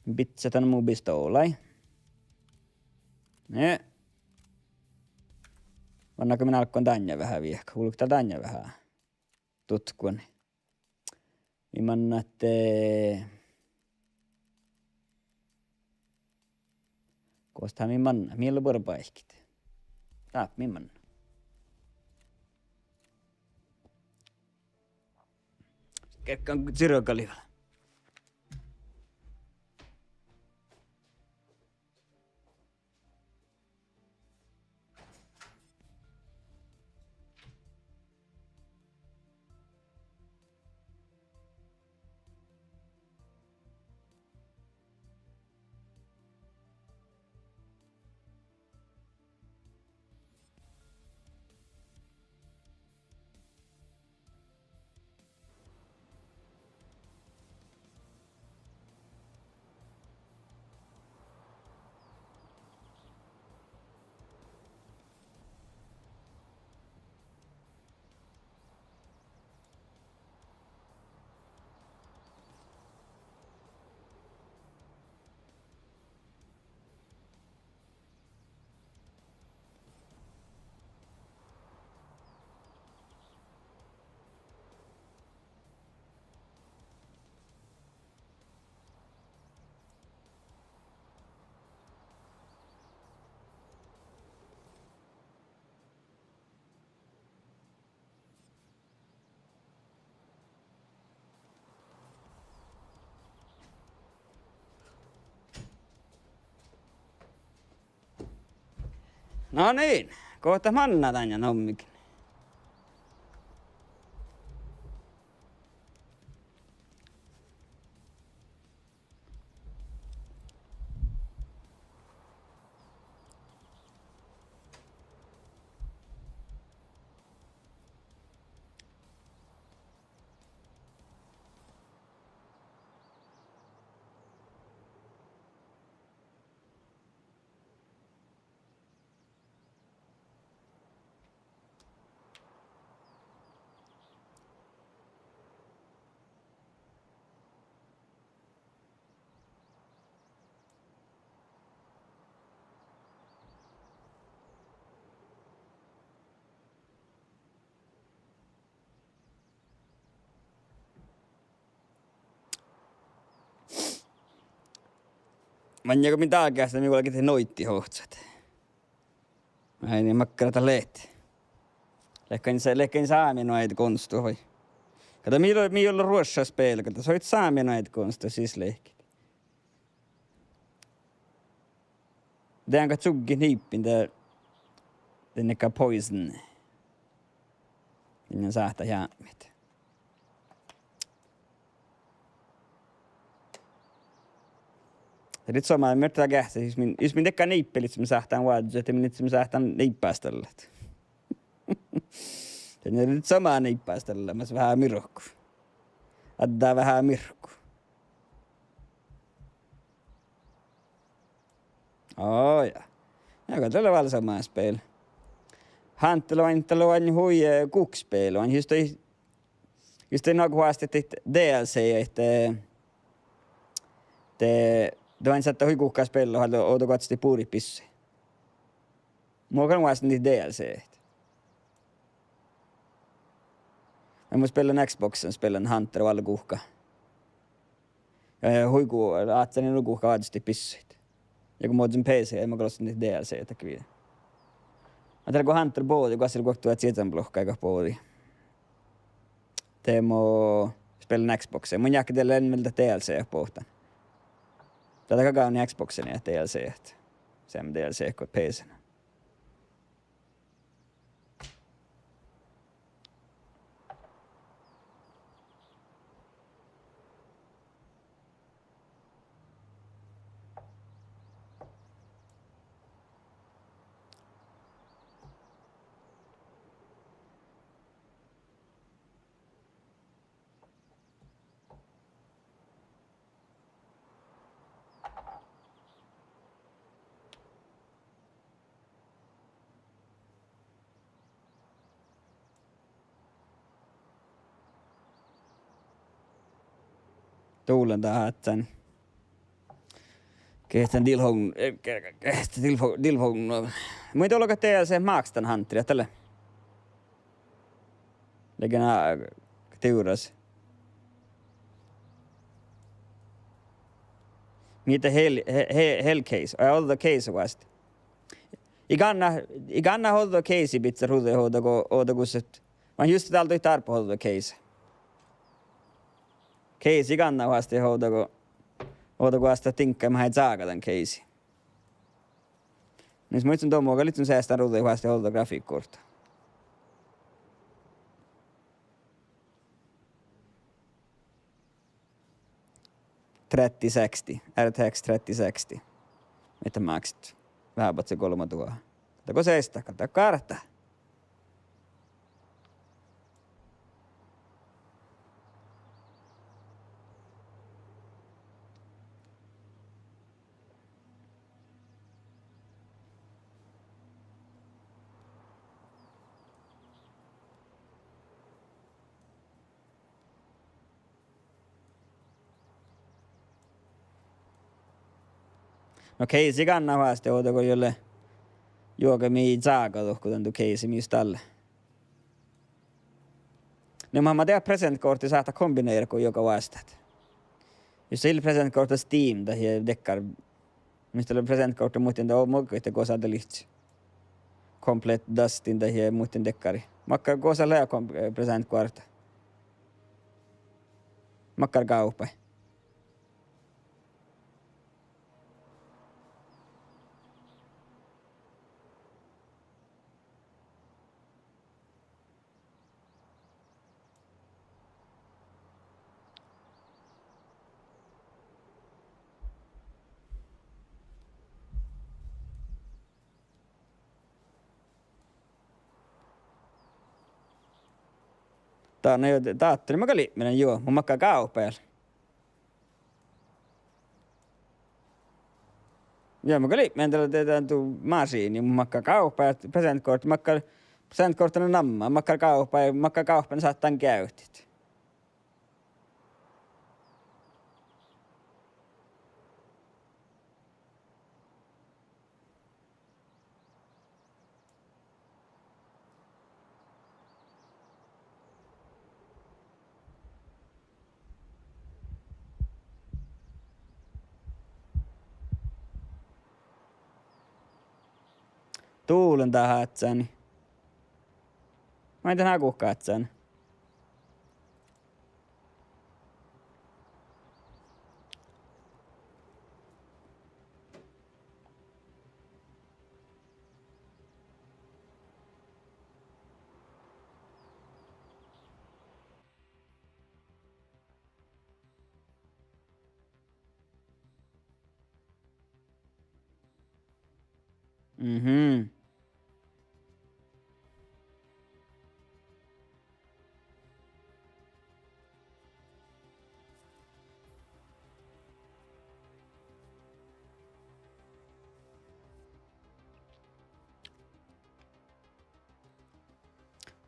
Bidjat dan mu pistolai. Ne. Manná go min álggán dán veahá viehka. Vulgá dán veahá. Dutkan. Mii mannat, eh, gos dat mii mannat, mii lea buorre báikit. Dáppe mii mannat. Gearggan sirgalii vel. No niin, go dat manná dan ja nohmmikin. Maŋŋel go mii dál geahččat, mii galgat noiddiid ohcat. Ai, nie makkár dat lea. Leat ain sa-, leat ain sámi noaid gonstut vai? Kada mii lea, mii lea ruošša spela, kada soit sámi noaid gonstut sis lehkit. Dehan go čugge niibbin de, de nekka poison. Innan sáhttá jápmit. Lei somá, mii dat geahččat, jus min, jus min dekka niibbelit, sis mii sáhtán oažžut, ahte mii ledje, mii sáhtán niibástallát. Lei somá niibástallamus veahá mirku. Addá veahá mirku. Ó, ja. Ja go dat lea vel somá spel. Hánte lea, hánte lea hui, eh, guhká spel, jus de, jus de nu go oastit dit D L C, ahte, de, de oain sáhtát hui guhká spel, ahte ovdal oaččut buriid bissuid. Mun gal oastin dit D L C-t. Ja mun spellan Xboxan, spellan Hunter Oalle guhká. Ja, ja hui go, ádden nu guhká oažžut bissuid. Ja go mun ožžon P C, mun gal oastin dit D L C-t dakkár. Ja de go Hunter bođii, goassege guokte siežžan blokka go bođii. De mo spellan Xboxan. Mun jáhkán dalle vel dat D L C bohten. Dat lea gávdno Xboxan ja D L C-t. Seamma D L C go P C-n. Dovllan dat áhččáni. Geahččá dilfogn-, eh, ge-, ge-, ge-, dilfo-, dilfogn-, no. Muhto olgos dieđusge Monster Hunter, dat lea. Lea ge na-, divrras. Mii de hel-, he-, he-, hel case, eh, ođđa case vuostte. Ii ganna, ii ganna ođđa case bidjat ruđaid ovdal go, ovdal gos ahte. Mun juste dal duhát dárbbašit ođđa case. Case ii ganna vuostte ovdal go, ovdal go oastit diŋggaid mat eat čága dan case. Nis muittán dohko, mun gal livččen seaštán ruđaid vuostte ovdal grafikkortta. Tretti seksti, R T X tretti seksti. Mii máksit veahá badjel golbma duhát. Dego seaštán, dat gártá. No case ii ganna vuostte ovdal go juo lea juoga mii čága dohko dan du case mii just dalle. No ma, ma dieđán presentkortta sáhttá kombineret go juoga vuosttát. Jus ii leat presentkortta Steam dahje dekkár. Mis dat lea presentkortta muhtin dat, o, muhtin dat gos dat livččii. Komplett Dustin dahje muhtin dekkáriid. Makkár gos lea kom-, eh, presentkortta. Makkár gávpái. Dat, na juo, dat, dat lea makkár lipminen, juo, mun makkár gávpái. Juo, mun gal lipmen dat, dat, dat mašiidda, mun makkár gávpái, presentkortta, makkár, presentkortta namma, makkár gávpái, makkár gávpái sáhtán geavttit. Dovllan dat áhččáni. Maid dan áhččáni. Mhm.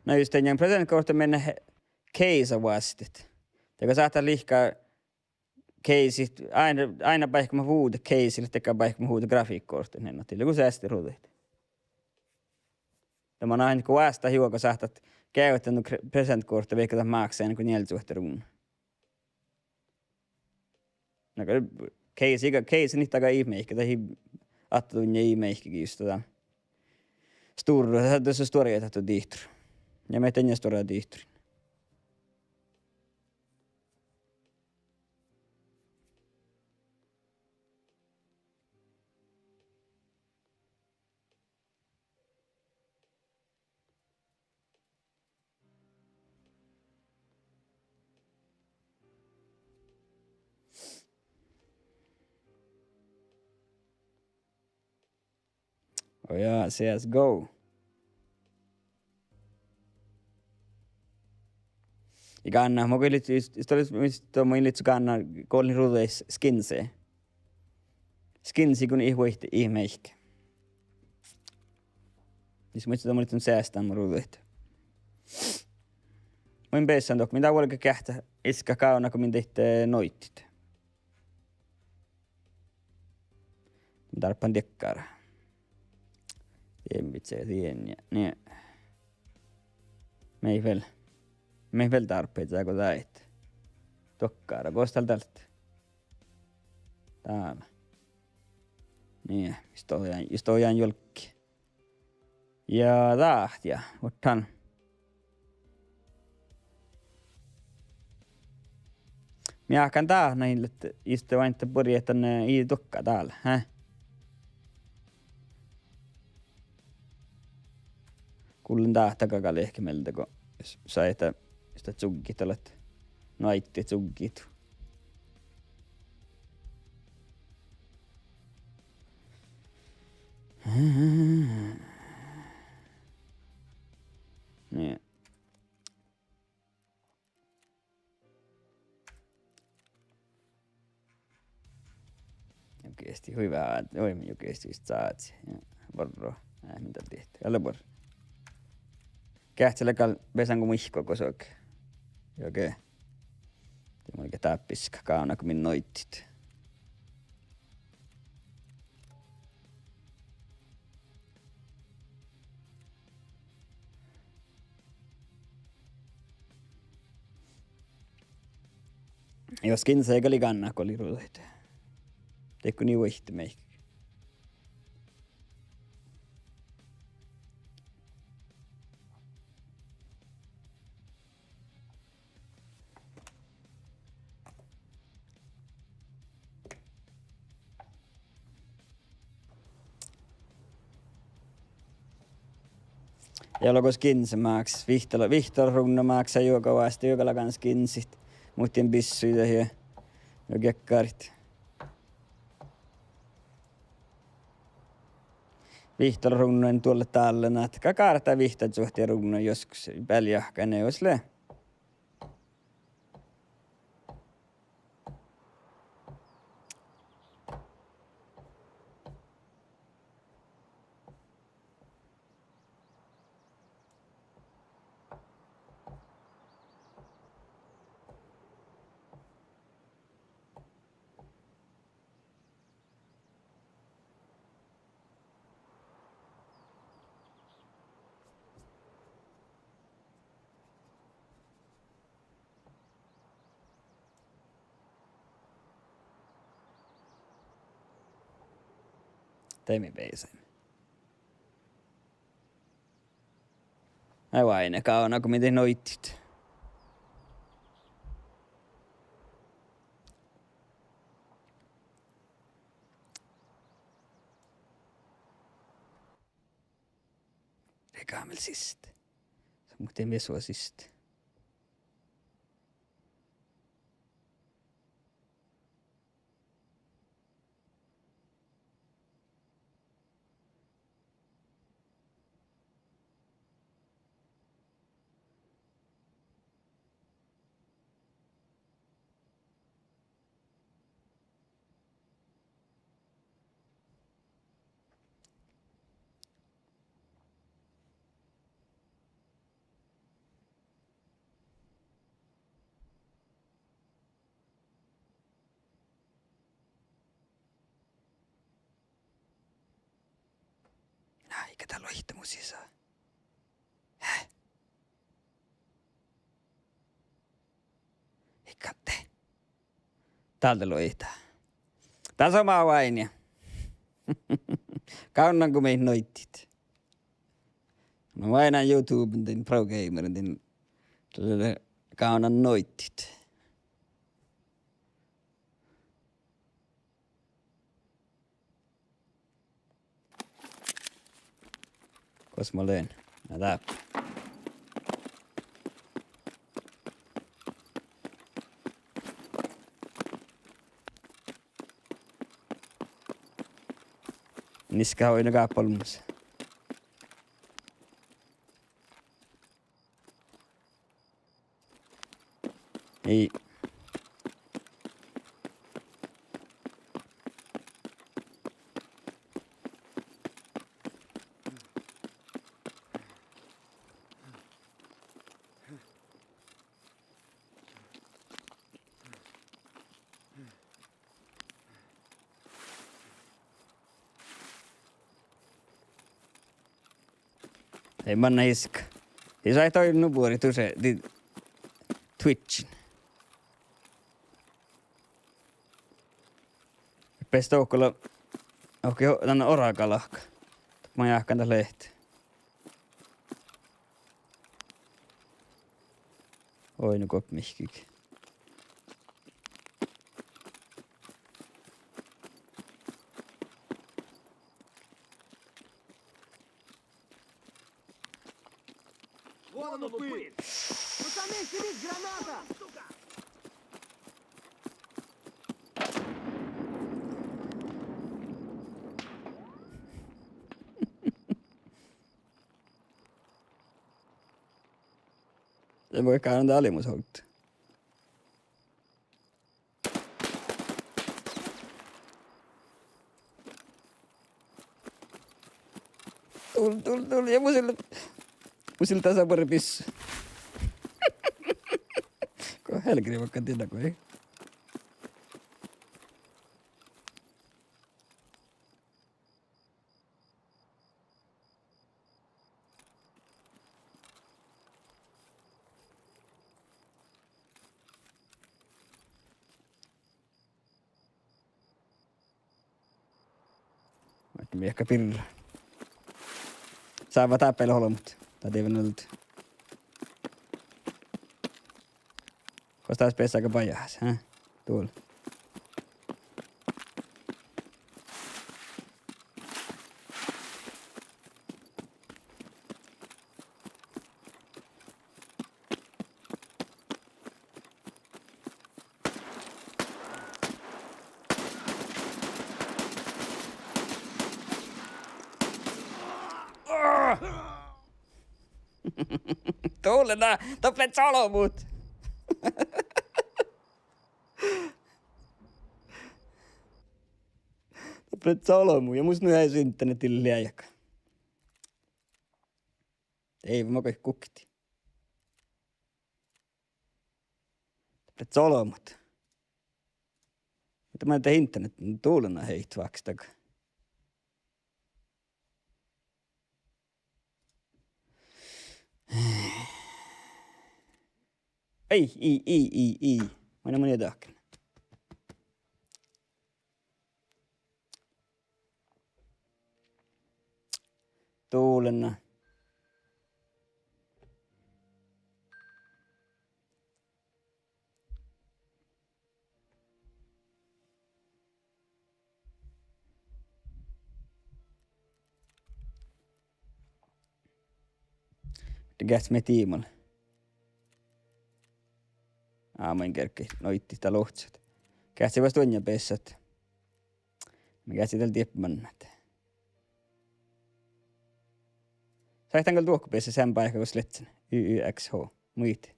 Na jus dan presentkortta mii keisa vuostit. Dego sáhttá lihkka keisit, áinna, áinna báikkumat vuđet keisii, dego báikkumat vuđet grafikkortta, ne, no, dego seaštán ruđaid. Ja mun ahten go oastá juoga sáhtát geavdda nu kre-, presentkortta vaikko dat máksá go njealjesuohta ruovdda. Na go keisi, go keisi nihtta go ii meahke, dat ii, ahte dunnje ii meahke just dat. Stuorra, dat, dat stuorra dat dihtor. Ja mii dainna stuorra dihtor. Oh jaa, C S go. Ja gánná, mun go livččen, is-, is-, dat lea, mis, dat mun livččen gánná gollen ruđa s-, skinse. Skinse go ii vuitte ii meahke. Is muitte, dat mun livččen seaštán mu ruđaid. Mun bessen dohko, min dá vuolgá geahččat iskat gávdnat go min dihte, eh, noidit. Dárbbašan dakkár. Dien viđe, dien ja, nie. Mii vel, mii vel dárbbašit go dáid. Dokkára, gos dál dáid. Dál. Nie, jus dohko, jus dohko juolggi. Ja dat, ja, vuorddán. Mii áhkán dát, na ii leat, iste vainta burjat dan, eh, ii duohká dál, he? Gullen dát galgá lehpet mielde go s-, saita, iste čugit dalle. No aidde čugit. Nie. Juo geasti hui veahá, oi, mii juo geasti vist sádii. Ja, borro. Ää, mii dál dihte. Ale bor-. Geahččá gal beasan go muitán gos oažžut. Juo ge. De mun ge dáppe gávdnagii min noiddiid. Jus skinsa gal lei gánná go lei ruđaid. De go nie vuoitte mearkka. Ja olgo skinsa máksá, vihttalo-, vihttaruŋŋa máksá juoga oaste, juoga lágan skinsit. Muhtin bissuide ja, ja geakkarit. Vihttaruŋŋa duollet dálle, na, gal gártá vihttasuohta ruŋŋa joskus bealde jahkáin, eai lea. De mii beasaime. Ai, oaidná gávdnago mii daid noiddiid. Ii gal mii siste. Mun muhtin viesu siste. Ai, gal dat luoitá mu sisa. Hää? Ii gal de. Dál dat luoitá. Dás somá oaidnii. Gávdnago mii noiddiid. Na oaidnán YouTuben dan Pro Gamerin dan, gávdnan noiddiid. Gos mun lean? Na dáppe. Niska oaidná gáppa olmmoš. Ii. Ii manná iska. Ii sáhte oidno buriid dušše dii Twitchin. Beassá dohko, oh, dan oraga lahka. Doppe mun jáhkán dat leat. Oidno gos mihkkege. Вот оно, пыль! Пацаны, снимите граната! Ei mun gal dál mus hogt. Dul, dul, dul, ja mus ii leat, mus ii leat dasa buorre bissá. Go helgriivakka dieđe go ei. Vaikko mii eat birra. Sáva dáppe leat olbmot. Dat dieđán alde. Gos dás beassá ge bajás, hä? Dul. Dulena, dat lea colbmot. Dat lea colbmot ja mus nu eai internetille leajága. Ei, ma goit gukte. Dat lea colbmot. Muhto mun de internet dulena ii váksta. Ei, ii, ii, ii, ii. Maŋŋá mun eai dahken. Dulena. De geahččá mii diimale. Á, mun in gerge noidit dál luhcat. Geahččá vuos duoinna beassat. Mii geahččá dal dieppe mannat. Sáhtán gal duohko beassat seamma báikka gos ledjen. Y Y X H. Muitte.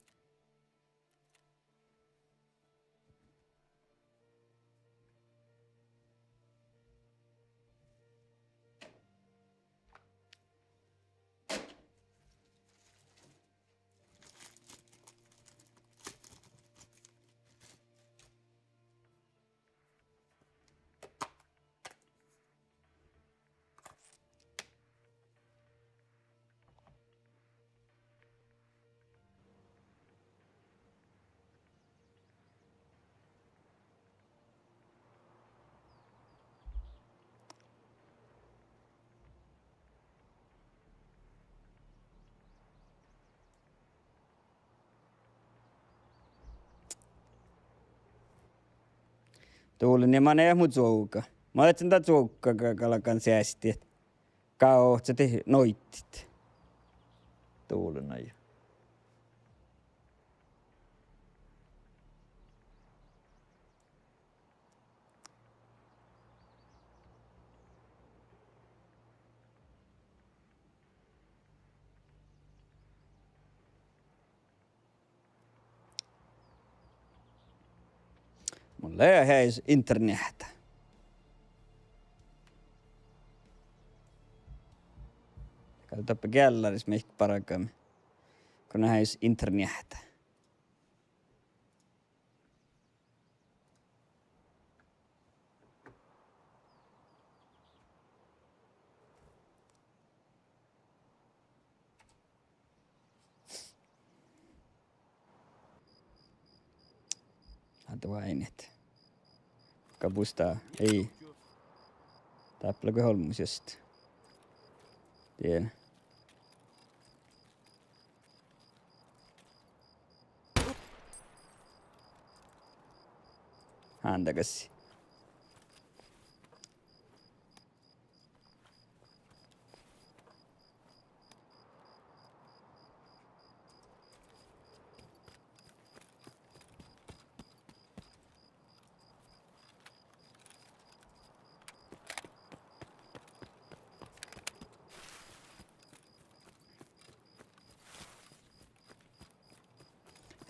Dulena, ja man eai mu čuovga. Ma ledjen dan čuovgga ga-, galggan seasti. Gávcca dihte noidit. Dulena ja. Mun lea heajes interneahta. Gal doppe geallaris mihkke bargame. Go lea heajes interneahta. Ahte váinit. Gabus dat, ii. Dáppe lea go olmmoš just. Dien. Hándagassi.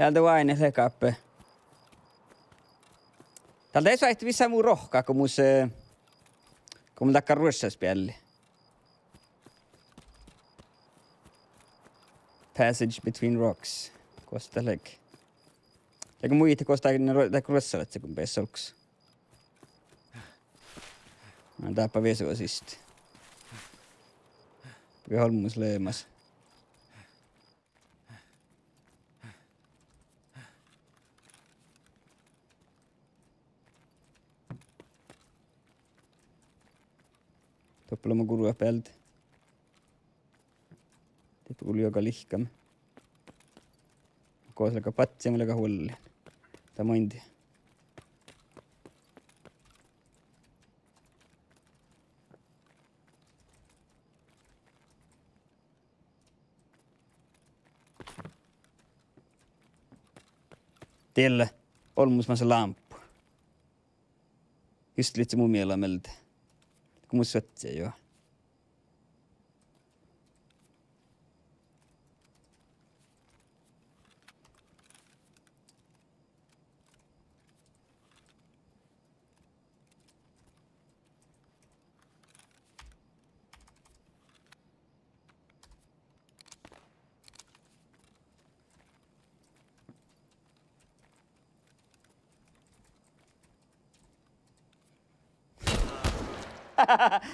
Dál de váinit leat gáppe. Dál de eai sáhte vissa mu rohkkat go mus, eh, go mun dákkár ruoššas bealli. Passage between rocks. Gos dat lea? Lea go muitit gos dat, dat ruoššalaččat go beassá olggos. Na, dáppe viesu siste. Ge olmmoš leamaš. Doppe leamaš gurra bealde. Doppe gullo juoga lihkame. Gos leat badjel, mun lean vuollin. Dat main dii. Diet lea olmmoš mas lámppu. Just lihkii mu miela mielde. Go mus suohtas juo.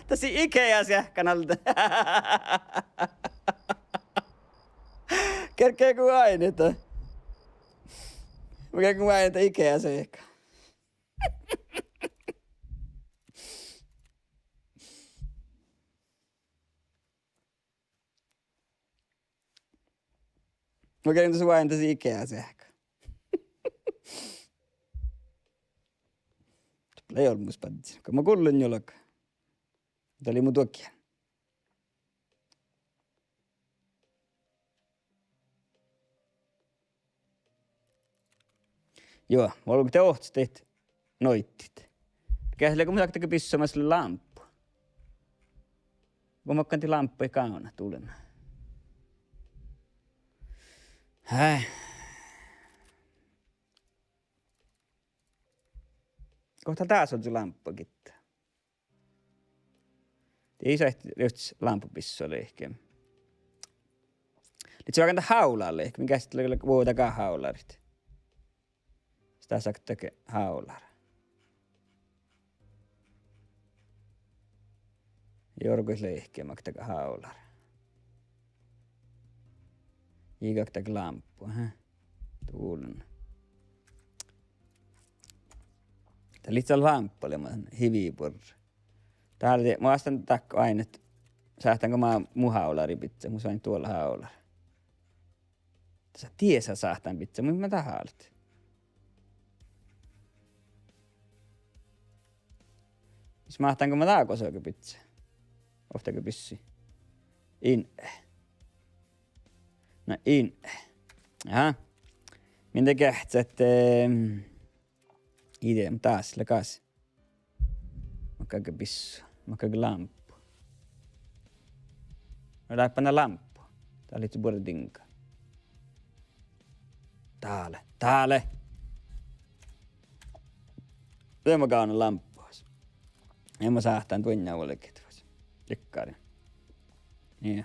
Dat lei IKEA-seahka alde. Kergejin go váinit. Mun kergejin váinit IKEA-seahka. Mun kergejin dus váinit das IKEA-seahka. Lei olmmoš badjel. Go mun gullen juolga. Dat lei mu duogi. Juo, olgu de ohcat noidit. Geat lea go mun sáhtán dahkat bissu mas lea lámppu. Go mun gal dii lámppuid gávdnat dulin. Hää. Go dat dás ožžo lámppu gitta. Dii eai sáhte rivttes lámppu bissu lehkeme. Lihkii vágán dat hávlá lehkeme, min geahččat lea vuođa gát hávlarit. Stas sáhtán dahkat hávlá. Jorgot lehkeme, máŋga dahkat hávlá. Jii, dahkat lámppu, hää. Dulin. Dat lihkii lámppu leamaš hiviborre. Dál de, mun astan dahkat oaidnit, sáhtán go mun mu hávlarii biccát, mus oaidnit duolla hávlá. Dasa diesa sáhtán biccát, muhto dat hálit. Mis máhtán go mun dá gosa biccá. Ovtta go bissui. In. Na in. Aha. Min de geahččat, ehm, ii dieđe, dás lea gas. Makkár bissu, makkár lámppu. No dáppe lea lámppu. Dat lihkii buorre diŋga. Dál, dál. Leamaš gávdnan lámppu. Eai mun sáhtán duoinna vuolgit. Dikkárin. Nie.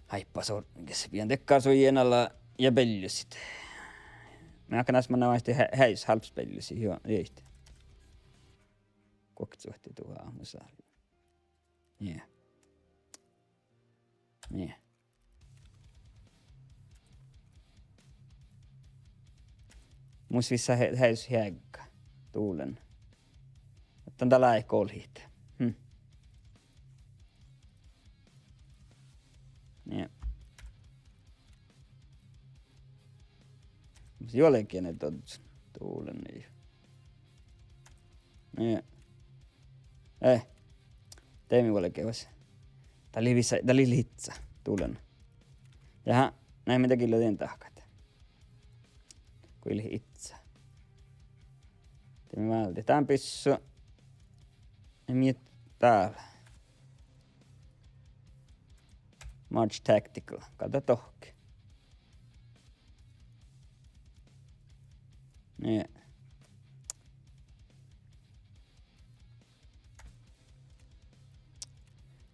Áibbas ortnegis. Bijan dikkár suidjen ala ja bealljusiid. Mun áhkán das manná váitti he-, heajes hálbas bealljusiid, juo, juoit. Guokte suohti duhát mu sárjjui. Nie. Nie. Mus vissa he-, headdus heagga. Dulen. Ahte dan dal leat golhit. Hm. Nie. Mus juolgge ne doddon. Dulen. Nie. Eh. Deimmet vuolgit vasa. Dat lei vissa, dat lei icca. Dulen. Jaha, nai, mii dat gillo dien dahkat. Go ii leat icca. De mii váldit dán bissu. Ja mii dál. March Tactical. Gal dat dohkke. Nie.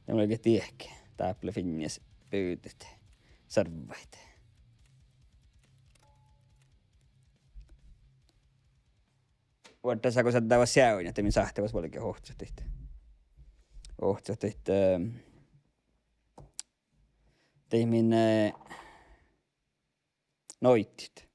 Ja mun lean diehke dáppe finnis bivdit servvaid. Vuordáseaga go seaivá seaivin, ahte mii sáhttá vuolgit ohcat daid. Ohcat daid, eh, daid min, eh, noiddiid.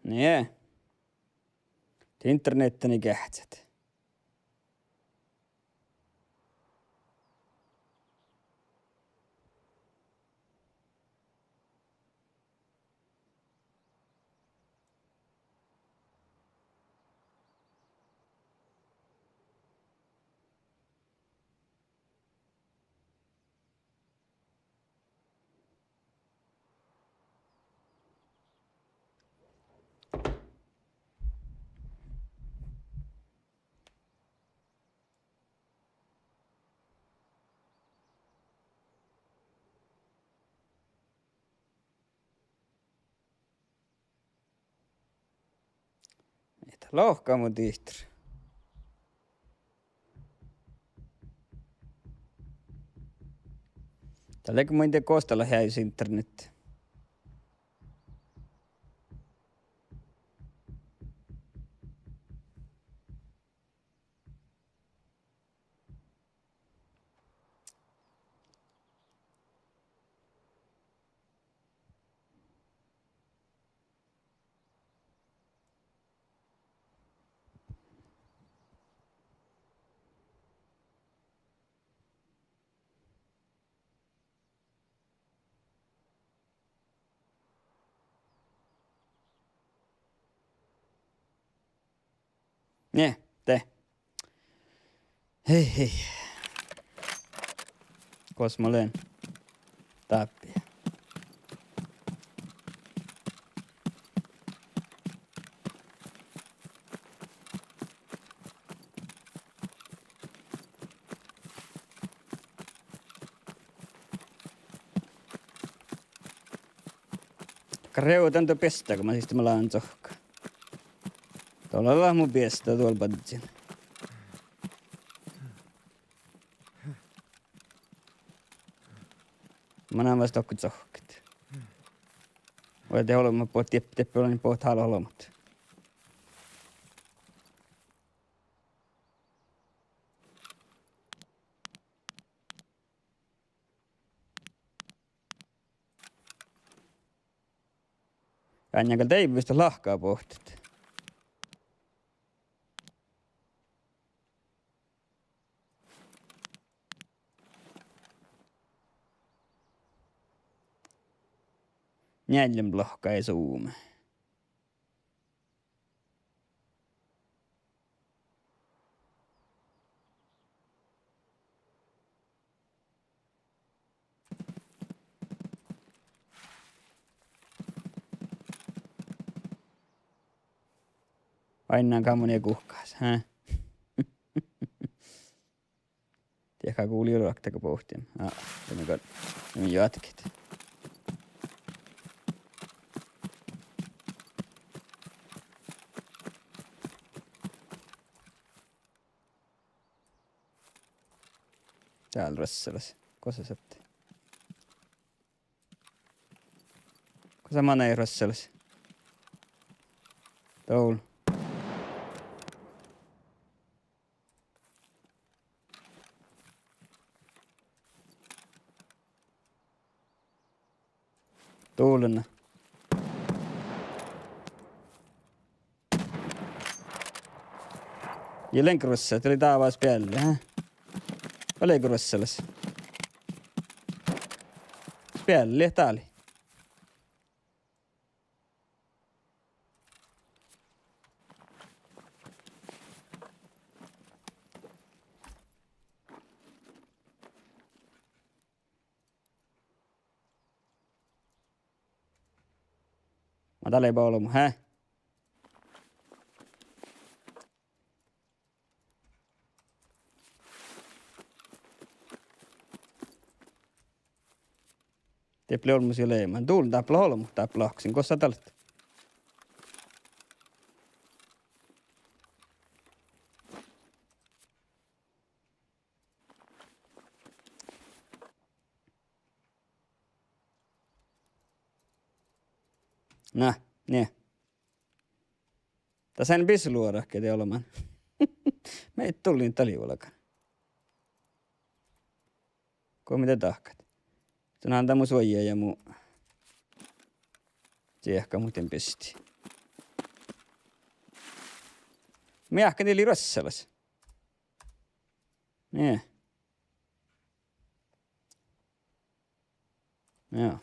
Nie. De internetten geahččat. Ii dat lohka mu dihter. Dat lea muitte gos dat lea headdus internet. Nie, de. Hei, hei. Gos mun lean? Dáppe. Kreu dan do beastta, go mun siste mun lean sohka. Dolla lea mu beastta duol badjel. Mun lean vas dohko sohket. Vai de olbmot bohtet, dieppe, dieppe lean bohtet hála olbmot. Eanet gal deike viste lahka bohtet. Njeallje lohka ii suome. Oainnán ka mun guhkás, hää? Diehká guvlii ruoktot go bohtin. Á, de mun, de mun joatket. Dál ruossalas. Gosa sáhtát? Gosa manai ruossalas? Dál. Dál lea. Ja lean ruossat, dat lei dává spealli, hää? Vai leago ruossalas? Spealli dat lei. Ma dat lei olbmot, hää? Dieppe lei olbmos ja leamahan. Dál dáppe leat olbmot, dáppe lahkasin. Gosa dat lea? Na, nie. Das lea bisulorakke de olbmán. Mii dullin dat lei vuolgán. Go mii de dahkat. Don han dat mu suojá ja mu diehká, muhtin bisti. Mii ahte dii lei ruossalas. Nie. Ja.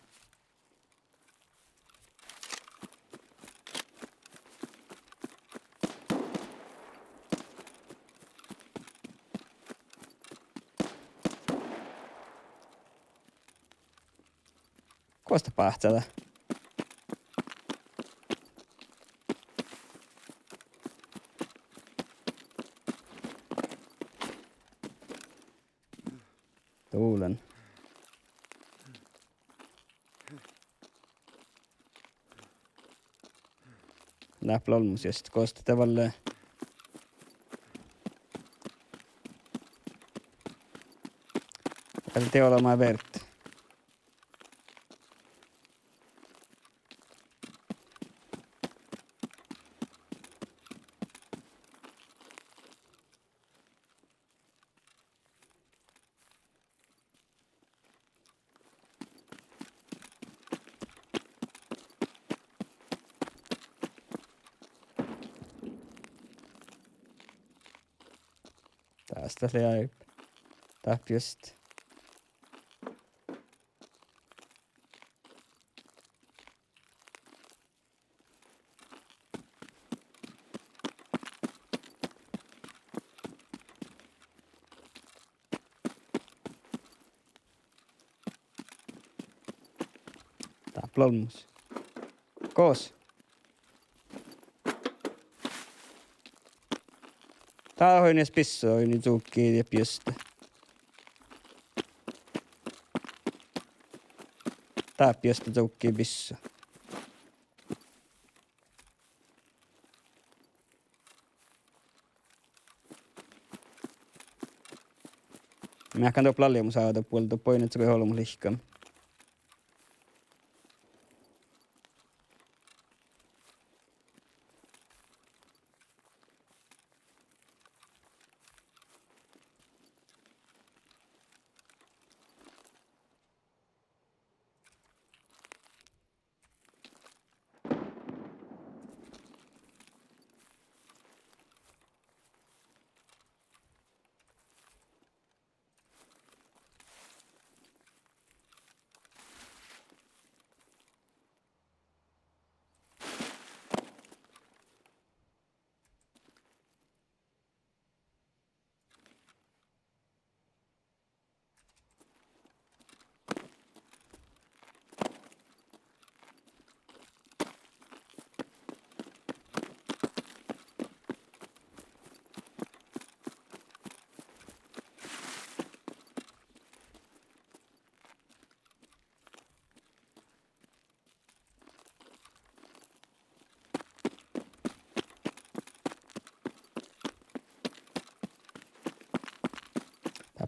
Gos dat báhcá dat? Dál lea. Dáppe lea olbmos just, gos dat de valle. Gal de olbmá bert. Dás dat lei áibba. Dáppe just. Dáppe lea olbmos. Gos? Dá oidne bissu, oidne cuvggi dieppe juste. Dáppe juste cuvggi bissu. Mii eat doppe lallemus ádo buolde, doppe oidne, go olbmot lihkkan.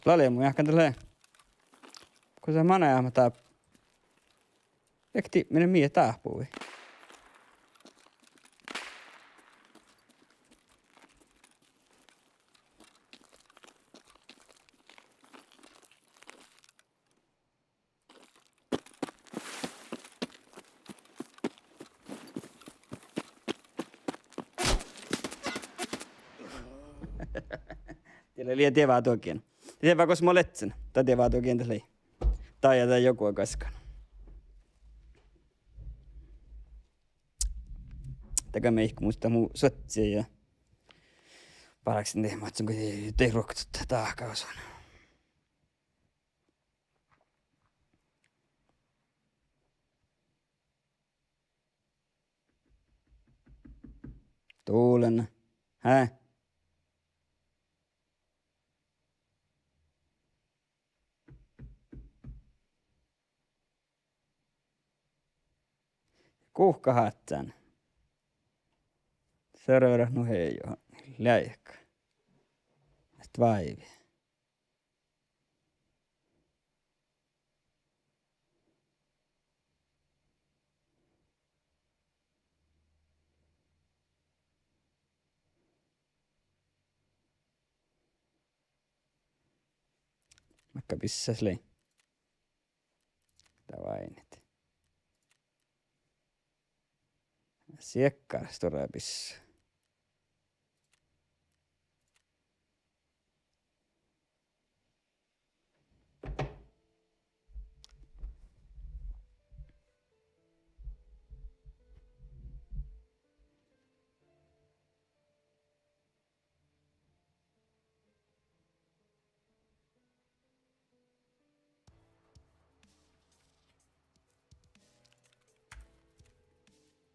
Lale mu jáhkán dat lea. Gosa manai ahte dat, ehkki mii dáhpáhuvii. Diet lea dievá dogiin. Dievá gos mo leat. Dat dievá dogiin dat lei. Dajá dat joga gaskkan. Dat gal mii mus dat mu suohtas ja bargesen de maid go de ruoktot dahká osan. Dulen. Hää? Guhká házzán. Serverat nu hejo. Leaikka. Dváivi. Makkár bissá lei? Dat váinit. Siekkár stuorra bissá.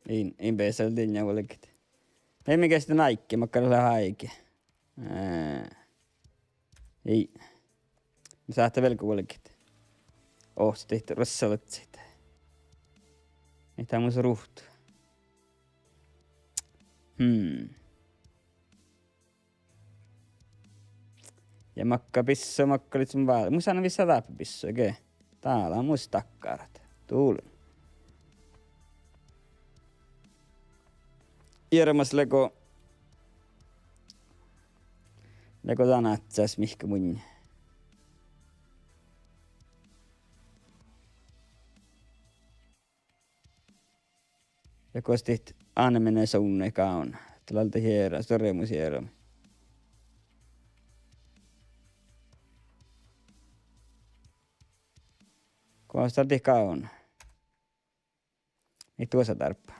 In, in beasal dieinna vuolgit. Ei, mii geassá dan áiggi, makkár lea áigi. Ii. Mun sáhtán vel go vuolgit. Ohcet dihte ruossalaččat. Ii dat mus ruht. Hmm. Ja makkár bissá, makkár lei som vál-, mus sáhtán vissa dáppe bissá, ge. Dá lea mus dakkárat. Dulen. Iežamas lea go, lea go dan áhččas mihkke munnje. Ja gos dihte animationii gávdno. Dat lea dál jeara, stuorra mus jeara. Gos dat dihte gávdno. Ii duosa dárbba.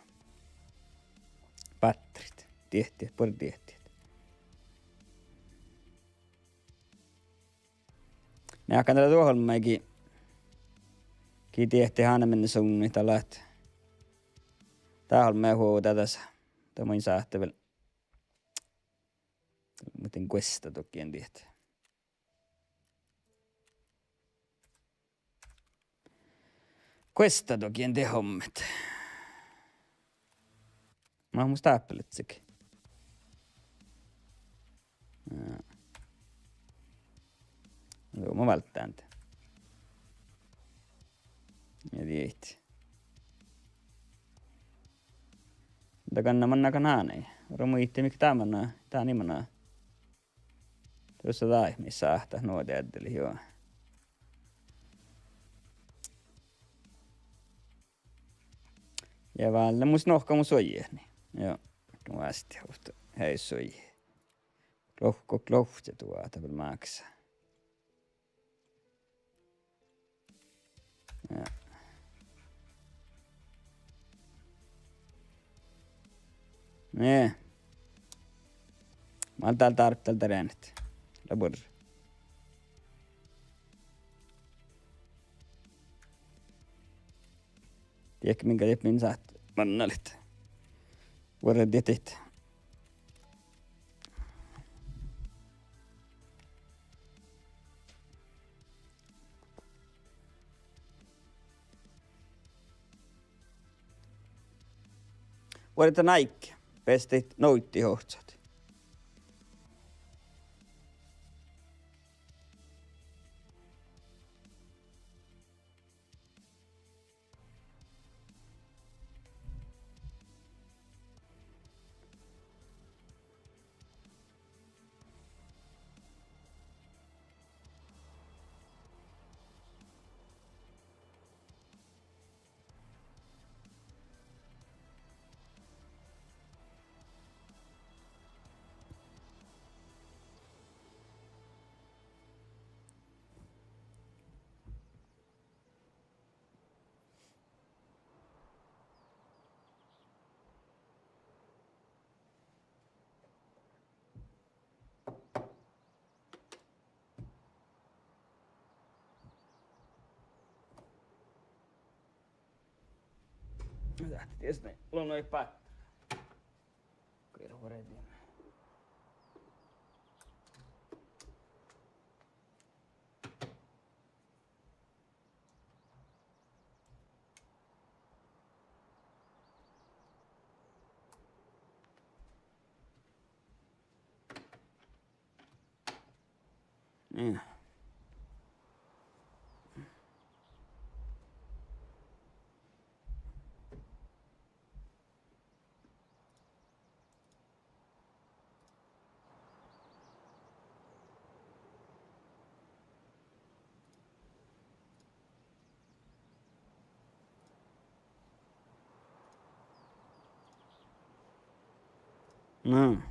Bátterit. Diehtit, buorre diehtit. Mii jáhkán dál duohta olmmái gii, gii diehtit animationii dat leat. Dat olmmái huovdá dasa. Dat mun sáhtán vel. Muhtin guesta dogiin diehtit. Guesta dogiin diehtit ommet. Maid mus dáppe lea sihke. Ja. Joo, mun válddán dan. Ja diehtit. Dat gal manná gal hánái. Ora muitte mii dá manná, dá ii manná. Dušše dat mii sáhtát nu deaddelit, joo. Ja vállá mus nohká mu suojahit. Joo, nu vástá ovtta. Hei suoji. Klohko, klohte duo, dat vel máksá. Ja. Nie. Mii dal dárbt dal dán eanet. Lea buorre. Diehtit min gal, diehtit min sáhtát mannalit. Buorre diehtit. Vuorre dan áigge, beassá noudit ohcat. Dat dies lea nu báhcci. Guhkes vuordit. Niin. Na.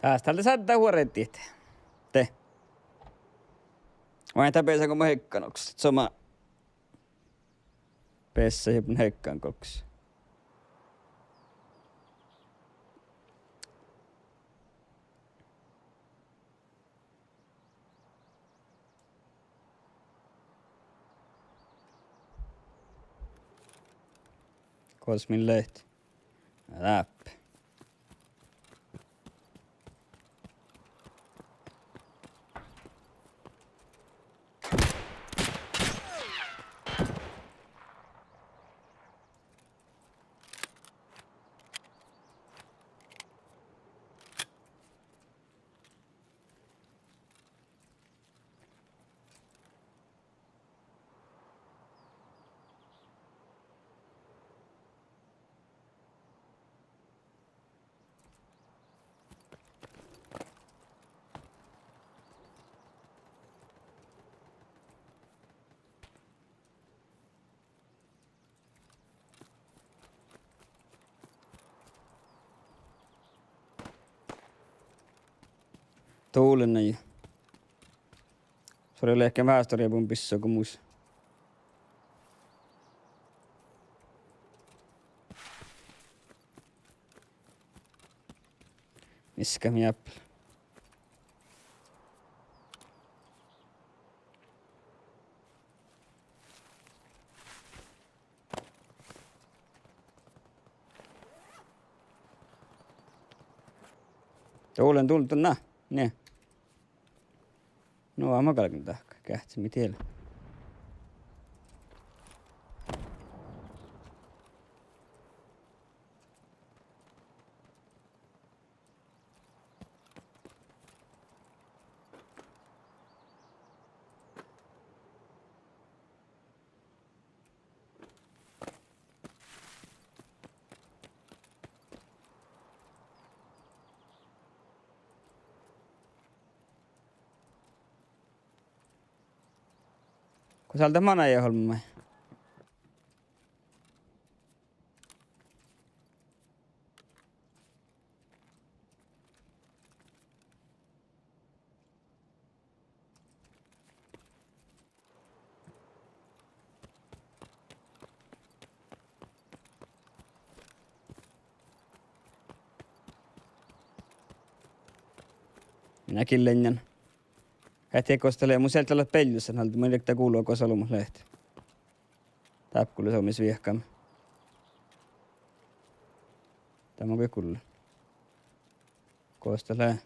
Dás dal sáddá vuordit. De. Vai dat beasa go mun heiggan oksa? Somá beasa ja mun heiggan oksa. Goas min leat? Dáppe. Dovllán ja. Son lea veahke vástore ja mun bissogomus. Mis gal mii dáppe. Dovllán, dovllán, na. Nie. No, ma galgan dahkat geahččat, mii diet lea. Go sál dat manai olmmái? Na gii leat? Eat gos dat lea, mun sieltä leat bealjus, han mun ii leat gullo gos olbmot leat. Dáppe gullo somás viehkat. Dá mun gal gullen. Gos dat lea?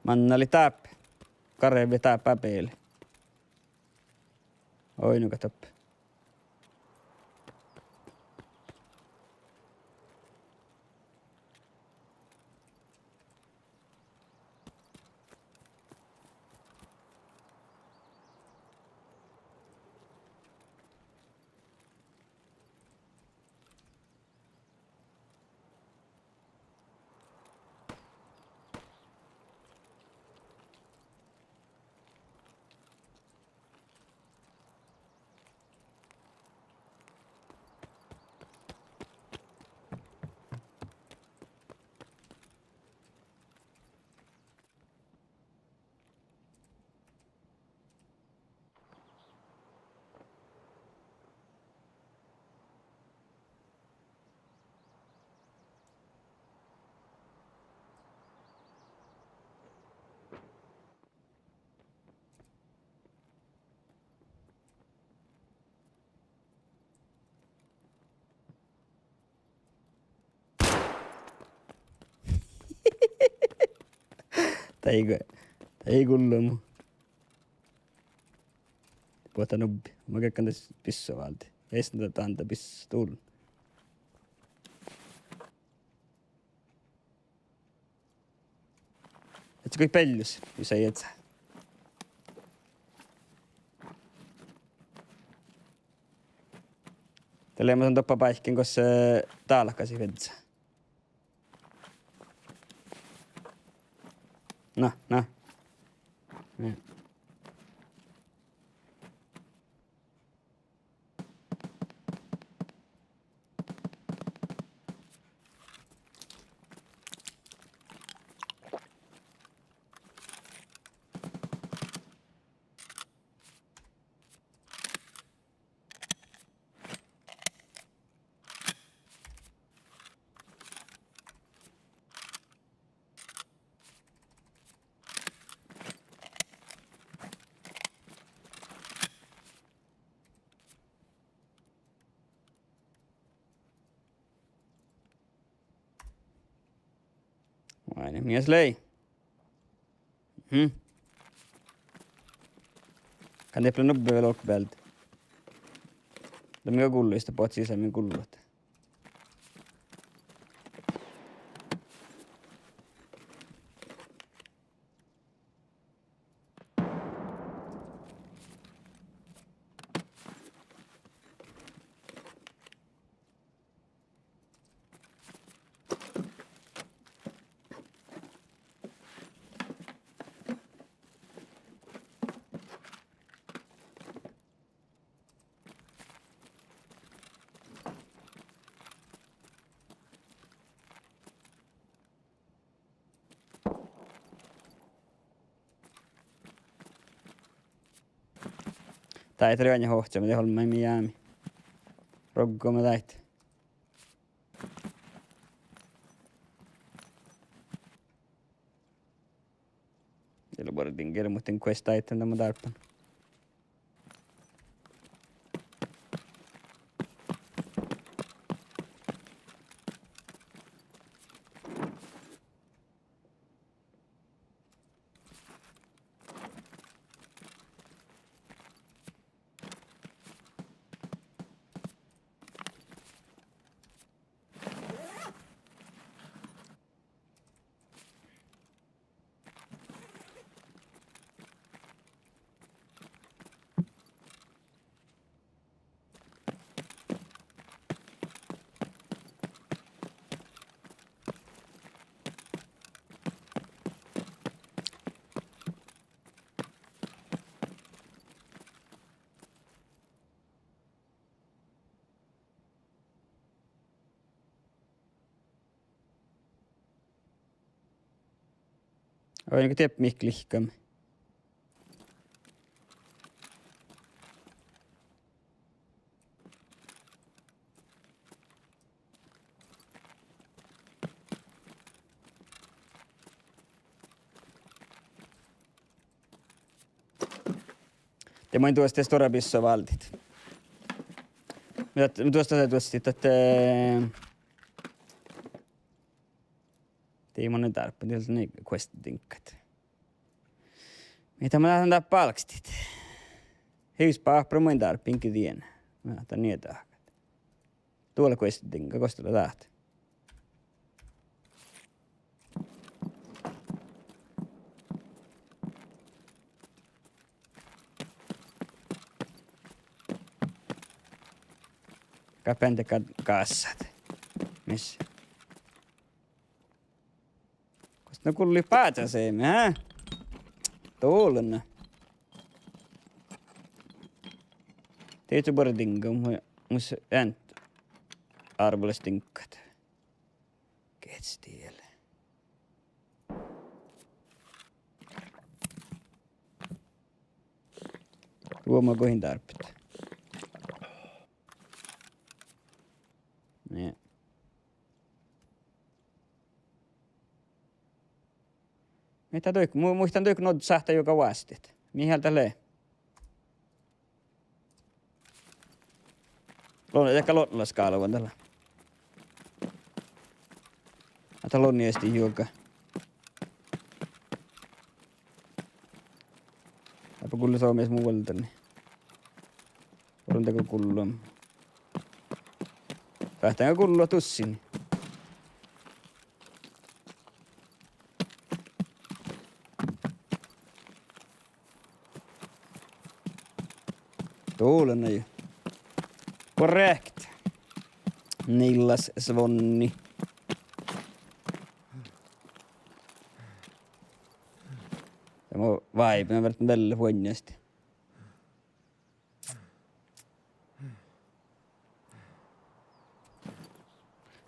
Manne lei dáppe. Garvvi dáppe beale. Oidno gal dáppe. Dá ii go-, dá ii gullo mu. Buot nubbi. Ma geahčen das bissá válde. Eastte dán, dán bissá dullen. Eat go bealjus, jus eat. Dat lea mo don doppe báikkin gos, eh, dálkasii fiežžat. Na, na. Ja. Vai ne mies lei? Mhm. Kan dieppe lea nubbi vel olggobealde. Lea mii gulluid, iste boacis lea mii gulluid. Dáid ruoaŋŋa hohcame, de olmmái mii jámi. Roggomi dáid. Ii lean buorre din gere, muhtin quest dáid dan ma dárbbašin. Oidno go dieppe mii lihkame. Ja moai duostan stuorra byssa váldit. Mii duostan, duostan, duostan ahte, eh, dii mun dárbbašan, dii leat questdiŋggat. Mii dat mun lean dárbbašan álgástit. Hivsbáhpra mun dárbbašan, inge dien. Mii dat nie dahkat. Duo lea questdiŋga, gos dat lea dat? Gal beande gal gássat. Mis? Gos nu gullit báhcáseami, há? Dullan. Dieđusge buorre diŋga, mu-, mus eant árvvolaš diŋggat. Gehčes diel. Duomo goit dárbbašit. Nie. Mii dat duik-, mu-, muittán duik nuodde sáhttá juoga vásttit. Mii dat lea? Lo-, dego lotnalaš gálvan dat lea. Ahte lotnalaš dii juoga. Dáppe gullo somá mu vuoldáni. Vuoldáni dego gullo. Fáhttán gullo dušše. Dullan jo. Korrekt. Nilles Svonni. Ja mun váiben, mun vártán vella vuoiŋŋastit.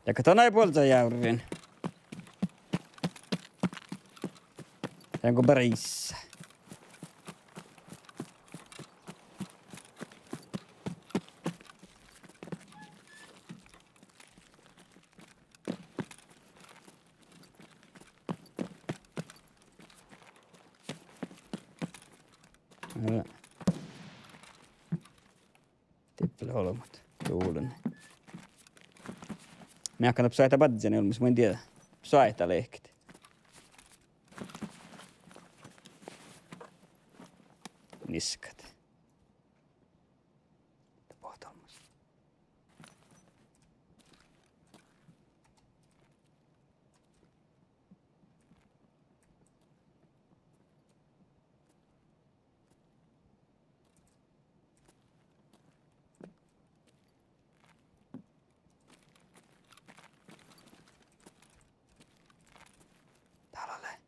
Ja go don eai buolža jávrin. Dego beris. Dippel olbmot. Dullan. Mii áhkán doppe soaitá badjái olmmoš, mun in dieđe. Soaitá lehket. Niskat. Bohtomus. Dál lea.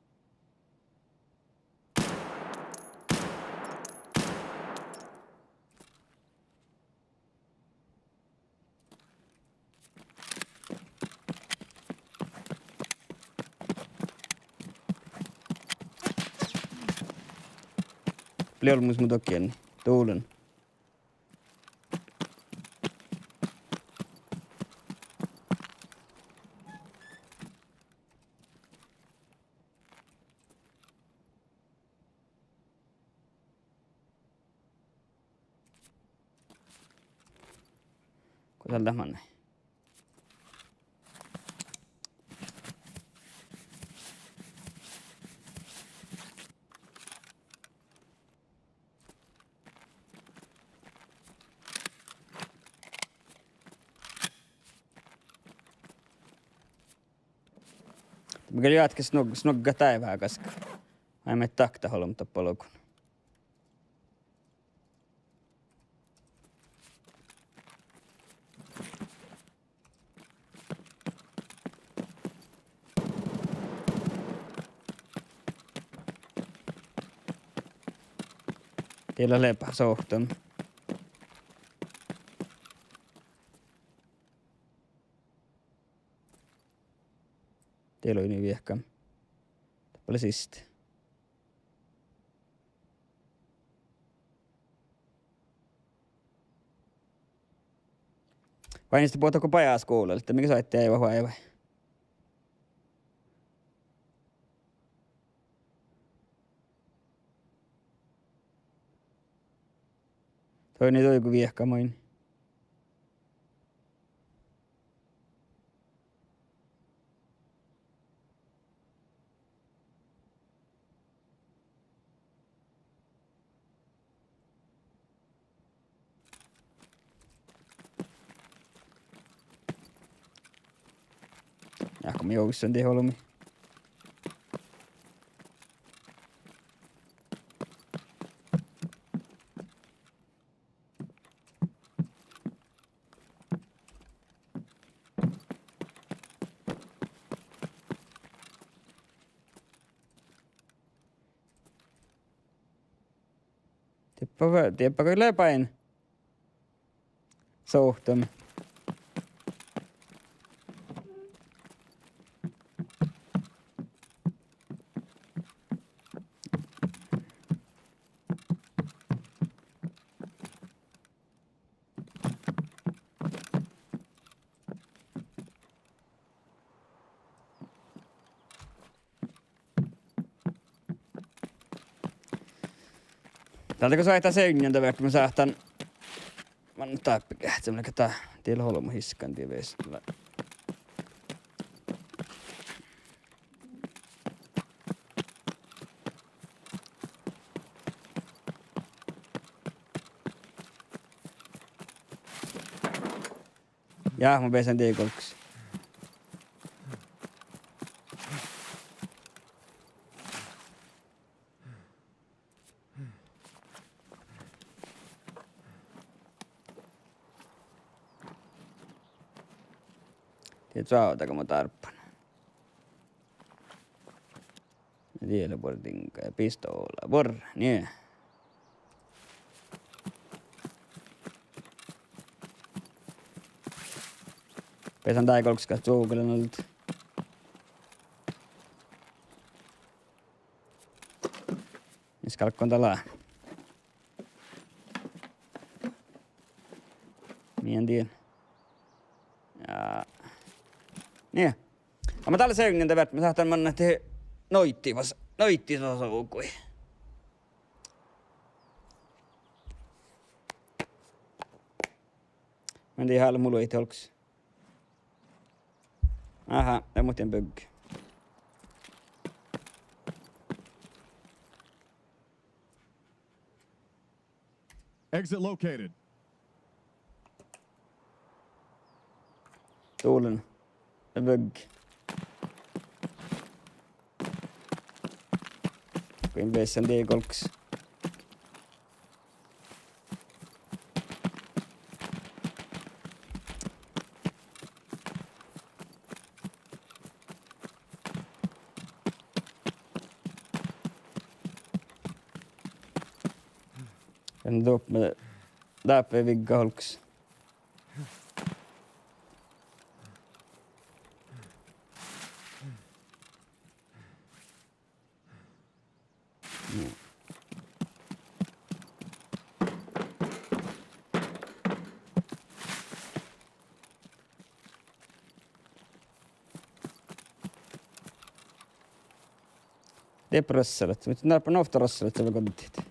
Lea olmmoš mu dokiin. Dullan. Go dál dat manai? Mun gal juohke snug-, snuggat dáid veahá gaskka. Ai, mii daktit olbmot doppe olgun. Diet leat leappahas oktan. Diet lei nu viehkan. Doppe lea siste. Vai niste bohtet go bajásskuvla lea, mii soaittii vai, vai? Dohko viehkat main? Ja go mii ovddat dieid olbmuid. Dieppe, dieppe go lea bain. Sovttam. Dál dego soaitá sevdnjin, de verta mun sáhtán, mun dáppe geahččamin, dego dat, dii leat olbmot iskan die ves. Ja mun beasan dieid golggos. Dieid čoavdda go mun dárbban. Diela buorre diŋga ja pistovla buorre, nie. Beasan dieid golggos gal čuohkalaš alde. Mis galggan dal lea? Mii in dieđe. Ja. Nie. Amma dal lea sevdnjin, de verta mun sáhtán mannat dieid noiddiid fas, noiddiid fas olggui. Mun in dieđe, hálat mu luohti olggos. Aha, de mun in bygge. Exit located. Dovllán. Bygge. Go in beasan dieid golggos. En doppe, dáppe vigga olggos. Dieppe rassalat, muhto dáppe ovtta rassalat, dat lea goddit.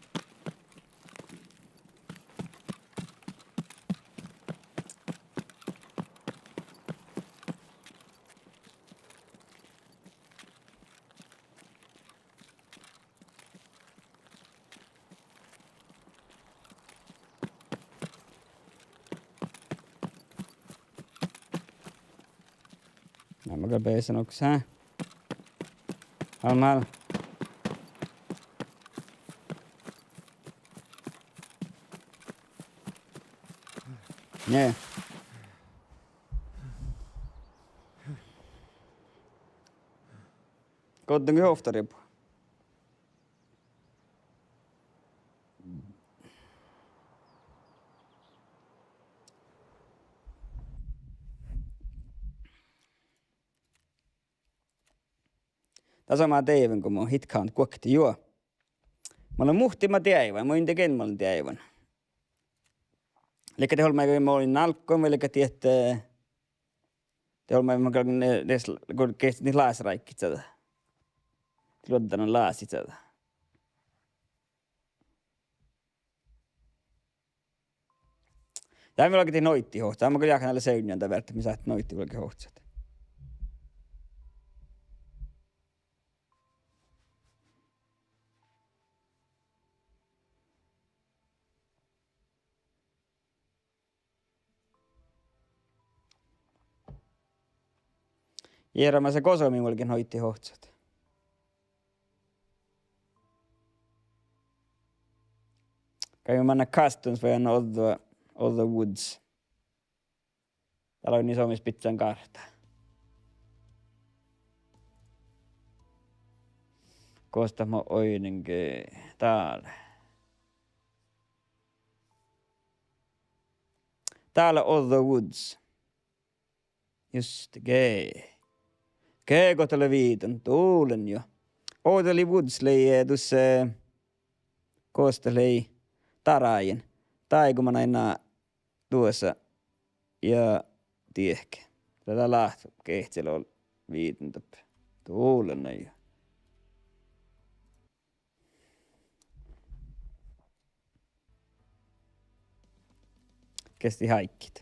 Na, mun gal beasan oksa. Almmal. Nie. Goddin go ovtta ribu. Dasa mun deaiván go mun hitkan guokte juo. Mun lean muhtin mat deaiván, mun in dieđe mun lean deaiván. Liikká dat olmmái go mun olin nálgun vai liikká dat, eh, dat olmmái mun galggan, eh, des, go geahččat láseráiggit čađa. Luoddan lásit čađa. Dá mii galget noiddiid ohcat. Dá mun gal jáhkán dalle sevdnján dá beare, mis sáhttet noiddiid galget ohcat. Jearamas gosa mii galget noiddiid ohcat. Gal mii mannat Customs vai of the, of the Woods. Dál lea nis omis biddjon gártá. Gos dat mun oidnen ge-, dál. Dál lea of the Woods. Just ge-, ge-, gos dat lea viđen, dulen jo. Of the Woods lei, eh, dus, eh, gos dat lei, darájin. Daiguin manai ná duosa ja diehke. Lea dá láhtti gehččel ol-, viđen doppe. Dulen jo. Gesti háikkit.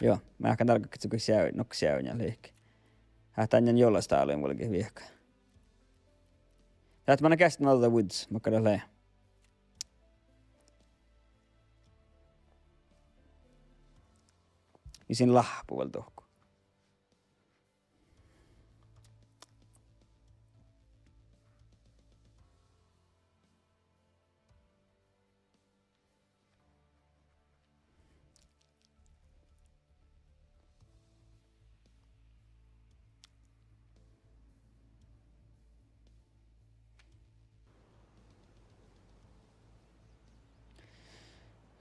Juo, mun jáhkán dálggaččat go seav-, nokko seavdnjá lehpet. Há, dan jolastáluin vuolgit viehka. Dáppe manne geastan of the Woods, makkár dat lea. Ja sin láhppu vel dohko.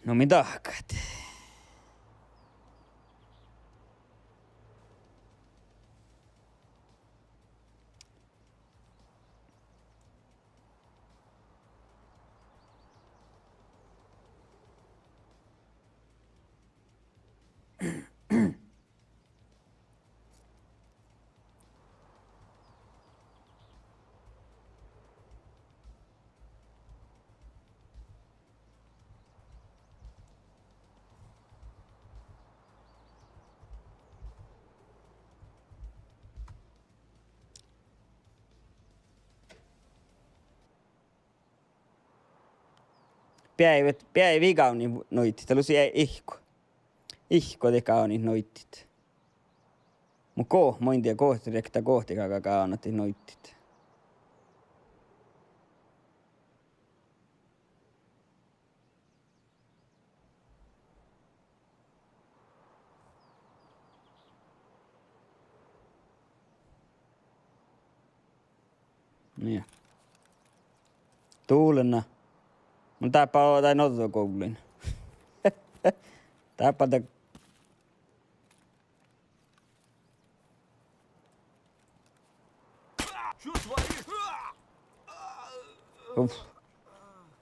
No mii dahkat. Beaivvi, beaivvi gávnnit noiddiid, dat lusa ihkku. Ihkku de gávnnit noiddiid. Muhto go-, mun in dieđe, gohte riekta, gohte galgá gávnnat noiddiid. Nie. Dulen. Mun dáppe dán ođđa guvlluin. Dáppe de- Uf.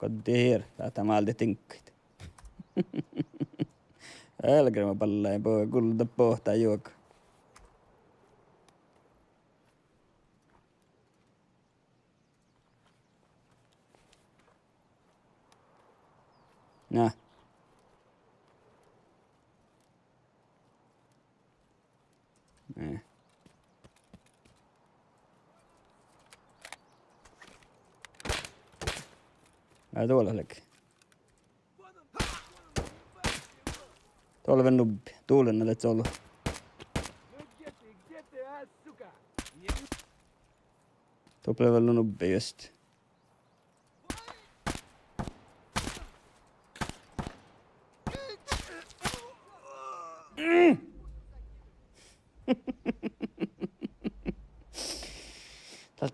Godde hier, dat málde diŋggaid. Elgre ma ballain bo-, gulda bohtá juoga. Na. Eh. Ai, duola lei. Duola vel nubbi. Dulen lea olu. Duola vel nubbi just.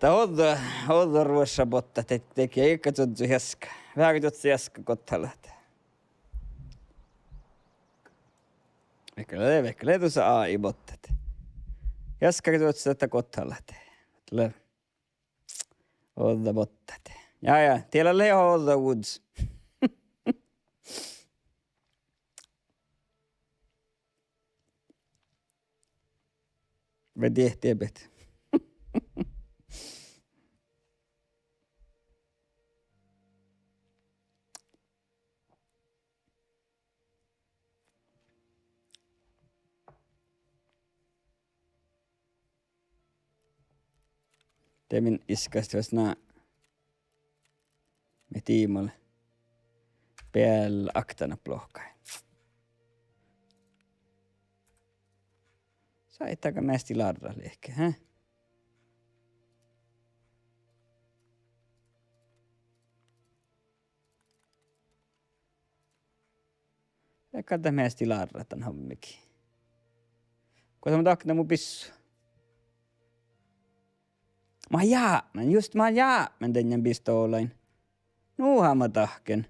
Dál ođđa, ođđa ruošša bottat, de-, dego ii galgga čuožžu easka. Veaháš čuožžu easka gottalahte. Vehkela, vehkela dusa A I bottat. Easka čuožžu dat gottalahte. Lea ođđa bottat. Ja, ja, diela lea ođđa vuos. Ve diehtit bet. De min iskkastit fas na, mii diimol beal aktanat blohkái. Sáhttet gal measti lárrat liikká, hä? Gal dat measti lárrat dan hommegii. Go mun dahken mu bissu. Mun jápmen, just mun jápmen dainna pistolain. Nu han mun dahken.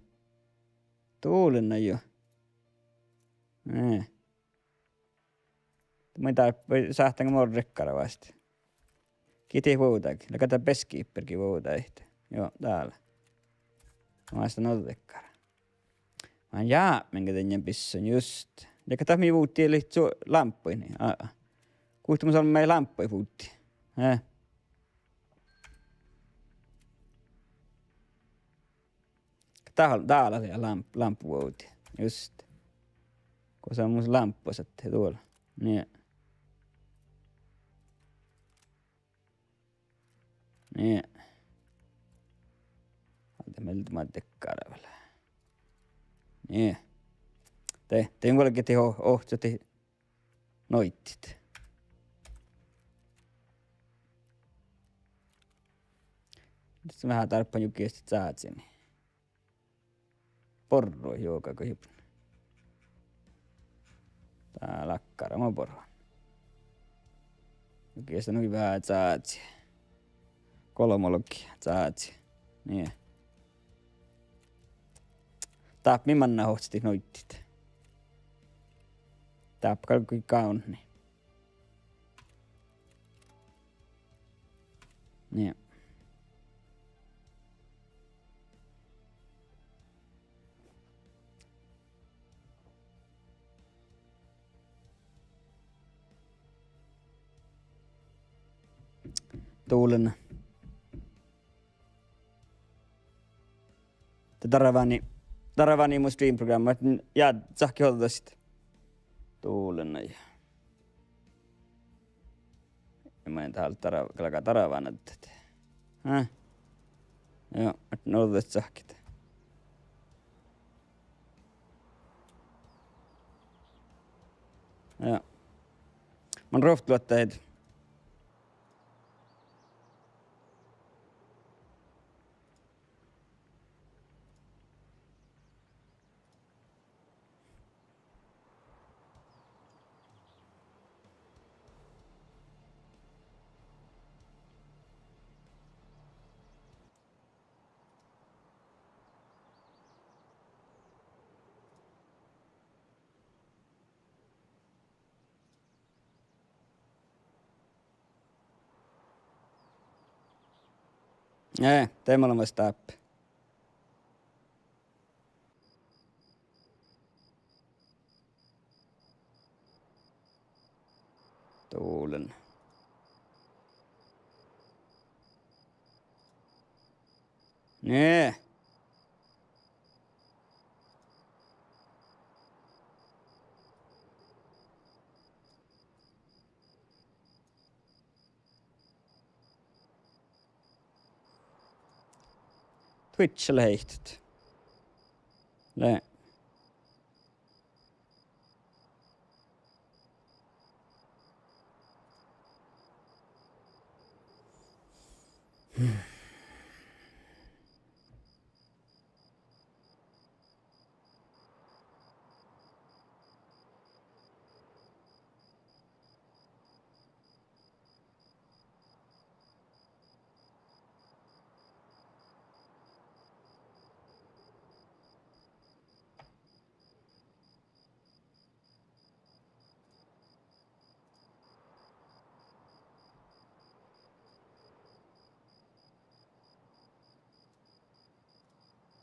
Dullen na jo. Eh. Mun dá, sáhtán mo rikkara vásti. Gii dihte vuovdá, leago dat beskippergi vuovdá dihte. Joo, dál. Mun sáhtán ođđa rikkara. Mun jápmen ge dainna bissun just. Leago dat mii vuddit lihttut lámppuid, aa. Guhte mus leat lámppuid vuddit. Eh. Dál, dál lea lámp-, lámppuvuovdi. Just. Gosa mus lámppuid sáhttet duolle. Nie. Nie. Alde mielde ma dekkara vel. Nie. De, de vuolgit dihte o-, ohccat dihte noitit. Dihte veahá dárbbašan juo giestit cáziin. Borru juoga go hibben. Dá lakkara mo borru. Juo giestit nu veahá cázi. Golbma olggii cázi. Nie. Dáppe mii mannat ohccat dihte noitit. Dáppe galggai gávdnat. Nie. Dullen. De darváni, darváni mu stream-programma, ja, sáhkit ođđa sit. Dullen, ja. Ja mun dál darv-, galgá darvána dat. Hä? Joo, ahte ođđa sáhkit. Joo. Mun ruovttoluotta ii. Eh, de mun lean fas dáppe. Dullen. Nie. Twitch lea heittet. Lea.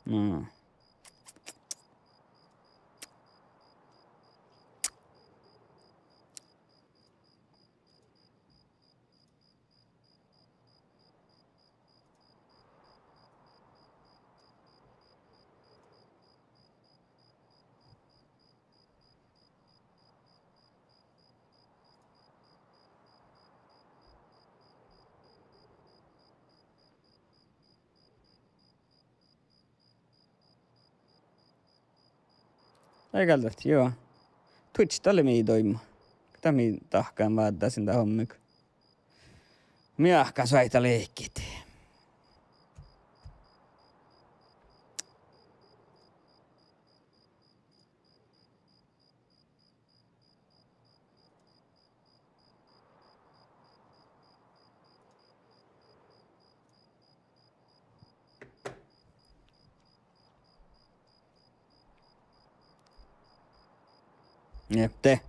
Mm. Dai gal dat, juo. Tuččat dalle mii doibmu. Dat mii dahkan váddá sin dat hommiga. Mii áhkán soaitá lihkit. Jep, de.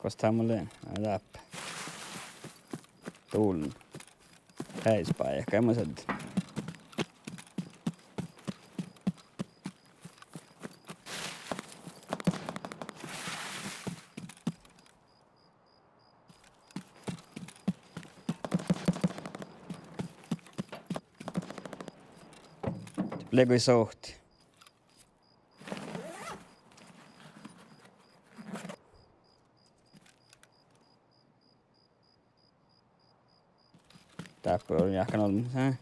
Gos dat mun lea? Ai dáppe. Dullen. Heaisbájehka, ja mun sádden. Lea goit sohti. Dáppe lea jáhkán olbmot, eh?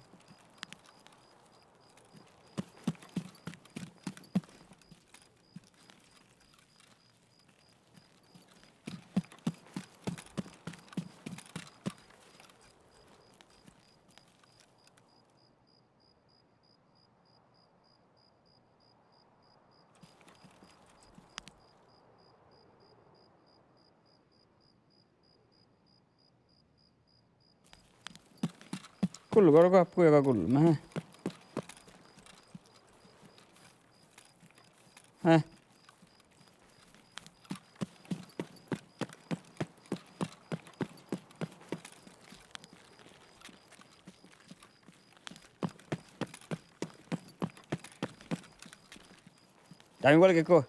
Gullu, gullu, gullu, gullu, meha. Hä? Dai vuolgit go.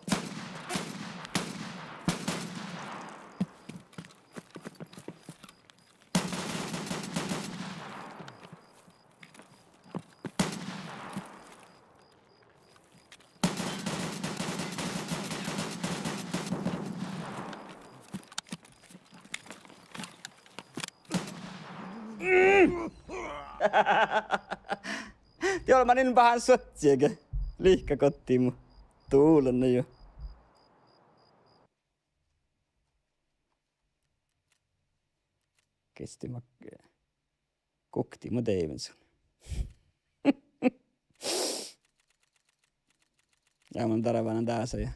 Dii olmmán in bahán suohtiige. Lihka gottii mu duollan jo. Gesti ma-, guktii mu deimmet su. Ja mun darvánan dása ja.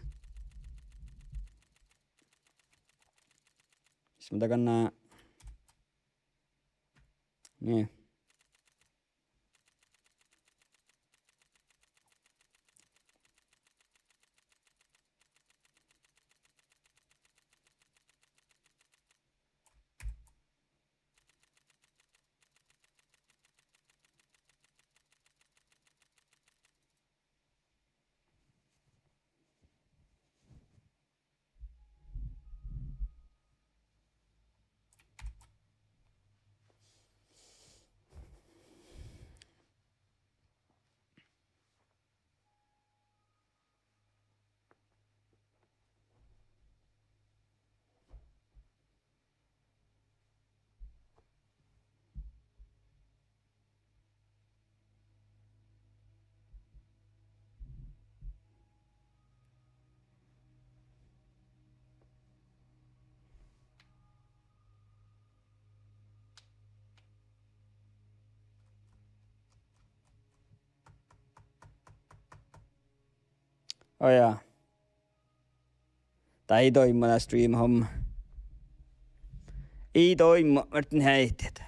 Mis mun dagan na-, nii. Ó jaa. Dat ii doibmu, dat stream-homma. Ii doibmu, muhto heittet.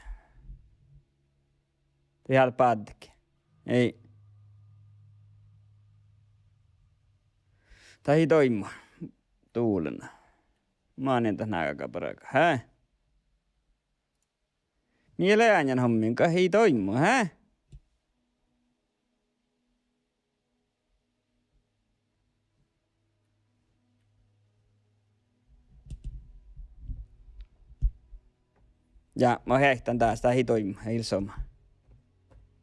Dat ii leat báddet. Ii. Dat ii doibmu. Duollan. Manin dat nága bargá, hä? Mii leat ain hommiin, go ii doibmu, hä? Ja mun heitán dás, dat ii doibmu, ii leat somá.